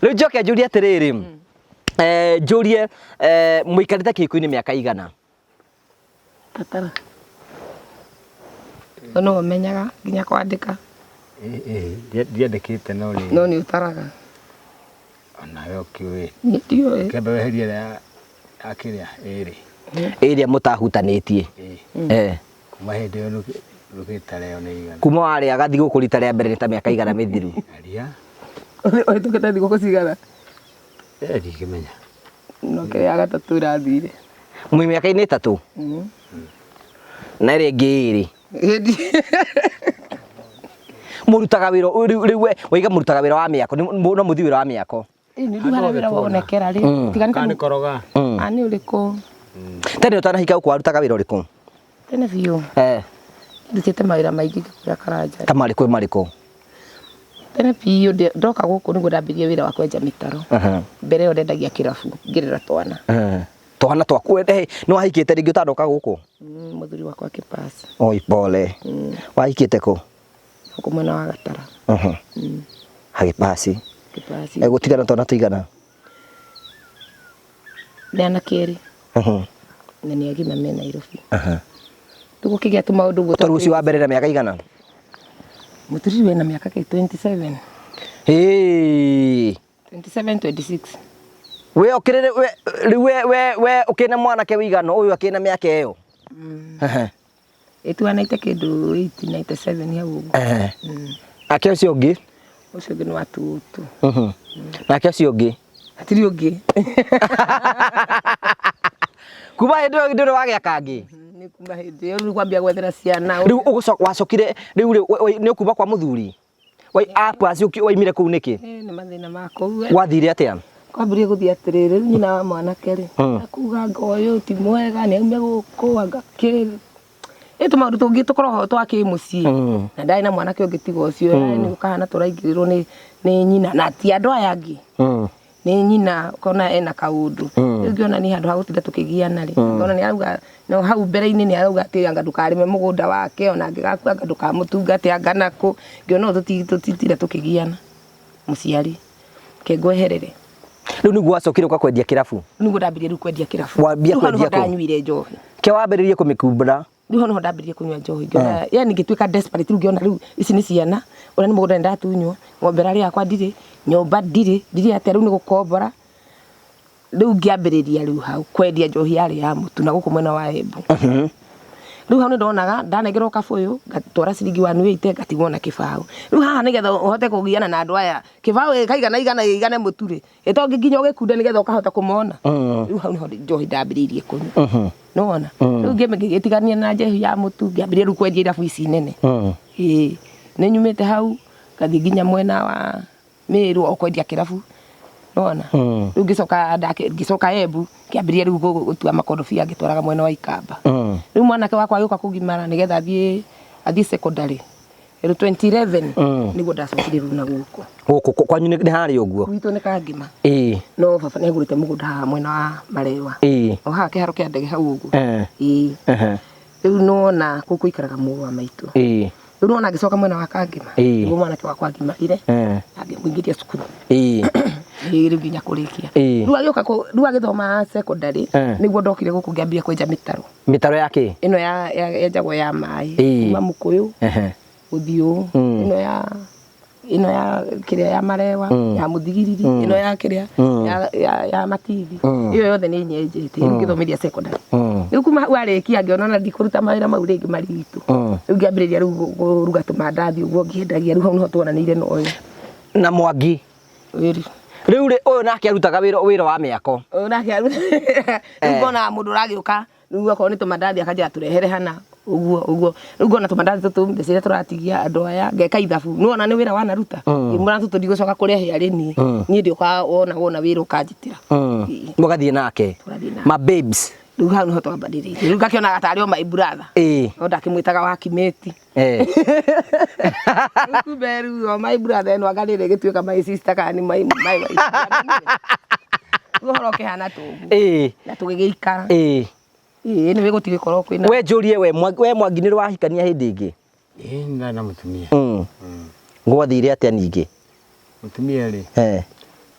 A: Rĩu njoke njũrie atĩrĩrĩ. Njũrie mũikarĩte kĩhiko-inĩ mĩaka igana?
F: Tatara. No ũmenyaga nginya kwandĩka.
B: Ĩĩ ndiandĩkĩte no nĩ.
F: No nĩ ũtaraga.
B: Onawe ũkĩũĩ.
F: Niĩ ndiũĩ.
B: Kĩambe weherie ĩrĩa akĩrĩa ĩrĩ.
A: Ĩrĩa mũtahutanĩtie.
B: Kuma hĩndĩ ĩyo rũgĩtara ĩyo nĩ igana.
A: Kuma warĩaga thigũkũ rita rĩa mbere nĩ ta mĩaka igana mĩthiru.
B: Aria.
F: Ũhĩtũkĩte thigũkũ cigana?
B: Ndingĩmenya.
F: No kĩrĩa ya gatatũ ĩrathire.
A: Mwĩ mĩaka-inĩ 3? Na ĩrĩa ĩngĩ ĩrĩ mũrutaga wĩra rĩu rĩu we waiga mũrutaga wĩra wa mĩako no mũthiĩ wĩra wa mĩako.
F: Nĩ rĩu harĩa wĩra wonekera rĩ tiga
B: Kana
F: nĩ
B: nĩ koroga.
F: nĩ ũrĩkũ
A: Tene ũtanahika gũkũ warutaga wĩra ũrĩkũ?
F: Tene biũ
A: Eh,
F: ndutĩte mawĩra maingĩ ngĩkũrĩa Karanja.
A: Ta marĩkũ marĩkũ?
F: Tene biũ ndoka gũkũ nĩguo ndambirie wĩra wa kwenja mĩtaro. Mbere ĩyo ndendagia kĩrabu ngĩrera twana.
A: Twana twaku nĩ wahikĩte rĩngĩ ũtanoka gũkũ?
F: Mũthuri wakwa akĩpass.
A: Oi pole. Wahikĩte kũ?
F: Gũkũ mwena wa Gatara.
A: Hagĩpasi.
F: Akĩpass.
A: Egũtigana twana tũigana?
F: Nĩ anake erĩ na nĩ agima me Nairobi. Rĩu gũkĩgĩa tũmaũndũ ũguo.
A: Tondũ ũcio wa mbere na mĩaka igana?
F: Mũtumia wĩna mĩaka kĩ 27.
A: Hĩĩ.
F: 27 26.
A: We ũkĩrĩ we rĩu we we we ũkĩna mwanake wĩigana ũyũ akĩna mĩaka ĩyo?
F: Ĩtuanaite kĩndũ 8 97 hau ũguo.
A: Ake ũcio ũngĩ?
F: Ũcio ũngĩ nĩ wa tutu.
A: Nake ũcio ũngĩ?
F: Hatirĩ ũngĩ.
A: Kuma hĩndĩ ĩyo ndũrĩ wagĩa kangĩ?
F: Nĩ kuma hĩndĩ ĩyo rĩu kwambia gwethera ciana.
A: Rĩu ũgũcoka wacokire rĩu rĩ nĩ ũkuma kwa mũthuri? Wai apu acio waimire kũu nĩkĩ?
F: Nĩ mathĩna ma kũu.
A: Gwathire atĩa?
F: Kwambĩrĩria gũthiĩ atĩrĩrĩ, rĩu nyina wa mwanake rĩ, akuga anga ũyũ ti mwega, nĩ aume gũkũ, anga kĩ. Ĩ tũmaũndũ tũngĩ tũkoragwo twa kĩmũciĩ. Na ndarĩ na mwanake ũngĩ tiga ũcio, nĩ ũkahana tũraingĩrĩrwo nĩ nyina, na ti andũ aya angĩ. Nĩ nyina ũkona ena kaũndũ. Rĩu ngĩona niĩ handũ ha gũtinda tũkĩgiana rĩ, ngona nĩ arauga, no hau mbere-inĩ nĩ arauga atĩ anga ndũkarĩme mũgũnda wake, ona angĩgakua anga ndũkamũtungate anga nakũ. Ngĩona ũũ tũtitinda tũkĩgiana. Mũciari, ke ngweherere.
A: Rĩu nĩguo wacokire ũka kwendia kĩrabu?
F: Nĩguo ndambirie rĩu kwendia kĩrabu.
A: Wambia
F: Rĩu hau nĩho
A: kwendia kũ?
F: ndanyuire njohi.
A: Ke wambĩrĩrie kũmĩkumbũra?
F: Rĩu hau nĩho ndambirie kũnyua njohi. Ngĩona, yani ngĩtuĩka desperate, rĩu ngĩona rĩu ici nĩ ciana, ũrĩa nĩ mũgũnda nĩndatunywo, ng'ombe ĩrarĩ yakwa ndirĩ, nyũmba ndirĩ, ndirĩ atĩa rĩu nĩ gũkombora. Rĩu ngĩambĩrĩria rĩu hau kwendia njohi yarĩ ya mũtu na gũkũ mwena wa Embu. Rĩu hau nĩndonaga ndanengerwo kabũyũ ngatwara ciringi 180 ngatigwo na kĩbaũ. Rĩu haha nĩgetha ũhote kũgiana na andũ aya, kĩbaũ gĩkaigana igana igane mũtu rĩ, ĩto nginya ũgĩkunde nĩgetha ũkahota kũmona. Rĩu hau nĩho njohi ndambĩrĩirie kũnyua. Nĩwona? Rĩu ngĩgĩtigania na njohi ya mũtu ngĩambĩrĩria rĩu kwendia irabu ici nene. Ĩĩ nĩ nyumĩte hau ngathiĩ nginya mwena wa Meru o kwendia kĩrabu. Nĩwona? Rĩu ngĩcoka Embu ngĩambĩrĩria rĩu gũtua makorobia ngĩtwaraga mwena wa Ikamba. Rĩu mwanake wakwa agĩũka kũgimara nĩgetha athiĩ secondary. Rĩu 2011 nĩguo ndacokire rĩu na gũkũ.
A: Gũkũ kwanyu nĩ harĩ ũguo?
F: Gwitũ nĩ Kangĩma. No baba nĩagũrĩte mũgũnda haha mwena wa Marewa. O haha kĩharo kĩa ndege hau ũguo. Ĩĩ. Rĩu nĩwona kũu kũikaraga mũrũ wa maitũ. Rĩu nĩwona ngĩcoka mwena wa Kangĩma. Nĩguo mwanake wakwa agimarire. Na ngĩmũingĩria cukuru. Ĩĩ rĩu nginya kũrĩkia. Rĩu agĩũka rĩu agĩthoma secondary nĩguo ndokire gũkũ ngĩambia kwenja mĩtaro.
A: Mĩtaro ya kĩ?
F: Ĩno yenjagwo ya maĩ. Kuma Mũkũyũ gũthiĩ ũũ. Ĩno ya kĩrĩa ya Marewa, ya Mũthigiriri, ĩno ya kĩrĩa ya Matithi. Ĩyo yothe nĩ nyenjete, rĩu ngĩthomithia secondary. Rĩu kuma hau arĩkia ngĩona ona ndikũruta mawĩra mau rĩngĩ maritũ. Rĩu ngĩambĩrĩria rĩu kũruga tũmandathi ũguo ngĩendagia, rĩu hau nĩho tuonanĩire na ũyũ.
A: Na Mwangi.
F: Wĩri.
A: Rĩu rĩ, ũyũ nake arutaga wĩra wa mĩako.
F: Ũyũ nake arutaga. Rĩu ngonaga mũndũ ũragĩũka, rĩu okorwo nĩ tũmandathi akanjĩra tũrehere hana. Ũguo, ũguo. Rĩu ngona tũmandathi tũtũ, mbeca iria tũratigia andũ aya, ngeka ithabu. Nĩwona nĩ wĩra wanaruta? Ngĩmwĩra tũtũ ndigũcoka kũrehe arĩ niĩ. Niĩ ndĩũkaga wona wĩra ũkanjĩtĩra. Ĩĩ.
A: Mũgathiĩ nake?
F: Tũgathiĩ nake.
A: Ma babes.
F: Rĩu hau nĩho twambanĩrĩirie. Rĩu ngakĩonaga tarĩ o my brother. No ndakĩmwĩtaga wa Kimeti. Rĩu kumbe rĩu o my brother ĩno anga rĩrĩ ĩgĩtuĩka my sister kana nĩ my my wife. Rĩu ũhoro ũkĩhana ta ũguo. Na tũgĩgĩikara. Ĩĩ, nĩ gũtigĩkorwo kwĩna.
A: We njũrie we, we Mwangi nĩ wahikania hĩndĩ ĩngĩ?
B: Ĩĩ, ndarĩ na mũtumia.
A: Gwathire atĩa ningĩ?
B: Mũtumia rĩ?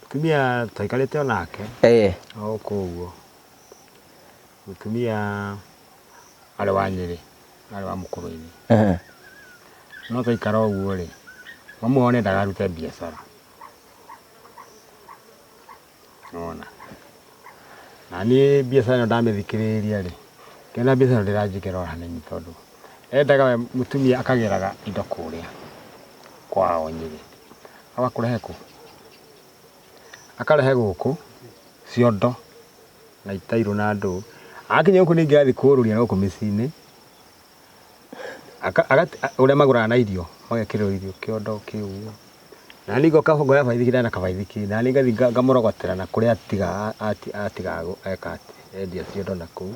B: Mũtumia twaikarĩte o nake. O gũkũ ũguo. Mũtumia arĩ wa Nyĩrĩ, arĩ wa Mũkũrwe-inĩ. No twaikara ũguo rĩ, mamu wao nĩendaga arute biacara. Nĩwona? Na niĩ biacara ĩno ndamĩthikĩrĩria rĩ, ngĩona biacara ĩno ndĩranjĩkĩra o hanini tondũ endaga we mũtumia akagĩraga indo kũrĩa kwao Nyĩrĩ. Agakũrehe kũ? Akarehe gũkũ ciondo na itairũ na ndũ. Akinya gũkũ ningĩ athiĩ kũũrũria gũkũ mĩciĩ-inĩ, Ũrĩa magũraga na irio magekĩrĩrwo irio kĩondo kĩu ũguo. Na niĩ ngoka ngoya baithikiri na kabaithikiri na niĩ ngathiĩ ngamũrogotera na kũrĩa atiga atiga eka atĩ endia ciondo na kũu.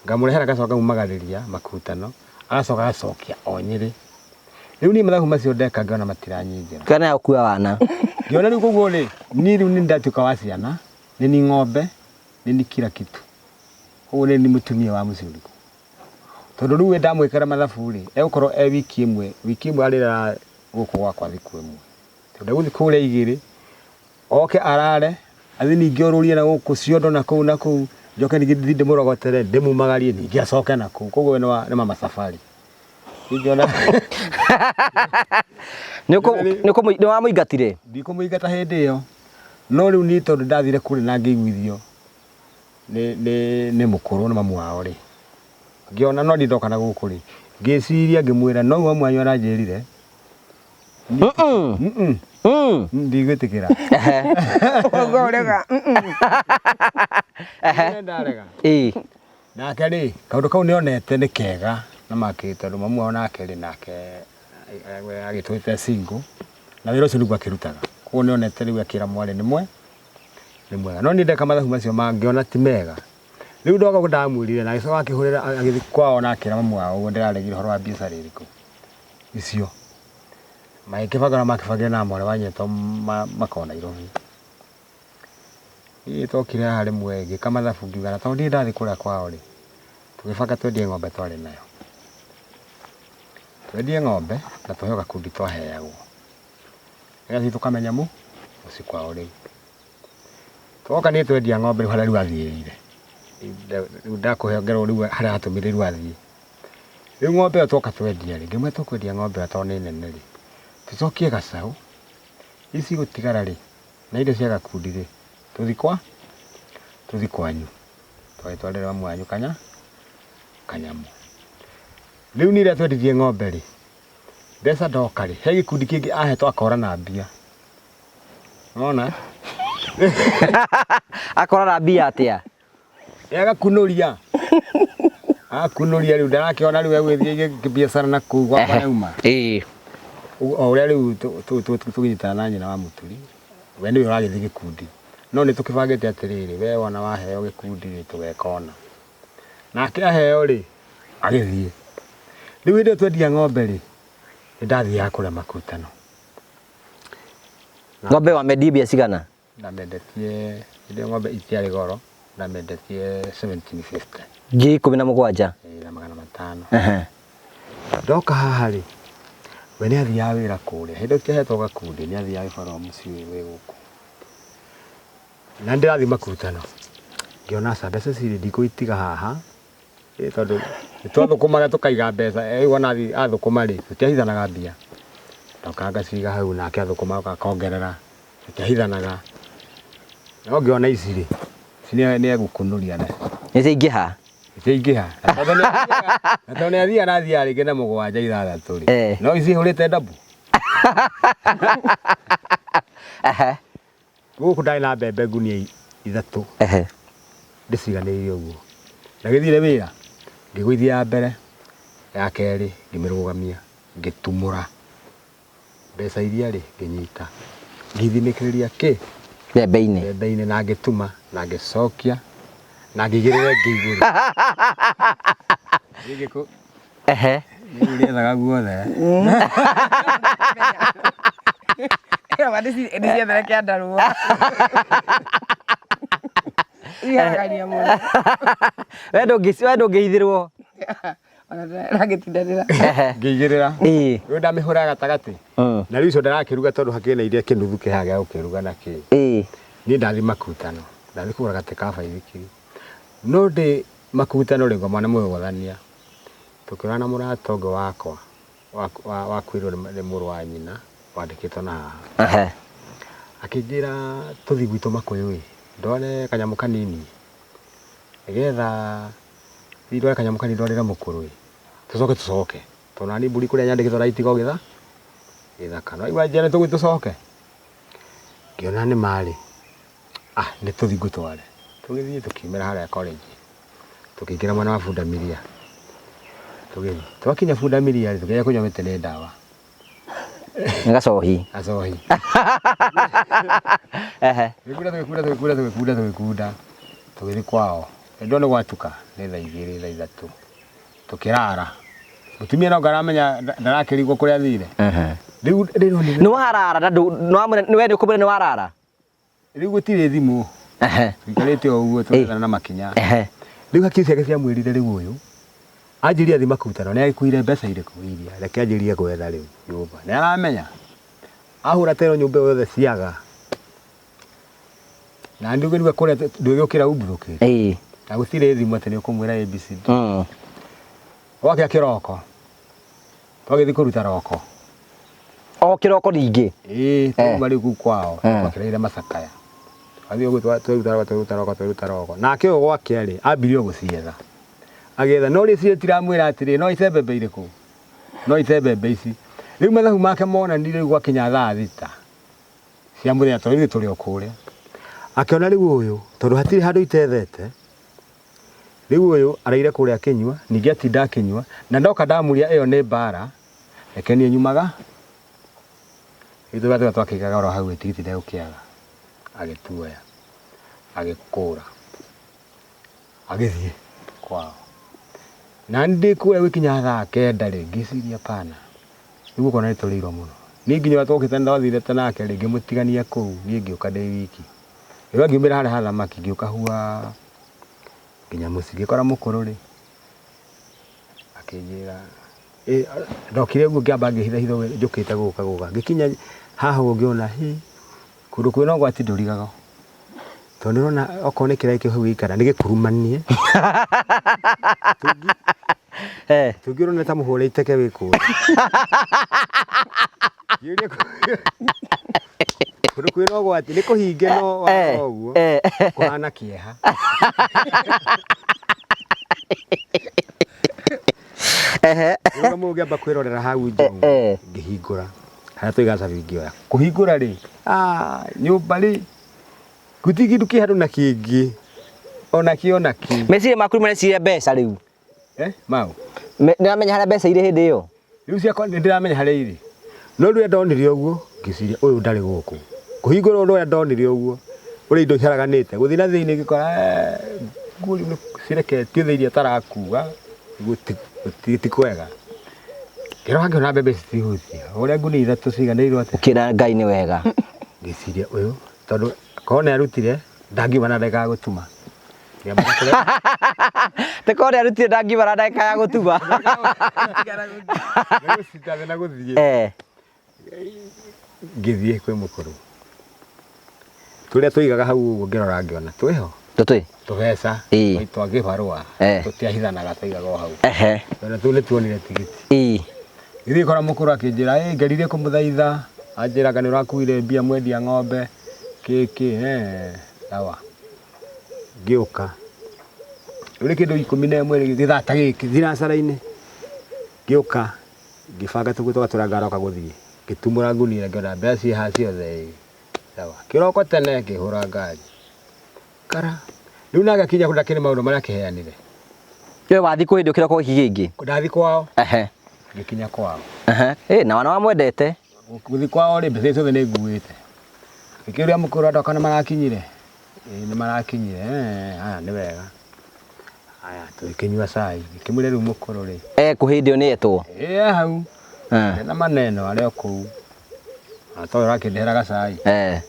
B: Ngamũrehera ngacoka ngamumagarĩria makutano agacoka agacokia o Nyĩrĩ. Rĩu niĩ mathabu macio ndeka ngĩona matiranyingĩra.
A: Kana ya gũkua wana.
B: Ngĩona rĩu koguo rĩ, niĩ rĩu nĩ ndatuĩka wa ciana, nĩ ni ng'ombe, nĩ ni kila kitu. Koguo nĩ ni mũtumia wa mũciĩ ũrĩkũ. Tondũ rĩu we ndamwĩkĩra mathabu rĩ, egũkorwo e wiki ĩmwe, wiki ĩmwe arĩrara gũkũ gwakwa thikũ ĩmwe. Tondũ egũthiĩ kũrĩa igĩrĩ, oke arare, athiĩ ningĩ orũrie na gũkũ ciondo na kũu na kũu, njoke ningĩ thiĩ ndĩmũrogotere, ndĩmumagarie, ningĩ acoke na kũu. Koguo we nĩ mama safari. Ningĩona
A: Nĩ wamũingatire?
B: Ndikũmũingata hĩndĩ ĩyo. No rĩu niĩ tondũ ndathire kũrĩa na ngĩiguithio nĩ mũkũrũ nĩ mamu wao rĩ, ngĩona no niĩ ndoka na gũkũ rĩ, ngĩciria ngĩmwĩra no mamu wanyu aranjĩrire ndigwĩtĩkĩra.
F: Ũguo ũrega.
B: Ndarega. Nake rĩ, kaũndũ kau nĩonete nĩ kega na makĩ tondũ mamu wao nake rĩ nake agĩtũĩte single na wĩra ũcio nĩguo akĩrutaga. Koguo nĩonete rĩu akĩra mwarĩ nĩ nĩ mwega. No niĩ ndeka mathabu macio ngĩona ti mega. Rĩu ndoka ũguo ndamwĩrire na agĩcoka akĩhũrĩra agĩthiĩ kwao na akĩra mamu wao ũguo ndĩraregire ũhoro wa biacara ĩrĩkũ icio. Magĩkĩbanga ũrĩa makĩbangire na mwarĩ wa nyina tondũ makoragwo Nairobi. Niĩ twokire haha rĩmwe ngĩka mathabu ngiuga na tondũ ndirĩ ndathiĩ kũrĩa kwao rĩ, tũgĩbanga twendie ng'ombe twarĩ nayo. Twendie ng'ombe na tũheo gakundi twaheagwo. Nĩgetha ithuĩ tũkamenya mũciĩ kwao rĩu. Twoka niĩ twendia ng'ombe rĩu harĩa rĩu athiĩrĩire. Rĩu ndakũhe ngero rĩu harĩa atũmire rĩu athiĩ. Rĩu ng'ombe ĩyo twoka twendia rĩ, ngĩmwĩra tũkwendia ng'ombe ĩyo tondũ nĩ nene rĩ, tũcokie gacaũ, ici igũtigara rĩ, na indo cia gakundi rĩ, tũthiĩ kwa tũthiĩ kwanyu. Twagĩtwarĩra mamu wanyu kanyamũ. Rĩu niĩ rĩrĩa twendirie ng'ombe rĩ, mbeca ndoka rĩ, he gĩkundi kĩngĩ ahetwo akorana mbia. Nĩwona?
A: Akorana mbia atĩa?
B: Agakunũria. Agakunũria rĩu ndarakĩona rĩu egũgĩthiĩ kĩbiacara na kũu gwakwa yauma. O ũrĩa rĩu tũkĩnyitana na nyina wa Mũturi, we nĩwe ũragĩthiĩ gĩkundi. No nĩ tũkĩbangĩte atĩrĩrĩ, we wona waheo gĩkundi rĩ, tũgeka ũna. Nake aheo rĩ, agĩthiĩ. Rĩu hĩndĩ ĩyo twendia ng'ombe rĩ, nĩ ndathiaga kũrĩa makutano.
A: Ng'ombe wamendirie mbia cigana?
B: Ndamendetie, hĩndĩ ĩyo ng'ombe itiarĩ goro, ndamendetie 1750.
A: 17,000.
B: Na 500. Ndoka haha rĩ, we nĩ athiaga wĩra kũrĩa. Hĩndĩ ĩyo tũtiahetwo gakundi, nĩ athiaga gĩbarũa mũciĩ ũyũ wĩ gũkũ. Na nĩ ndĩrathiĩ makutano. Ngĩona aca mbeca ici rĩ, ndikũitiga haha, tondũ nĩ twathũkũmaga tũkaiga mbeca. Rĩu ona athũkũma rĩ, tũtiahithanaga mbia. Ndokaga ngaciga hau nake athũkũma akongerera, tũtiahithanaga. No ngĩona ici rĩ, ici nĩ egũkunũria nacio.
A: Nĩ ciaingĩha?
B: Nĩ ciaingĩha. Na tondũ nĩ athiaga na athiaga rĩngĩ na 7 6 rĩ, no ici ihũrĩte ndabu. Gũkũ ndarĩ na mbembe ngunia 3. Ndĩciganĩire ũguo. Ndagĩthire wĩra, ngĩgũithia ya mbere, ya kerĩ ngĩmĩrũgamia, ngĩtumũra. Mbeca iria rĩ, ngĩnyita. Ngĩthinĩkĩrĩria kĩ?
A: Mbembe-inĩ.
B: Mbembe-inĩ na ngĩtuma, na ngĩcokia, na ngĩigĩrĩra ĩngĩ igũrũ. Rĩu rĩethaga guothe.
F: Ndiciethere kĩandarũa. Iharagania mũno.
A: We ndũngĩhithĩrwo.
F: Ona ndagĩtindanĩra.
B: Ngĩigĩrĩra. Rĩu ndamĩhũra gatagatĩ. Na rĩu icio ndarakĩruga tondũ hakĩrĩ na iria kĩnuthu kĩhaha gĩa gũkĩruga na kĩ. Niĩ ndathiĩ makutano. Ndathiĩ kũgũra gatĩ ka baithikiri. No ndĩ makutano rĩ, ngoma nĩ mũgũthania. Tũkĩona na mũrata ũngĩ wakwa wakuĩrwo nĩ mũrũ wa nyina wandĩkĩtwo na haha. Akĩnjĩra tũthiĩ gwitũ Makũyũ ĩ, ndware kanyamũ kanini nĩgetha thiĩ ndware kanyamũ kanini ndwarĩre mũkũrũ ĩ, tũcoke tũcoke. Tondũ nani mbũri kũrĩa nyandĩkĩtwo ndagĩtiga o gĩthaka. No aigua anjĩra nĩtũgũthiĩ tũcoke. Ngĩona nĩ ma rĩ, nĩ tũthiĩ ngũtware. Tũgĩthiĩ tũkiumĩra harĩa college, tũkĩingĩra mwena wa Bundamilia. Tũgĩthiĩ. Twakinya bundamilia rĩ, tũkĩgeria kũnyua mĩtĩ nĩ ndawa.
A: Nĩ gacohi.
B: Gacohi.
A: Ehe.
B: Tũgĩkunda tũgĩkunda tũgĩkunda tũgĩkunda tũgĩkunda tũgĩthiĩ kwao. Nĩ ndona gwatuka nĩ thaa igĩrĩ thaa ithatũ tũkĩrara. Mũtumia no ngaramenya ndarakĩrigwo kũrĩa athire.
A: Ehe.
B: Rĩu rĩronire
A: Nĩ warara na ndũ nĩ wamwĩra we nĩ ũkũmwĩra nĩ warara.
B: Rĩu gũtirĩ thimũ.
A: Ehe.
B: Tũikarĩte o ũguo tũrethana na makinya.
A: Ehe.
B: Rĩu hakiri ciake ciamwĩrire rĩu ũyũ anjĩrie athi makutano nĩ agĩkuire mbeca irĩkũ iria reke anjĩrie gwetha rĩu nyũmba. Nĩ aramenya ahũra tero nyũmba ĩyo yothe ciaga. Na ndũgĩrigwo kũrĩa ndũgĩũkĩra umbuthũkĩte.
A: Ĩĩ.
B: Na gũtirĩ thimũ atĩ nĩ ũkũmwĩra ABCD.
A: Mm.
B: Gwakĩa kĩroko twagĩthiĩ kũruta roko.
A: O kĩroko ningĩ.
B: Ĩĩ twauma rĩu kũu kwao
A: Eh.
B: twakĩraire macakaya. Twathiĩ ũguo tweruta roko tweruta roko tweruta roko. Nake ũyũ gwake rĩ ambirie o gũcietha. Agĩetha no rĩu citiramwĩra atĩrĩ no ite mbembe irĩkũ? No ite mbembe ici. Rĩu mathabu make monanire rĩu gwakinya thaa thita cia mũthenya tondũ ithuĩ tũrĩ o kũrĩa. Akĩona rĩu ũyũ tondũ hatirĩ handũ itethete rĩu ũyũ araire kũrĩa akĩnyua ningĩ atinda akĩnyua na ndoka ndamũria ĩyo nĩ mbara reke niĩ nyumaga ithuĩ tũrĩa twakĩigaga oro hau tigiti ndegũkĩaga agĩtuoya agĩkũra agĩthiĩ kwao na ndĩ kũrĩa gũkinya thaa kenda rĩ ngĩciria pana rĩu gũkũ nĩ tũrĩirwo mũno niĩ nginya ũrĩa twokĩte ndathiĩte nake rĩ ngĩmũtigania kũu niĩ ngĩũka ndĩ wiki rĩu angiumĩra harĩa ha thamaki ngĩũka hua nginya mũciĩ ngĩkora mũkũrũ rĩ akĩnjĩra ĩ ndokire ũguo ngĩamba ngĩhitha hitha ũguo njũkĩte gũka gũka ngĩkinya haha ũguo ngĩona hi kũndũ kwĩna ũgwati ndũrigaga tondũ nĩũrona okorwo nĩ kĩraĩ kĩu hau gĩikara nĩ gĩkurumanie
A: Eh.
B: tũngĩ ũrona ta mũhũre iteke wĩ kũrĩa Ngĩũria kũndũ kwĩna ũgwati nĩ kũhinge no
A: Eh.
B: warora ũguo
A: Eh.
B: kũhana kĩeha
A: Ehe.
B: Rĩu mũndũ ngĩamba kwĩrorera hau nja ũguo,
A: Eh.
B: ngĩhingũra harĩa tũigaga cabi ngĩoya kũhingũra rĩ ah, nyũmba rĩ gũtirĩ kĩndũ kĩ handũ na kĩngĩ ona kĩ ona kĩ
A: Meciria maku mareciria mbeca rĩu.
B: eh, mau
A: Nĩũramenya harĩa mbeca irĩ hĩndĩ ĩyo.
B: rĩu ciakwa nĩ ndĩramenya harĩa irĩ no rĩrĩa ndonire ũguo ngĩciria ũyũ ndarĩ gũkũ kũhingũra ũndũ ũrĩa ndonire ũguo ũrĩa indo iharaganĩte gũthiĩ na thĩinĩ ngĩkora eh, nguo rĩu nĩ cireketio thĩ iria atarakua ti kwega ngĩroka ngĩona mbembe ici citihutia ũrĩa ngunia ithatũ ciganĩirwo atĩa
A: Ũkĩra Ngai nĩ wega.
B: ngĩciria ũyũ tondũ korwo nĩ arutire ndangiuma na ndagĩka ya gũtuma Ngĩamba kũrĩa-
A: Te korwo nĩarutire ndangiuma na ndagĩka ya gũtuma.
B: nĩ gũcita na gũthiĩ
A: Eh.
B: ngĩthiĩ kwĩ mũkũrũ tũrĩa tũigaga hau ũguo ngĩrora ngĩona twĩho
A: Tũtũ.
B: tũbeca
A: Ĩĩ.
B: twa kĩbarũa
A: Eh.
B: tũtiahithanaga tũigaga o hau
A: Ehe.
B: tondũ tũu nĩtuonire tigiti
A: Ĩĩ.
B: gĩthiĩ kora mũkũrũ akĩnjĩra ĩ ngeririe kũmũthaitha anjĩraga nĩ ũrakuire mbia mwendia ng'ombe kĩkĩ eh, sawa ngĩũka rĩu nĩ kĩndũ ikũmi na ĩmwe gĩthaa ta gĩkĩ thinacara-inĩ ngĩũka ngĩbanga tũguo tũgatũra ngaroka gũthiĩ ngĩtumũra ngunia ngĩona mbeca ciĩ haha ciothe ĩ sawa kĩroko tene ngĩhũra ngari kara rĩu nake akinya kũndũ akĩrĩ maũndũ marĩa akĩheanire
A: We wathiĩ kũ hĩndĩ ĩyo kĩroko gĩkĩ kĩngĩ?
B: ndathi kwao
A: Ehe.
B: ngĩkinya kwao
A: Ehe. Ĩ na wana wamwendete.
B: Gũthiĩ kwao rĩ mbeca ciothe nĩ nguĩte ngĩkĩũria mũkũrũ andũ akwa nĩ marakinyire ĩĩ nĩ marakinyire Eh, haya nĩ wega haya tũgĩkĩnyua cai ngĩkĩmwĩra rĩu mũkũrũ rĩ
A: Eh kũ hĩndĩ ĩyo nĩ etwo.
B: ĩ e hau
A: Eh.
B: na maneno arĩ o kũu na toyũ ũrakĩndehera gacai
A: Eh.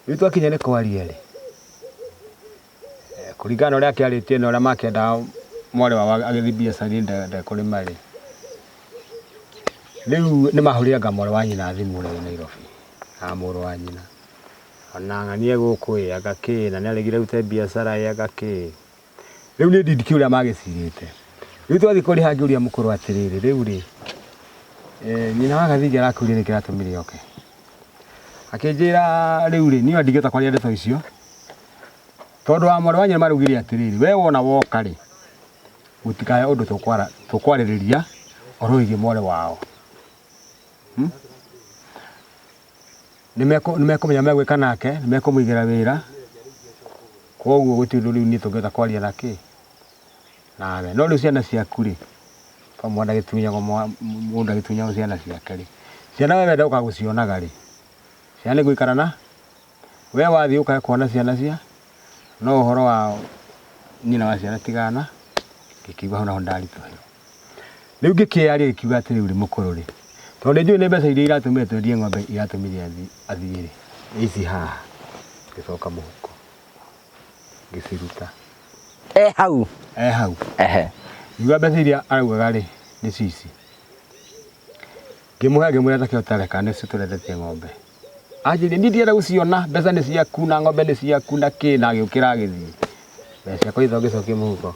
B: rĩu twakinya nĩ kwaria rĩ eh, kũringana na ũrĩa akĩarĩtie na ũrĩa makĩendaga mwarĩ wao agĩthiĩ biacara-inĩ ndekũrĩma rĩ rĩu nĩ mahũrire anga mwarĩ wa nyina thimũ ũrĩa wĩ Nairobi na mũrũ wa nyina ona ng'anie gũkũ ĩ anga kĩ na nĩ aregire arute biacara ĩ anga kĩ rĩu niĩ ndindikĩ ũrĩa magĩcirĩte rĩu twathiĩ kũrĩha ngĩũria mũkũrũ atĩrĩrĩ rĩu rĩ eh, nyina wa Gathingi arakũria nĩkĩ kĩratũmire oke akĩnjĩra rĩu rĩ niĩ ndingĩhota kwaria ndeto icio tondũ wa mwarĩ wa nyina maraugire atĩrĩrĩ we wona woka rĩ gũtikae ũndũ tũkwarĩrĩria ũhoro wĩgiĩ mwarĩ wao nĩ mekũmenya megwĩka nake nĩ mekũmũigĩra wĩra koguo gũtirĩ ũndũ rĩu niĩ tũngĩhota kwaria na kĩ nawe no rĩu ciana ciaku rĩ To mwana gĩtunyagwo mũndũ agĩtunyagwo ciana ciake rĩ, ciana we wenda ũka gũcionaga rĩ, ciana nĩ gũikara na we wathiĩ ũkae kuona ciana cia no ũhoro wa nyina wa ciana tigana. Ngĩkĩigua hau naho ndaritũhĩrwo. Rĩu ngĩkĩaria gĩkiuga atĩ rĩu rĩ mũkũrũ rĩ, tondũ nĩ njũĩ nĩ mbeca iria iratũmire twendie ng'ombe iratũmire athiĩ rĩ, ici haha. Ngĩcoka mũhuko ngĩciruta.
A: E hau.
B: E hau.
A: Ehe.
B: Ngiuga mbeca iria araugaga rĩ nĩ cici. Ngĩmũhe ngĩmwĩra ta kĩotareka nĩcio tũrendetie ng'ombe. Anjĩrire niĩ ndienda gũciona, mbeca nĩ ciaku na ng'ombe nĩ ciaku na kĩ, na agĩũkĩra agĩthiĩ. Mbeca ciakwa itho ngĩcokia mũhuko.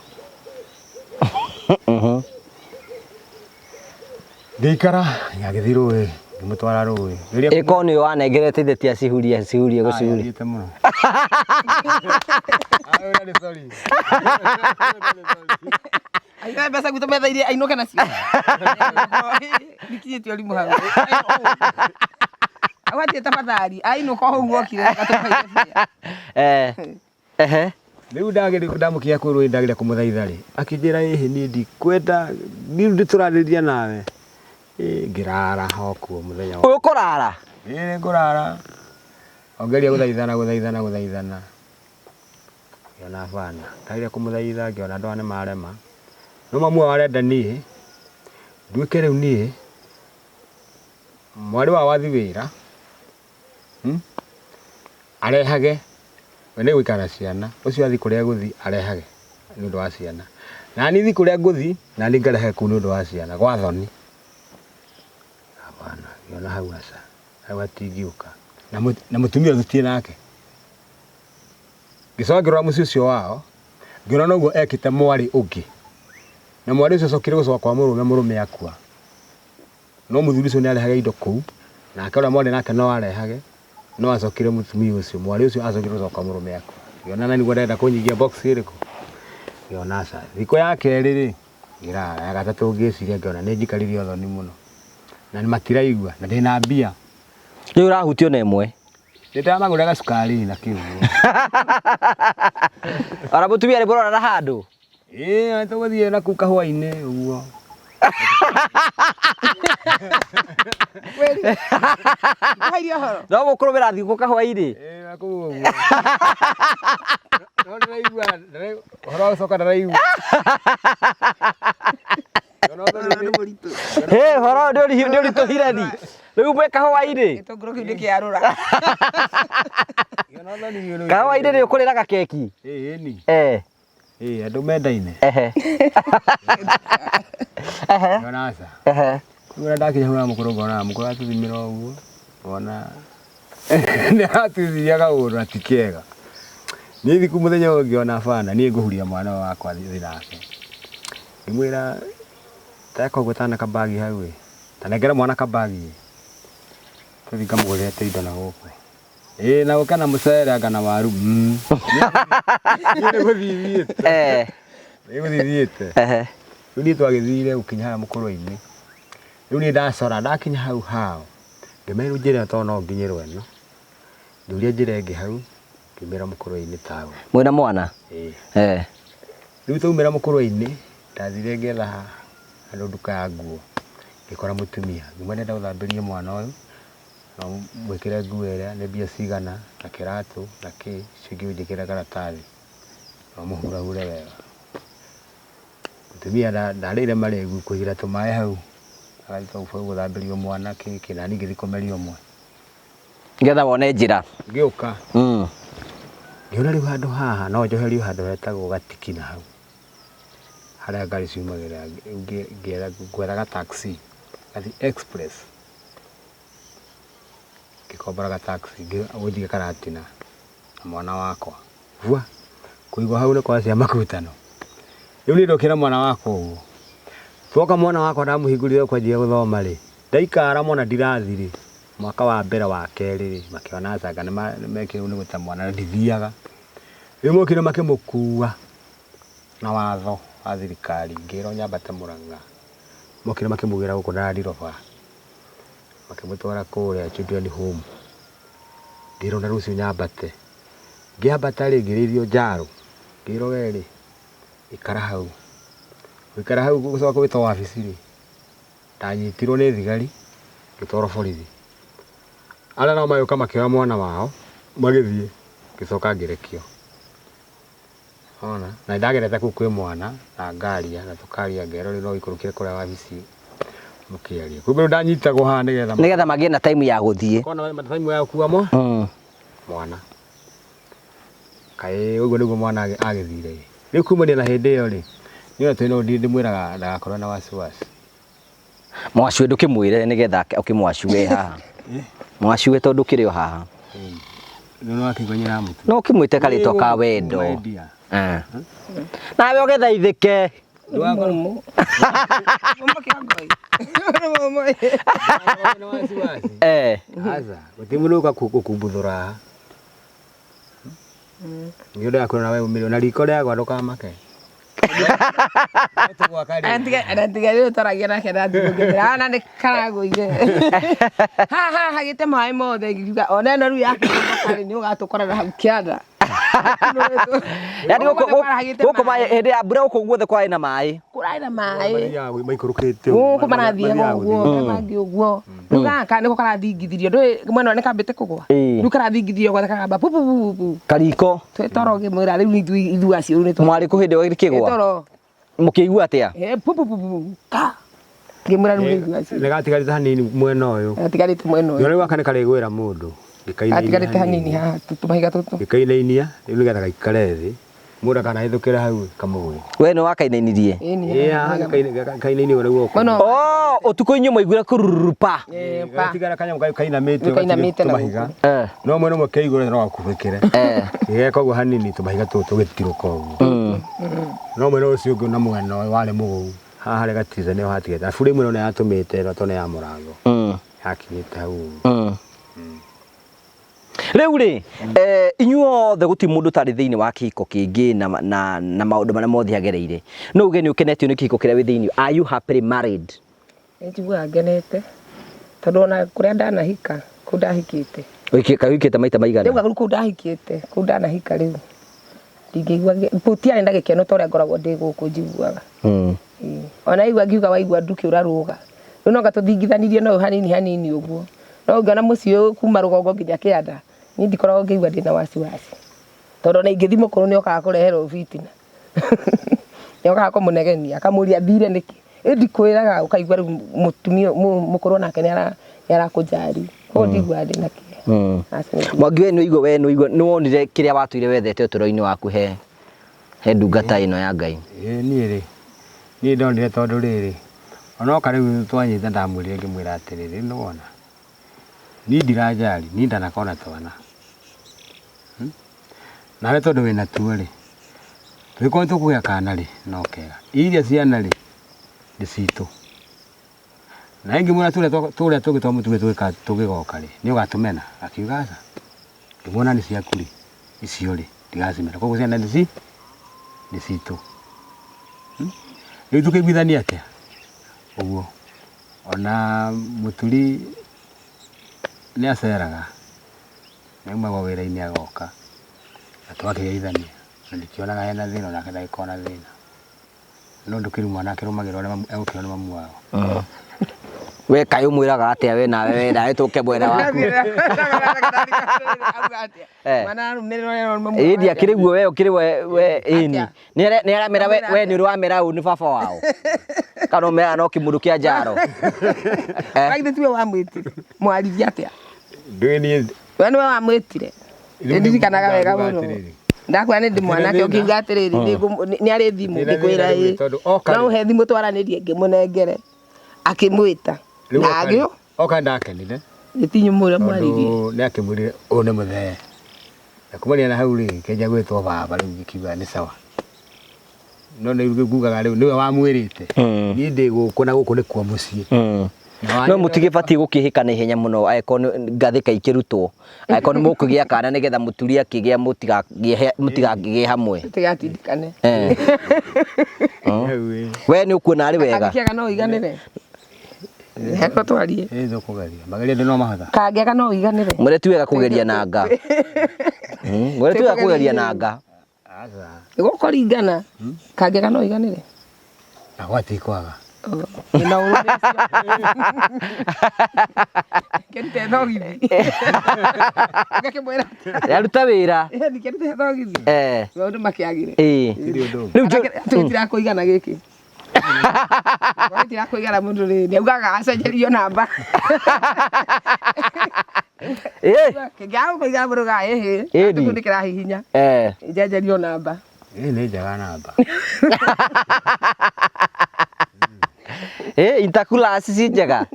B: Ngĩikara agĩthiĩ rũĩ, ngĩmũtwara rũĩ. Rĩrĩa
A: Ĩkorwo nĩ wanengerete ithe ti acihurie acihurie gũcihuria.
B: Athiĩte mũno. Ũrĩa nĩ sorry.
F: Aiga mbeca gwitũ metha iria ainũke nacio. Nikinyĩtie ũrimũ hau. Hau hatirĩ tafadhali. Ainũka o ũguo okire gatũkaire mbia.
A: Eh. Ehe.
B: Rĩu ndagĩrĩ ndamũkinya kũu rũĩ ndagĩrĩ kũmũthaitha rĩ, akĩnjĩra ĩhĩ niĩ ndikwenda, niĩ rĩu ndĩtũrarĩria nawe. Ĩ ngĩrara o kuo mũthenya
A: Ũyũ kũrara.
B: Ĩ ngũrara. Ongeria gũthaithana gũthaithana gũthaithana. Ngĩona bana. Ndagĩrĩ kũmũthaitha ngĩona andũ aya nĩ marema. No mamu wao arenda niĩ nduĩke rĩu niĩ mwarĩ wao athi wĩra, arehage we nĩ gũikara na ciana, ũcio athi kũrĩa egũthi arehage nĩ ũndũ wa ciana, na niĩ thi kũrĩa ngũthi na niĩ ngarehe kũu nĩ ũndũ wa ciana gwa thoni. Hapana, ngĩona hau aca, hau hatingĩũka. Na mũtumia tũtirĩ nake. Ngĩcoka ngĩrora mũciĩ ũcio wao, ngĩona noguo ekĩte mwarĩ ũngĩ. Na mwarĩ ũcio acokire gũcoka kwa mũrũme, mũrũme akua. No mũthuri ũcio nĩ arehaga indo kũu, nake ũrĩa mwarĩ nake no arehage, no acokire mũtumia ũcio, mwarĩ ũcio acokire gũcoka kwa mũrũme akua. Ngĩona na nĩguo ndĩrenda kũnyingia box ĩrĩkũ. Ngĩona aca. Thikũ ya kerĩ rĩ, ngĩrara, ya gatatũ ngĩciria ngĩona nĩ njikarire ũthoni mũno. Na matiraigua, na ndĩna mbia.
A: Rĩu ũrahutio na ĩmwe.
B: Nĩ ndamagũrĩra gacukari na kĩu.
A: Ona mũtumia nĩ mũrorana handũ.
B: Ĩĩ, tũgũthiĩ na kũu kahũa-inĩ ũguo.
F: Hairia ũhoro.
A: No mũkũrũmĩra thikũ kahũa-inĩ.
B: Ĩĩ, na kũu ũguo. No ndĩraigua, ũhoro wa gũcoka ndĩraigua.
A: Hĩ, ũhoro ũyũ nĩ ũritũhire ni. Rĩu mwĩ kahũa-inĩ.
F: Gĩtũngũrũ kĩu nĩ kĩarũra.
A: Kahũa-inĩ nĩ ũkũrĩra gakeki.
B: Ĩĩ ni.
A: Eh.
B: Ĩĩ, andũ mendaine.
A: Ehe. Ehe.
B: Ngĩona aca.
A: Ehe.
B: Rĩu ũrĩa ndakinya hau na mũkũrũ ngona mũkũrũ atũthimĩra ũguo, ngona nĩ aratũthiaga kaũndũ na ti kega. Niĩ thiku mũthenya ũyũ ngĩona bana, niĩ ngũhuria mwana ũyũ wakwa thiĩ nake. Ngĩmwĩra teka ũguo tana kabagi hau ĩ, ta nengera mwana kabagi ĩ, tũthiĩ ngamũgũrĩre tũindo na gũkũ. Ĩĩ na gũka na mũcere anga na waru. Niĩ nĩ gũthiĩ thiĩte.
A: Eh.
B: Nĩ gũthiĩ thiĩte.
A: Ehe.
B: Rĩu niĩ twagĩthire gũkinya harĩa mũkũrũ-inĩ. Rĩu niĩ ndacora ndakinya hau hao, ngĩmera njĩra ĩno tondũ no nginyĩrwo ĩno. Ngĩũria njĩra ĩngĩ hau, ngĩumĩra mũkũrũ-inĩ taũni.
A: Mwĩna mwana?
B: Ĩĩ.
A: Eh.
B: Rĩu twaumĩra mũkũrũ-inĩ, ndathire ngĩetha handũ nduka ya nguo, ngĩkora mũtumia. Ngĩmwĩra ndĩrenda gũthambĩria mwana ũyũ, na ũmwĩkĩre nguo ĩrĩa nĩ mbia cigana, na kĩratũ, na kĩ, icio ingĩ ũnjĩkĩre karatathi, na ũmũhurahure wega. Mũtumia ndarĩire marĩgu kũigĩra tũmaĩ hau, agathiĩ gũthambĩrio mwana kĩ kĩ, na niĩ ngĩthiĩ kũmeria ũmwe.
A: Nĩgetha wone njĩra.
B: Ngĩũka. Ngĩona rĩu handũ haha no njoherio handũ hetagwo Gatikina hau, harĩa ngari ciumagĩra, ngĩethaga taxi, gathi express. Ngĩkombora ga taxi gũthiĩ Karatina na mwana wakwa. Vua, kũigwo hau nĩ kwa cia makutano. Rĩu niĩ ndokĩra mwana wakwa ũguo. Twoka mwana wakwa ndamũhingũrire kwanjia gũthoma rĩ, ndaikara mwana ndirathi rĩ, mwaka wa mbere wa kerĩ rĩ, makĩona acanga nĩ mekĩrwo nĩ gũte mwana na ndithiaga. Rĩu mokire makĩmũkua na watho wa thirikari, ngĩrwo nyambate Mũrang'a. Mokire makĩmũgĩra gũkũ na Landiroba, makĩmũtwara kũrĩa Children Home. Ngĩrwo na rũciũ nyambate. Ngĩambata rĩ, ngĩrĩithio njaro. Ngĩrwo we rĩ, ikara hau. Gũikara hau gũcoka gwĩtwo wabici rĩ, ndanyitirwo nĩ thigari ngĩtwarwo borithi. Arĩa nao magĩũka makĩoya mwana wao magĩthiĩ, ngĩcoka ngĩrekio. Ona na nĩndagerete kũu kwĩ mwana na ngaria na tũkaria ngerwo rĩu no ũikũrũkire kũrĩa wabici mũkĩaria. Kumbe rĩu ndanyitagwo haha nĩgetha
A: Nĩgetha magĩe na time ya gũthiĩ.
B: kona time ya gũkua mwana. Kaĩ ũguo nĩguo mwana agĩthire ĩ. Rĩu kumania na hĩndĩ ĩyo rĩ, niĩ ona twĩna ũndũ ndĩmwĩraga ndagakorwo na wasiwasi.
A: Mwacue ndũkĩmwĩre nĩgetha ũkĩmwacue haha. Mwacue tondũ ũkĩrĩ o haha.
B: Rĩu no akĩigua nyĩramũtu.
A: No ũkĩmwĩte karĩtwa ka wendo.
B: Wendia.
A: Nawe ũgĩthaithĩke.
B: Ndũgakorwo na wasiwasi. Aca, gũtirĩ mũndũ ũka gũkumbuthũra haha. Nĩ ũndũ wa na we na riko rĩagwa ndũkamake.
F: Anatiga rĩu twaragia nake ndathikũngĩra ana nĩ karagũire haha hagĩte maĩ mothe ngiuga ona ĩno rĩu yakarĩ nĩ ũgatũkora na hau kĩanda.
A: Yaani gũkũ maĩ hĩndĩ ya mbura gũkũ guothe kwarĩ na maĩ.
F: Kũrarĩ na maĩ.
B: Mathiaga maikũrũkĩte
F: Gũkũ marathiaga ũguo mangĩ ũguo. Rĩu gaka nĩko karathingithirio ndũĩ mwena ũrĩa nĩ kambĩte kũgwa. Rĩu karathingithirio gwothe kagamba pu pu pu pu.
A: Kariko.
F: Twĩ toro ngĩmwĩra rĩu ithuĩ ithuĩ acio rĩu nĩ
A: Mwarĩ kũ hĩndĩ ĩyo rĩkĩgwa?
F: Toro.
A: Mũkĩigua atĩa?
F: Pu pu pu pu ka. Ngĩmwĩra rĩu nĩ ithuĩ acio.
B: Nĩ gatigarĩte hanini mwena ũyũ.
F: Gatigarĩte mwena ũyũ.
B: Rĩu gaka nĩ karĩgwĩra mũndũ.
F: Gatigarĩte hanini haha tũmahiga tũtũ.
B: Gĩkainainia rĩu nĩgetha gaikare thĩ. Mũndũ akanahĩtũkĩra hau kamũgwe.
A: We nĩ wakainainirie?
B: Kainainio nĩguo.
A: Oh, ũtukũ inyuĩ mwaiguire kũrurupa.
B: Gatigara kanyamũ kau kainamĩte
F: Kainamĩte na
B: tũmahiga. No mwena ũmwe ke igũrũ no gakubĩkĩre. Gĩgeka ũguo hanini tũmahiga tũtũ tũgĩtirũka ũguo. No mwena ũcio ũngĩ na mwena ũyũ warĩ mũgũu. Haha harĩa gatirica nĩho hatigĩte. Na buri ĩmwe no nĩyatũmĩte ĩno tondũ nĩ ya mũrango. Yakinyĩte hau ũguo.
A: Rĩu rĩ, inyuothe gũtirĩ mũndũ ũtarĩ thĩinĩ wa kĩhiko kĩngĩ na maũndũ marĩa mothe agereire. No uge nĩ ũkenetio nĩ kĩhiko kĩrĩa wĩ thĩinĩ. Are you happily married?
F: Nĩ njiguaga ngenete tondũ ona kũrĩa ndanahika kũu ndahikĩte.
A: Ũhikĩte maita maigana?
F: Rĩu kũu ndahikĩte kũu ndanahika rĩu ndingĩigua gũtiarĩ na gĩkeno ta ũrĩa ngoragwo ndĩ gũkũ njiguaga. Ona igua ngiuga waigua nduki ũrarũga. Rĩu no gatũthingithanirie no hanini hanini ũguo. No ũngĩona mũciĩ ũyũ kuma rũgongo nginya kĩanda niĩ ndikoragwo ngĩigua ndĩna wasiwasi. Tondũ ona ingĩthiĩ mũkũrũ nĩ okaga kũreherwo bitina. Nĩ okaga kũmũnegenia akamũria thire nĩkĩ. Ĩ ndikwĩraga ũkaigua rĩu mũtumia mũkũrũ onake nĩ arakũnjari. Koguo ndiguaga ndĩna kĩeha.
A: Mwangi we nĩ ũigua we nĩ ũigua nĩ wonire kĩrĩa watũire wethete ũtũũro-inĩ waku he ndungata ĩno ya Ngai.
B: Niĩ rĩ, niĩ ndonire tondũ rĩrĩ, onoka rĩu twanyita ndamwĩrire ngĩmwĩra atĩrĩrĩ, nĩ wona niĩ ndiranjari, niĩ ndanakona twana. Nawe tondũ wĩna tuo rĩ, tũngĩkorwo tũkũgĩa kana rĩ, no kega. Iria ciana rĩ, nĩ citũ. Na ngĩmwĩra tũrĩa tũngĩ twa mũtumia tũgĩgoka rĩ, nĩ ũgatũmena? Akiuga aca. Ngĩmuona nĩ ciaku rĩ, icio rĩ, ndigacimena. Koguo ciana nĩ citũ. Rĩu tũkĩiguithania atĩa? Ũguo. Ona mũturi nĩ aceraga, nĩ aumagwo wĩra-inĩ agoka, na twakĩgeithania, na ndikĩonaga hena thĩna onake ndagĩkoragwo na thĩna. No ndũkĩrĩ mwana akĩrũmagĩrĩrwo nĩ egũkĩrwo nĩ mamu wao.
A: We kaĩ ũmwĩraga atĩa we nawe we nawe tũke mwena waku. Ĩĩ ndiakĩrĩ guo we ũkĩrĩ we ĩni. Nĩ aramera we nĩ ũrĩ wamera ũũ nĩ baba wao. Kana ũmeraga no kĩmũndũ kĩa njaro.
F: Githĩ tiwe wamwĩtire? Mwaririe atĩa?
B: Ndũĩ niĩ.
F: We nĩwe wamwĩtire. Ndirikanaga wega mũno. Ndakwĩra nĩ ndĩ mwanake ũkiuga atĩrĩrĩ nĩ arĩ thimũ ngĩkwĩra ĩ no ũhe thimũ twaranĩrie ngĩmũnengere akĩmwĩta na agĩũ
B: oka ndakenire
F: gĩtinyu mũrĩa mwaririe
B: nĩ akĩmwĩrire ũyũ nĩ mũthee na kumania na hau rĩ kĩanjia gwĩtwo baba rĩu ngĩkiuga nĩ sawa no nĩ ngugaga rĩu nĩwe wamwĩrĩte niĩ ndĩ gũkũ na gũkũ nĩkuo mũciĩ.
A: No mũtigĩbatiĩ gũkĩhĩka na ihenya mũno angĩkorwo ngathĩka ikĩrutwo angĩkorwo nĩ mũkũgĩa kana nĩgetha mũturi akĩgĩa mũtigagĩe hamwe.
F: Tũtigatindĩkane.
A: We nĩ ũkuona arĩ wega?
F: Kangĩkĩaga no ũiganĩre. Heko twarie.
B: Ĩ tũkũgeria. Mageria ndĩ no mahota.
F: Kangĩaga no ũiganĩre.
A: Mwĩre ti wega kũgeria na nga. Mwĩre ti wega kũgeria na nga.
F: Gũkũringana. Kangĩaga no ũiganĩre.
B: Na gwatikwaga.
F: Na ũrũme kĩrute thogithi ngakĩmwĩra
A: Yaruta wĩra.
F: kĩrute thogithi
A: Eh.
F: maũndũ makĩagire
A: Ĩĩ. Rĩu
F: tũgĩtirakũigana gĩkĩ gĩtirakũigana mũndũ rĩ nĩaugaga acenjerio namba.
A: Ĩĩ.
F: Kĩngĩaga gũkũigana mũndũ ga ĩhĩ
A: Ĩni.
F: nĩ kĩrahihinya
A: Eh.
F: njenjerio namba.
B: Ĩĩ nĩ njega namba.
A: Eh, intercoolers ci njega.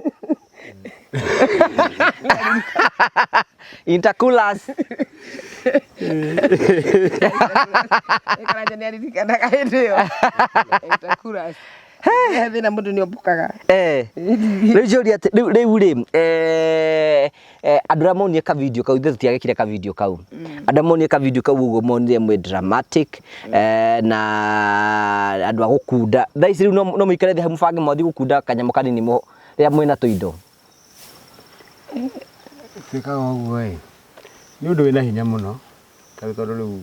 A: Intercoolers.
F: Karanja nĩ aririkanaga hĩndĩ ĩyo Itakuras. He thĩna mũndũ nĩ ombũkaga.
A: Eh. Rĩu njũria atĩ rĩu rĩu rĩ eh eh, andũ arĩa monire ka video kau ithuĩ tũtiagĩkire ka video kau. Andũ arĩa monire ka video kau ũguo monire mwĩ dramatic eh, na andũ a gũkunda. Thaa ici rĩu no no mũikare thĩ hau mũbange mwathiĩ gũkunda kanyamũ kanini mũ rĩrĩa mwĩna tũindo.
B: Twĩkaga ũguo ĩ, nĩ ũndũ wĩna hinya mũno tarĩu tondũ rĩu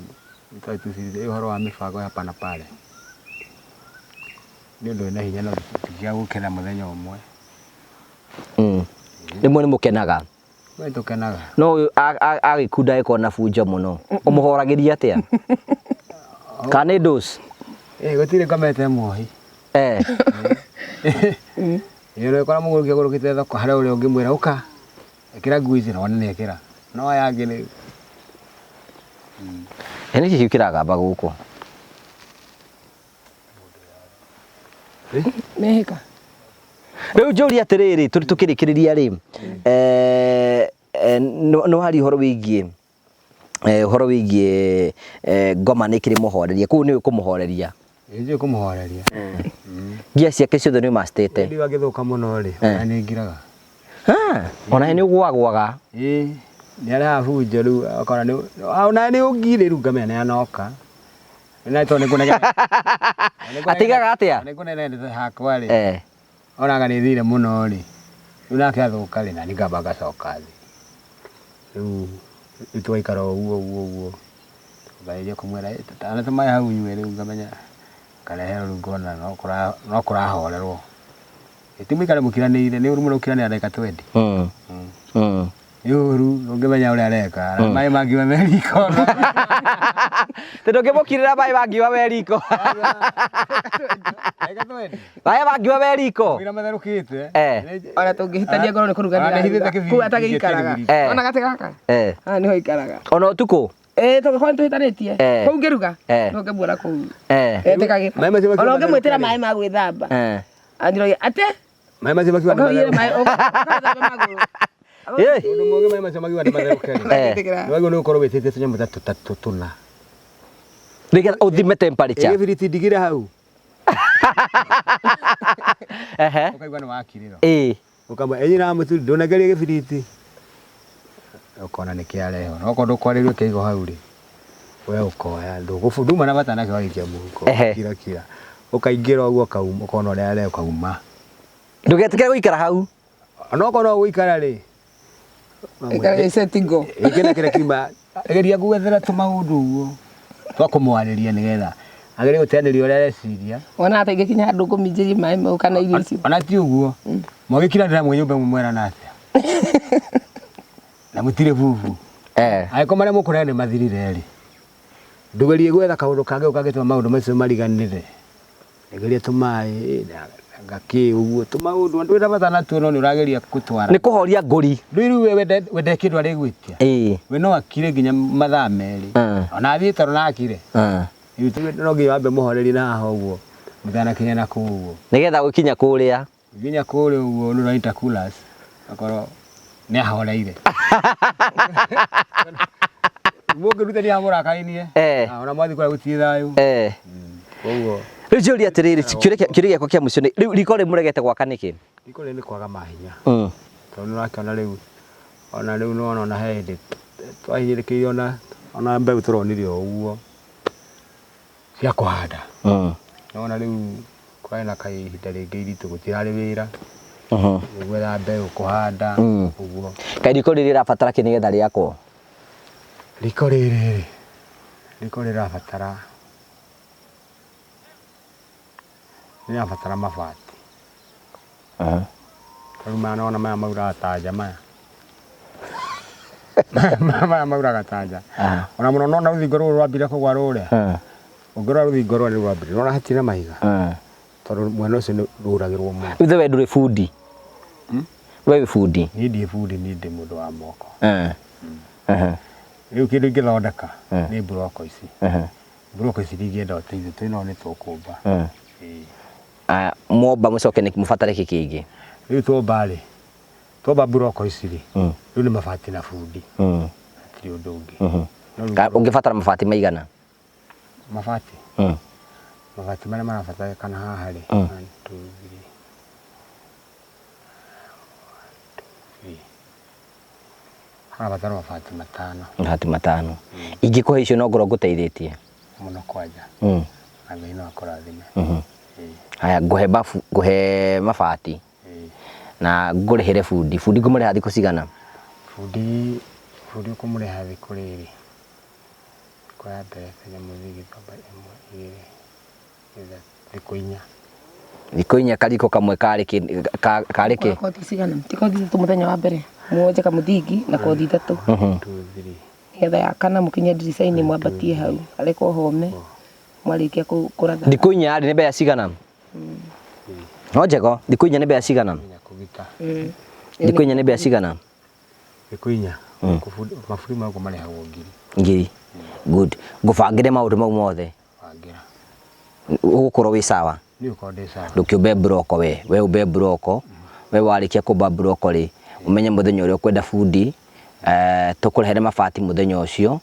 B: tũcirĩtie ũhoro wa mĩbango ya hapa na pale, nĩ ũndũ wĩna hinya no tũtigia gũkena mũthenya ũmwe.
A: Rĩmwe nĩ mũkenaga.
B: We tũkenaga.
A: No ũyũ agĩkunda agĩkorwo na bunjo mũno. Ũmũhoragĩria atĩa? Kana nĩ dose?
B: Ĩ gũtirĩ ngomete muohi.
A: Eh.
B: Ĩ ũrĩkora mũgũrũki agũrũkĩte thoko harĩa ũrĩa ũngĩmwĩra ũka ĩkĩra nguo ici na wone nĩ ekĩra. No aya angĩ nĩ
A: Ĩ nĩkĩ kĩu kĩragamba gũkũ?
F: Mehĩka.
A: Rĩu njũria atĩrĩrĩ tũkĩrĩkĩrĩria rĩ eh, eh, nĩ waria ũhoro wĩgiĩ eh, ũhoro wĩgiĩ eh, ngoma nĩ kĩrĩ mũhoreria kũu nĩ kũmũhoreria.
B: Ĩ njũĩ kũmũhoreria.
A: Ngia ciake ciothe nĩ ũmacitĩte.
B: Ndiwa agĩthũka mũno rĩ, ona nĩ ngiraga.
A: Ona nĩ ũgwagwaga.
B: Ĩ nĩ arehaga bunjo rĩu akona nĩ ona nĩ ũngirĩ rĩu ngamenya nĩ anoka. Na tondũ nĩ kũnegena.
A: Atigaga atĩa?
B: Nĩ kũnegena hakwa rĩ.
A: Eh.
B: Onaga nĩ thire mũno rĩ. Rĩu nake athũka rĩ na niĩ ngamba ngacoka thĩ. Rĩu rĩu tũgaikara o ũguo ũguo ũguo. Ngarĩria kũmwĩra tana tũmaĩ hau nyue rĩu ngamenya ngareherwo rĩu ngona no kũrahorerwo. Ti mũikare mũkiranĩire nĩ ũru mũno gũkiranĩra ndagĩka 20. Nĩ ũru ũngĩmenya ũrĩa areka na maĩ mangiuma me riko.
A: Tondũ ũngĩmũkirĩra maĩ mangiuma me riko.
B: Ndagĩka 20.
A: Maĩ mangiuma me riko.
B: Mũira matherũkĩte.
A: Eh.
F: Ona tũngĩhĩtania ngoro nĩ kũruga
B: Ona nĩhithĩte
F: ndĩraruga. Kũu atagĩikaraga.
A: Eh.
F: Ona gatĩ gaka.
A: Eh.
F: Haha nĩho aikaraga.
A: Ona ũtukũ.
F: Ĩ tũngĩkorwo nĩ tũhĩtanĩtie.
A: Eh.
F: Kũu ngĩruga.
A: Eh.
F: No ngĩmuona kũu.
A: Eh.
F: Etĩkagĩra.
B: Maĩ macio makiuma
F: Ona ũngĩmwĩtĩra
B: matherũke-rĩ.
F: maĩ ma gwĩthamba.
A: Eh.
F: Anjĩragia ate
B: Maĩ macio makiuga nĩ
F: ũkaiyĩre
B: matherũke.
F: maĩ ũgathambe magũrũ.
A: Ĩ.
B: Ũndũ mũũgĩ maĩ macio makiuga nĩ matherũke rĩ.
A: Eh.
B: Nĩ wagĩrĩirwo nĩ gũkorwo wĩtĩte tũnyamũ ta tũtatũ tũna.
A: Nĩgetha ũthime temperature.
B: Gĩbiriti ndigire hau.
A: Ehe.
B: Ũkaigua nĩ wakirĩrwo.
A: Ĩ.
B: Ũkamwĩra ĩĩ na mũthuri ndũnengerie gĩbiriti. Ũkona nĩ kĩarehwo. Na okorwo ndũkwarĩrio kĩigo hau rĩ, we ũkoya ndũgũbu nduma na bata nakĩo wagĩikia mũhuko.
A: Ehe.
B: Kira kira. Ũkaingĩra ũguo ũkauma ũkona ũrĩa arehwo ũkauma.
A: Ndũgetĩkĩre gũikara hau.
B: Ona okorwo no gũikara rĩ.
F: Ikaraga icetingo.
B: Gĩkĩ na kĩrĩa kiuma geria gwethera tũmaũndũ ũguo twa kũmwarĩria nĩgetha agerie gũteanĩria ũrĩa areciria.
F: Wona ata ingĩkinya handũ ngũminjĩrie maĩ mau kana irio icio.
B: Ona ti ũguo mwagĩkiranĩra mwĩ nyũmba ĩmwe mwerana atĩa na mũtirĩ bubu.
A: Eh.
B: Angĩkorwo marĩa mũkũrĩa nĩ mathirire rĩ, ndũgerie gwetha kaũndũ kangĩ kangĩtũma maũndũ macio mariganĩre. Geria tũmaĩ gakĩ ũguo tũmaũndũ ndwĩ na bata natuo no nĩ ũrageria gũtwara.
A: Nĩ kũhoria ngũri.
B: Rĩu rĩu we wende kĩndũ arĩgwĩtia.
A: Ĩ.
B: We no akire nginya mathaa merĩ. Ona athiĩ toro na akire. Rĩu no nginya wambe mũhorerie na haha ũguo mũtanakinya na kũu ũguo.
A: Nĩgetha gũkinya kũrĩa.
B: Nginya kũrĩa ũguo nĩ ũraita coolers akorwo nĩ ahoreire. Mũngĩrutania mũrakainie.
A: Eh.
B: Ona mwathiĩ kũrĩa gũtirĩ thayũ.
A: Eh.
B: Koguo
A: Rĩu njũria atĩrĩrĩ, kĩũria gĩakwa kĩa mũico nĩ rĩu riko rĩu mũregete gwaka nĩkĩ?
B: riko rĩrĩ nĩ kwaga mahinya. Tondũ nĩ ũrakĩona rĩu ona rĩu nĩwona ona he hĩndĩ twahinyĩrĩkĩire ona mbeũ tũronire o ũguo cia kũhanda. Nĩwona rĩu kwarĩ na kahinda rĩngĩ iritũ gũtirarĩ wĩra. Gwetha mbeũ kũhanda ũguo.
A: Kaĩ riko rĩrĩ rĩrabatara kĩ nĩgetha rĩakwo?
B: Riko rĩrĩ rĩ, riko rĩrabatara Nĩ irabatara mabati. Rĩu maya nona maya mauraga tanja maya. Maya mauraga tanja. Ona mũno nona rũthingo rũrũ rwambire kũgwa rũrĩa. Ũngĩrora rũthingo rũrĩa nĩ rwambire. Nona hatirĩ na mahiga. Tondũ mwena ũcio nĩ ruragĩrwo mũno.
A: Ithe we ndũrĩ bundi? We wĩ bundi?
B: Niĩ ndirĩ bundi, niĩ ndĩ mũndũ wa moko. Rĩu kĩndũ ingĩthondeka nĩ mburoko ici. Mburoko ici ndingĩenda ũteithio, twĩ nao nĩ tũkũmba. Ĩĩ.
A: Aya, mwomba mũcoke nĩ mũbatare kĩ kĩngĩ?
B: Rĩu twomba rĩ, twomba mburoko ici rĩ, rĩu nĩ mabati na bundi. Hatirĩ ũndũ ũngĩ. No rĩu
A: Ũngĩbatara mabati maigana?
B: Mabati? Mabati marĩa marabatarĩkana haha rĩ, 1, 2, 3, 1, 2, 3. Harabatara mabati matano.
A: Mabati matano. Ingĩkũhe icio no ngorwo ngũteithĩtie?
B: Mũno kwanja. Na Ngai no akũrathime.
A: Haya, ngũhe bafu, ngũhe mabati. Na ngũrĩhĩre bundi. Bundi ngũmũrĩha thikũ cigana?
B: Bundi, bundi ũkũmũrĩha thikũ rĩrĩ. Thikũ ya mbere kanyamũ gĩkombe ĩmwe, igĩrĩ, ithatũ, thikũ inya.
A: Thikũ inya kariko kamwe karĩ kĩ, karĩ kĩ?
F: Kothi cigana? Ti kothi ithatũ mũthenya wa mbere. Mũonje kamũthingi na kothi ithatũ.
B: 2, 3.
F: Nĩgetha ya kana mũkinye ndirica-inĩ mwambatie hau. Arekwo home. Mwarĩkia kũratha.
A: Thikũ inya rĩ nĩ mbeca cigana? No njego, thikũ inya nĩ mbeca cigana? Thikũ inya nĩ mbeca cigana?
B: Thikũ inya. Maburi mau marĩhagwo ngiri.
A: Ngiri. Good. Ngũbangĩre maũndũ mau mothe.
B: Bangĩra.
A: Ũgũkorwo wĩ sawa?
B: Niĩ ngũkorwo ndĩ sawa.
A: Ndũkĩũmbe mburoko we. We ũmbe mburoko. We warĩkia kũmba mburoko rĩ, ũmenye mũthenya ũrĩa ũkwenda bundi, tũkũrehere mabati mũthenya ũcio,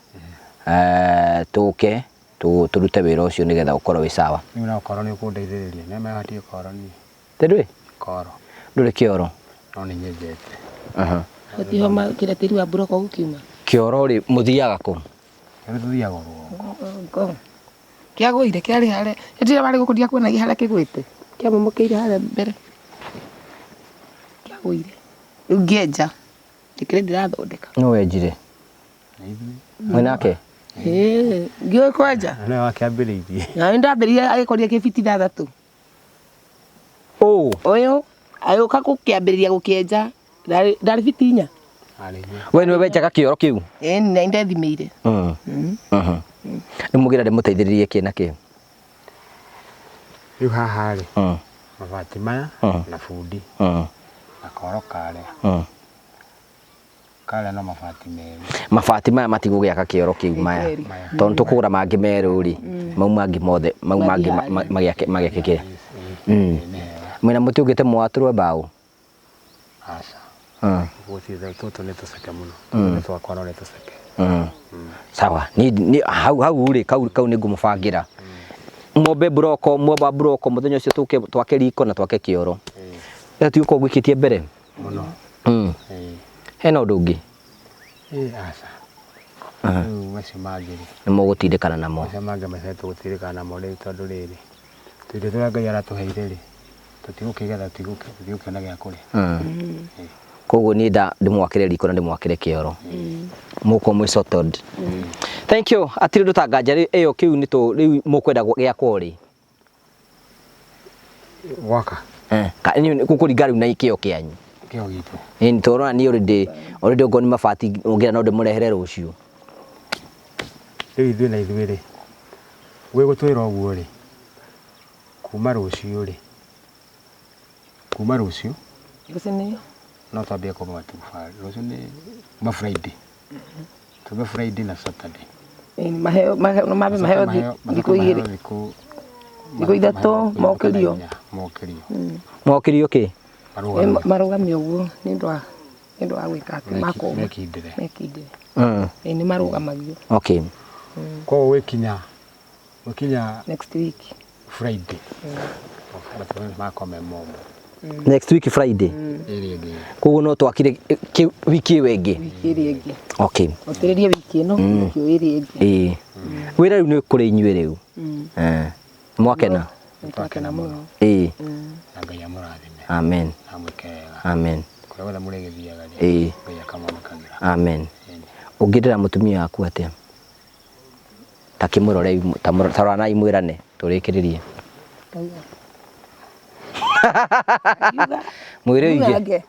A: tũke tũrute wĩra ũcio nĩgetha ũkorwo wĩ sawa.
B: Niĩ no korwo nĩ ũkũndeithĩrĩria. Nĩ mabatiĩ koro niĩ.
A: Te ndũrĩ?
B: Koro.
A: Ndũrĩ kĩoro?
B: No nĩ nyendete.
F: Gũtiho kĩrĩa tĩri wa mburoko gũkiuma?
A: Kĩoro rĩ, mũthiaga kũ?
B: Kĩoro tũthiaga rũgongo.
F: Kĩagũire, kĩarĩ harĩa. Hĩndĩ ĩrĩa warĩ gũkũ ndiakuonagia harĩa kĩgwĩte. Kĩamomokĩire harĩa mbere. Kĩagũire. Rĩu ngĩenja. Ndĩkĩrĩ ndĩrathondeka.
A: No wenjire? Mwĩ nake?
F: Ĩĩ, ngĩũĩ kwenja.
B: Na nĩwe wakĩambĩrĩirie.
F: Na nĩ ndambĩrĩirie agĩkoria kĩ biti ithathatũ.
A: Ũ?
F: Ũyũ, agĩũka gũkĩambĩrĩria gũkĩenja. Ndarĩ biti inya.
A: We nĩwe wenjaga kĩoro kĩu?
F: Ĩĩ, nĩ ndethimĩire.
A: Rĩu mũgĩra ndĩmũteithĩrĩrie kĩ na kĩ?
B: Rĩu haha rĩ, mabati maya na bundi na koro karĩa. Karĩa no mabati merũ.
A: Mabati maya matigũgĩaka kĩoro kĩu maya. Tondũ tũkũgũra mangĩ merũ rĩ, mau mangĩ mothe, mau mangĩ magĩake magĩake kĩrĩa. Mwĩna mũtĩ ũngĩte mwatũrwe mbaũ?
B: Aca. Gũtirĩ, tũtũ nĩ tũceke mũno. Tũtũ nĩ twakwa no nĩ tũceke.
A: Sawa, ni, ni hau hau rĩ, kau kau nĩ ngũmũbangĩra. Mwombe mburoko, mwomba mburoko mũthenya ũcio tũke twake riko na twake kĩoro. Ĩyo ti ũkorwo gwĩkĩtie mbere?
B: Mũno.
A: Hena ũndũ ũngĩ?
B: Ĩĩ, aca. Rĩu macio mangĩ rĩ.
A: Nĩ mũgũtindĩkana namo.
B: Macio mangĩ macio tũgũtindĩkana namo rĩu tondũ rĩrĩ, tũindo tũrĩa Ngai aratũheire rĩ, tũtigũkĩgetha, tũtigũkĩona gĩa kũrĩa.
A: Koguo niĩ ndĩmwakĩre riko na ndĩmwakĩre kĩoro. Mũgũkorwo mwĩ sorted. Thank you. Atirĩ ũndũ ta nganja ĩyo kĩu nĩ tũ rĩu mũkwenda gĩakwo rĩ?
B: Gwaka.
A: Ka gũkũringa rĩu na kĩo kĩanyu.
B: Kĩo gitũ.
A: Ĩĩ, nĩ tondũ niĩ already, already okorwo nĩ mabati ũngĩra no ndĩmũrehere rũciũ.
B: Rĩu ithuĩ na ithuĩ rĩ, gwĩ gũtwĩra ũguo rĩ, kuma rũciũ rĩ, kuma rũciũ,
F: Rũciũ nĩ?
B: No twambie kũmba matubarĩ. Rũciũ nĩ kuma Friday. Tumbe Friday na Saturday.
F: Ĩĩ, maheo, maheo, no mambe maheo thikũ igĩrĩ.
B: Thikũ
F: Thikũ ithatũ, mokĩrio.
B: Mokĩrio.
A: Mokĩrio kĩ?
B: Marũgamio.
F: Marũgamio ũguo, nĩ ũndũ wa, nĩ ũndũ wa gwĩka atĩ makũma.
B: Mekindĩre.
F: Mekindĩre. Ĩĩ, nĩ marũgamagio.
A: Okay.
B: Koguo gwĩkinya, gwĩkinya
F: next week.
B: Friday. Makome momo.
A: Next week Friday.
B: Ĩrĩa ĩngĩ.
A: Koguo no twakire wiki ĩyo ĩngĩ.
F: Wiki ĩrĩa ĩngĩ.
A: Okay.
F: Ũtĩrĩrie wiki ĩno, wiki ĩyo ĩrĩa ĩngĩ.
A: Ĩĩ. Wĩra rĩu nĩ kũrĩ inyuĩ rĩu. Mwakena?
F: Nĩtwakena mũno.
A: Ĩĩ.
B: Na Ngai amũrathime.
A: Amen.
B: Na amwĩke wega.
A: Amen.
B: Kũrĩa guothe mũrĩgĩthiaga rĩ,
A: Ĩĩ.
B: Ngai akamonekagĩra.
A: Amen. Ũngĩndĩra mũtumia waku atĩa? Ta kĩmũrore, ta roranai mwĩrane, tũrĩkĩrĩrie. Mwĩre
F: Uga
A: ũige.
F: nge.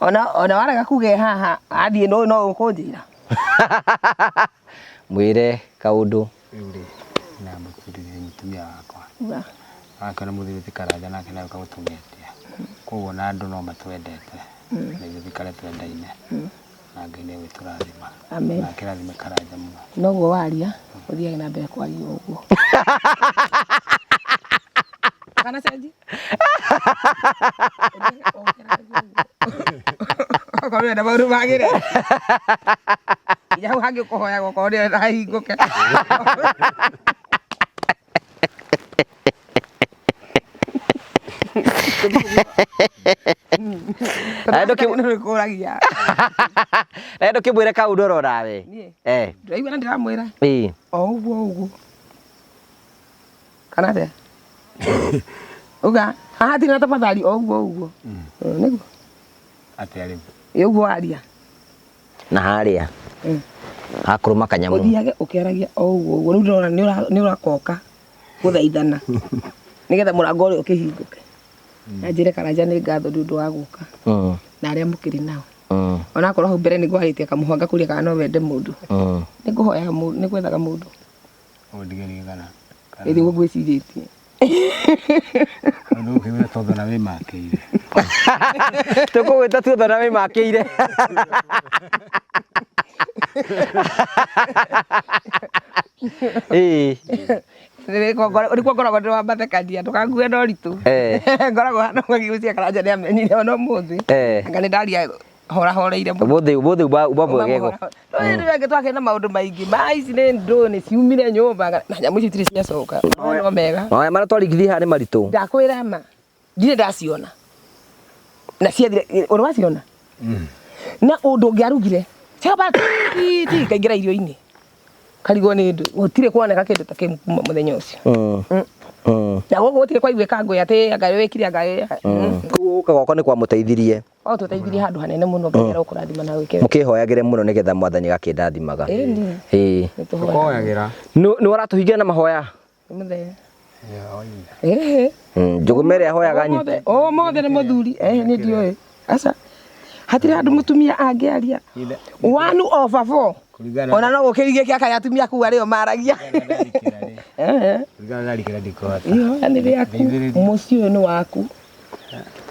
F: Ona warega kuge haha athiĩ no ũkũnjĩra.
A: Mwĩre kaũndũ.
B: Rĩu rĩ, na mũthuri mũtumia wakwa.
F: Uga.
B: Nake na mũthuri ti Karanja nake nawe ũkamũtũmĩtie. Koguo na andũ no matwendete. Na ithuĩ tũikare twendaine. Na Ngai nĩ egũtũrathima.
F: Amen.
B: Na akĩrathime Karanja mũno.
F: Noguo waria ũthiage na mbere kwaria ũguo. Kana cenji? Okorwo wenda maũndũ magĩre. Nginya hau hangĩ ũkũhoyaga okorwo nĩwe hahingũke.
A: Na ndũkĩ-
F: Nĩ kũragia.
A: Na ndũkĩmwĩre kaũndũ oro nawe.
F: Niĩ?
A: Eh.
F: Ndĩraigua na ndĩramwĩra.
A: Ĩĩ.
F: O ũguo ũguo. Kana atĩa? Uga, haha hatirĩ na tafadhali o ũguo ũguo. Nĩguo.
B: Atĩa rĩu?
F: Ĩ ũguo waria.
A: Na harĩa. Hakũrũma kanyamũ.
F: Ũthiage ũkĩaragia o ũguo ũguo. Rĩu ndĩrona nĩ ũrakoka gũthaithana. Nĩgetha mũrango ũrĩa ũkĩhingũke. Na njĩre Karanja nĩ ngatho nĩ ũndũ wa gũka. Na arĩa mũkĩrĩ nao. Onakorwo hau mbere nĩ ngwarĩtie kamũhwa ngakũria kana no wende mũndũ. Nĩ ngũhoyaga mũndũ, nĩ gwethaga mũndũ.
B: Ũndigĩrie kana?
F: Ĩ nĩguo ngwĩcirĩtie.
B: Nĩ ũkĩwĩra tondũ na wĩmakĩire.
A: Tũkũgwĩta tuothe na wĩmakĩire. Ĩĩ.
F: Nĩkuo ngoragwo ndĩ wa mathekania ndũkangue na ũritũ. Ngoragwo hana ũguo Karanja nĩ amenyire ona ũmũthĩ. Anga nĩ ndaria horahoreire mũno.
A: Ũmũthĩ ũmũthĩ uma mwegego.
F: Rĩu twakĩrĩ na maũndũ maingĩ ma ici nĩ ndũ nĩ ciumire nyũmba na nyamũ icio itirĩ ciacoka. No mega.
A: Mawaya marĩa twaringithia haha nĩ maritũ.
F: Ndakwĩra ma ndirĩ ndaciona. Na ciathire ũrĩ waciona? Na ũndũ ũngĩarugire ciakamba ti ti ikaingĩra irio-inĩ. Karigwo nĩ ndũ gũtirĩ kwoneka kĩndũ ta kĩu kuma mũthenya ũcio. Na gũkũ gũtirĩ kwaiguĩka ngũĩ atĩ anga wĩkire anga
A: Koguo gũka gwakwa nĩ kwamũteithirie.
F: O tũteithirie handũ hanene mũno Ngai arokũrathima na gwĩke.
A: Mũkĩhoyagĩre mũno nĩgetha mwathani agakĩndathimaga.
F: Ĩni.
A: Ĩĩ.
B: Tũkũhoyagĩra.
A: Nĩ ũratũhingira na mahoya?
F: Mũthee. Ĩĩ.
A: Njũgũma ĩrĩa ahoyaga nyingĩ.
F: Ũmũthĩ nĩ mũthuri. Ĩĩ niĩ ndiũĩ. Aca. Hatirĩ handũ mũtumia angĩaria. One over four. Ona no gũkĩrigie kĩa karĩa atumia kuu arĩo maragia.
B: Kũringana na ndarikĩra ndikũhota.
F: Ihoya nĩ rĩaku. Mũciĩ ũyũ nĩ waku.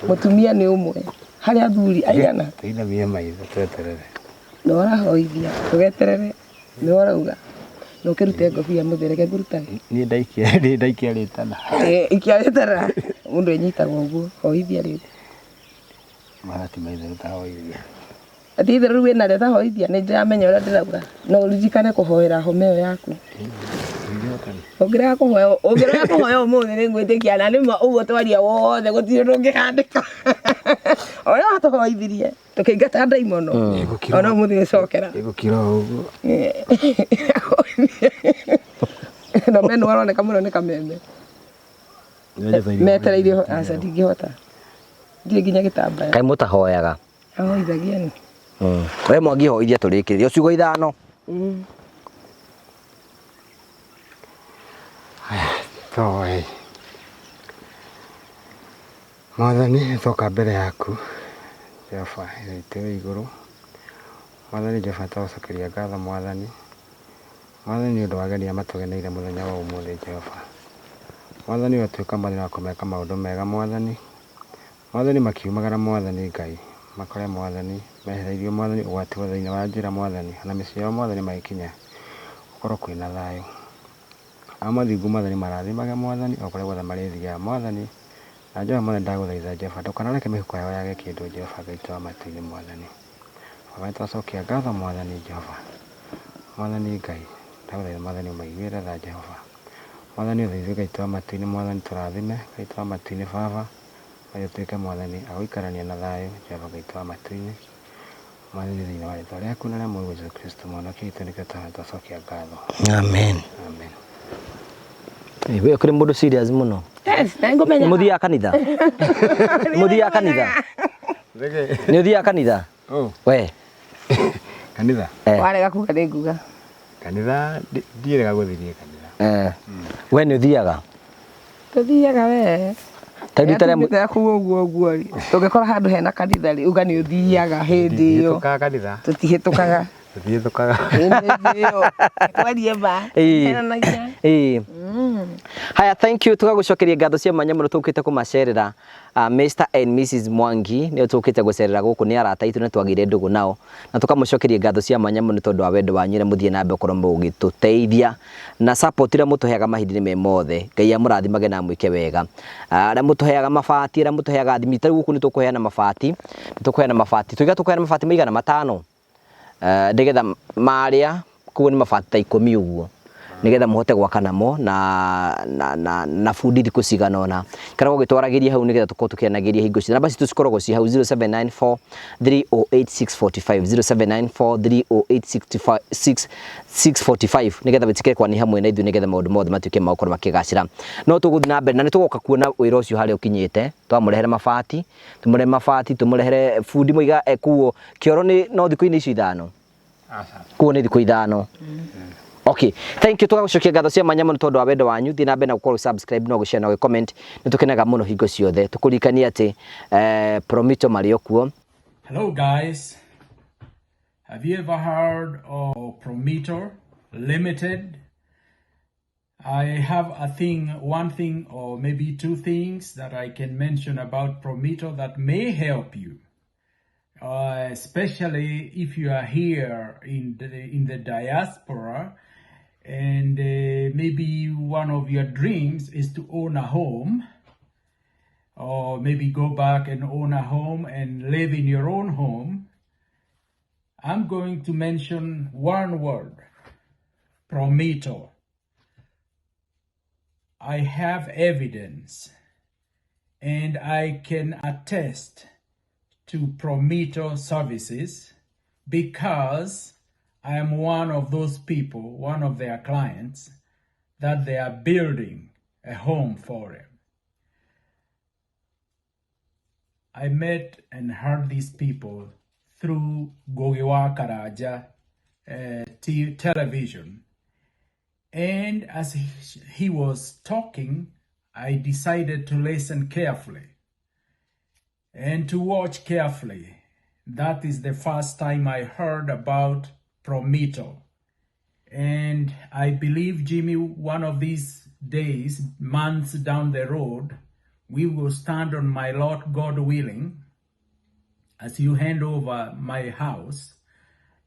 F: Mũtumia nĩ ũmwe. Harĩ athuri aigana.
B: Tũinamie maitho tweterere.
F: Nĩ ũrahoithia tũgeterere nĩ ũrauga na ũkĩrute ngobia mũthee reke ngũrutage.
B: Niĩ ndaikia niĩ ndaikia rĩtana.
F: Ikia rĩtana mũndũ enyitaga ũguo hoithia rĩu.
B: Mahati maitho ũtahoithia.
F: Ati itherũ rĩu wĩnarĩo ũtahoithia nĩ ndĩramenya ũrĩa ndĩrauga no ũririkane kũhoera homa ĩyo yaku. Ũngĩrega kũhoya ũngĩrega kũhoya ũmũthĩ nĩ ngwĩtĩkia na nĩma ũguo twaria wothe gũtirĩ ũndũ ũngĩhandĩka. Ũrĩa watũhoithirie tũkĩingata ndaimono ona ũmũthĩ gĩcokera.
B: Ĩgũkira o ũguo.
F: No meno aroneka mũno nĩ kameme. Metereire aca ndingĩhota. Ndirĩ nginya gĩtambaya.
A: Kaĩ mũtahoyaga?
F: Ahoithagia nĩ.
A: We Mwangi hoithia tũrĩkĩrĩrie ciugo ithano.
B: Toe. Mwathani nĩtwoka mbere yaku Jehova Ithe witũ wĩ igũrũ. Mwathani Jehova nĩtwagũcokeria ngatho Mwathani. Mwathani nĩ ũndũ wa ageni aya matũgeneire mũthenya wa ũmũthĩ Jehova. Mwathani ũrotuĩka Mwathani wa kũmeka maũndũ mega Mwathani. Mwathani makiumagara Mwathani Ngai makore Mwathani mehereirio Mwathani ũgwati wothe thĩinĩ wa njĩra Mwathani ona mĩciĩ yao Mwathani magĩkinya gũkorwo kwĩna thayũ. Arĩa mathingu Mwathani marathimage Mwathani o kũrĩa guothe marĩthiaga Mwathani na Jehova Mwathani ndagũthaitha Jehova ndũkanareke mĩhuko yao yage kĩndũ Jehova Ngai witũ wa matu-inĩ Mwathani. Baba nĩtwacokia ngatho Mwathani Jehova. Mwathani Ngai ndagũthaitha Mwathani ũmaiguĩre tha Jehova. Mwathani ũthaithe Ngai witũ wa matu-inĩ Mwathani tũrathime Ngai witũ wa matu-inĩ Baba. Ngai ũtuĩke Mwathani agũikarania na thayũ Jehova Ngai witũ wa matu-inĩ. Mwathani thĩinĩ wa rĩtwa rĩaku na rĩa Mũrũguo Jesũ Kristo Mũhonokia witũ nĩkĩo twacokia ngatho.
A: Amen.
B: Amen.
A: We ũkĩrĩ mũndũ serious mũno.
F: Yes, na ngũmenya.
A: Mũthiaga kanitha? Mũthiaga kanitha? Nĩ ũthiaga kanitha? We.
B: Kanitha?
F: Warega kuga nĩ nguga.
B: Kanitha ndiĩrega gũthiĩ kanitha.
A: We nĩ ũthiaga?
F: Tũthiaga we.
A: Ta rita rĩa
F: Rĩrĩa kũu ũguo ũguo rĩ, tũngĩkora handũ hena kanitha rĩ, uga nĩ ũthiaga hĩndĩ ĩyo.
B: Tũtihĩtũkaga kanitha.
F: Tũtihĩtũkaga.
B: Tũtihĩtũkaga.
F: Hĩndĩ ĩyo twarie ma.
A: Ĩĩ.
F: Henanagia.
A: Ĩĩ. Haya, thank you. Tũgagũcokeria ngatho cia mwanya mũno tũkĩte kũmacerera Mr and Mrs Mwangi nĩo tũkĩte gũcerera gũkũ, nĩ arata aitũ na twagĩire ndũgũ nao, na tũkamũcokeria ngatho cia mwanya mũno tondũ wa wendo wanyu na mũthiĩ na mbere gũkorwo mũgĩtũteithia na support ĩrĩa mũtũheaga mahinda-inĩ me mothe. Ngai amũrathimage na amwĩke wega. Arĩa mũtũheaga mabati, arĩa mũtũheaga thimiti, ta rĩu gũkũ nĩ tũkũheana mabati, nĩ tũkũheana mabati, tuiga tũkũheana mabati maigana matano, nĩgetha marĩa koguo nĩ mabati ta ikũmi ũguo, nĩgetha mũhote gwaka namo na, na, na, na bundi thikũ cigana ũna. Ikaraga ũgĩtwaragĩria hau nĩgetha tũkorwo tũkĩanagĩria hingo ciothe. Namba citũ cikoragwo ciĩ hau 0794 308 645, 0794 308 645, nĩgetha wĩtĩkĩre kwania hamwe na ithuĩ nĩgetha maũndũ mothe matuĩke ma gũkorwo makĩgacĩra. No tũgũthiĩ na mbere na nĩ tũgoka kuona wĩra ũcio harĩa ũkinyĩte, twamũrehere mabati, tũmũrehere mabati, tũmũrehere bundi mũiga ekuo kĩoro nĩ no thikũ-inĩ icio ithano. Kuo nĩ thikũ ithano. Okay, thank you. Tũgagũcokia ngatho cia mwanya mũno tondũ wa wendo wanyu. Thiĩ na mbere na gũkorwo subscribe na gũshare na gũcomment, nĩ tũkenaga mũno hingo ciothe. Tũkũririkanie atĩ Promito marĩ o kuo.
I: Hello guys, have you ever heard of Promito Limited? I have a thing, one thing or maybe two things that I can mention about Promito that may help you. Especially if you are here in the diaspora, and maybe one of your dreams is to own a home, or maybe go back and own a home and live in your own home. I'm going to mention one word: Promito. I have evidence and I can attest to Promito services because I am one of those people, one of their clients, that they are building a home for them. I met and heard these people through Ngugi wa Karanja television. And as he was talking, I decided to listen carefully and to watch carefully. That is the first time I heard about Promito. And I believe, Jimmy, one of these days, months down the road, we will stand on my lot, God willing, as you hand over my house.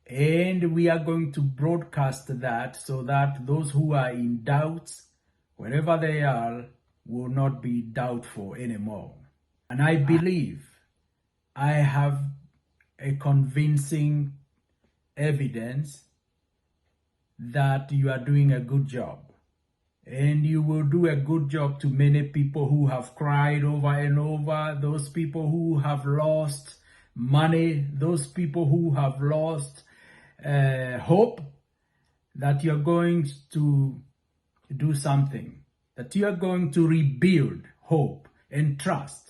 I: And we are going to broadcast that so that those who are in doubts, wherever they are, will not be doubtful anymore. And I believe I have a convincing evidence that you are doing a good job. And you will do a good job to many people who have cried over and over, those people who have lost money, those people who have lost hope, that you're going to do something, that you are going to rebuild hope and trust.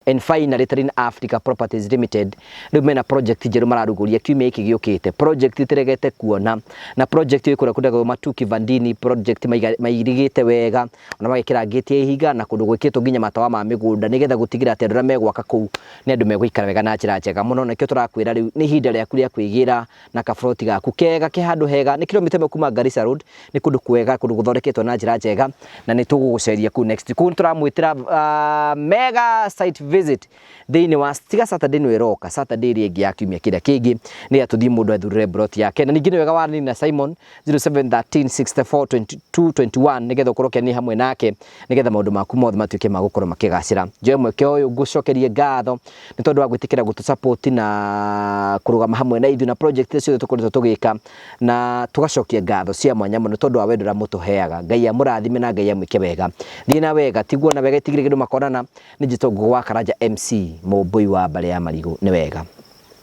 A: And finally, Terrain Africa Properties Limited rĩu mena project njerũ mararugũria kiumia gĩkĩ gĩũkĩte, project ĩtĩregete kuona, na project ĩyo kũrĩa kũndagwo Matuki Vandini, project mairigĩte wega ona magekĩra ngĩti ya ihiga na kũndũ gwĩkĩtwo nginya matawa ma mĩgũnda nĩgetha gũtigĩrĩra atĩ andũ arĩa megwaka kũu nĩ andũ megũikara wega na njĩra njega mũno. Nakĩo tũrakwĩra rĩu nĩ ihinda rĩaku rĩa kwĩgĩra na kabroti gaku kega ke handũ hega, nĩ kilomita ĩmwe kuma Garissa Road, nĩ kũndũ kwega, kũndũ gũthondeketwo na njĩra njega, na nĩ tũgũgũceria kũu next. Kũu nĩ tũramwĩtĩra mega site visit thĩinĩ wa tiga Saturday nĩ ĩroka, Saturday ĩrĩa ĩngĩ ya kiumia kĩrĩa kĩngĩ, nĩgetha tũthiĩ mũndũ ethurĩre broti yake. Na ningĩ nĩ wega wa na Simon 0713 64 22 21 nĩgetha ũkorwo ũkĩania hamwe nake, nĩgetha maũndũ maku mothe matuĩke ma gũkorwo makĩgacĩra. Njoe mweke ũyũ ngũcokerie ngatho nĩ tondũ wa gwĩtĩkĩra gũtũ support na kũrũgama hamwe na ithuĩ na project icio ciothe tũkoretwo tũgĩka, na tũgacokia ngatho cia mwanya mũno tondũ wa wendo ũrĩa mũtũheaga. Ngai amũrathime na Ngai amwĩke wega. Thiĩ na wega, tiguo na wega, itigire kĩndũ makonana. Nĩ njĩtwo Ngugi wa Karanja MC, mũmbũi wa mbarĩ ya Marigũ. Nĩ wega.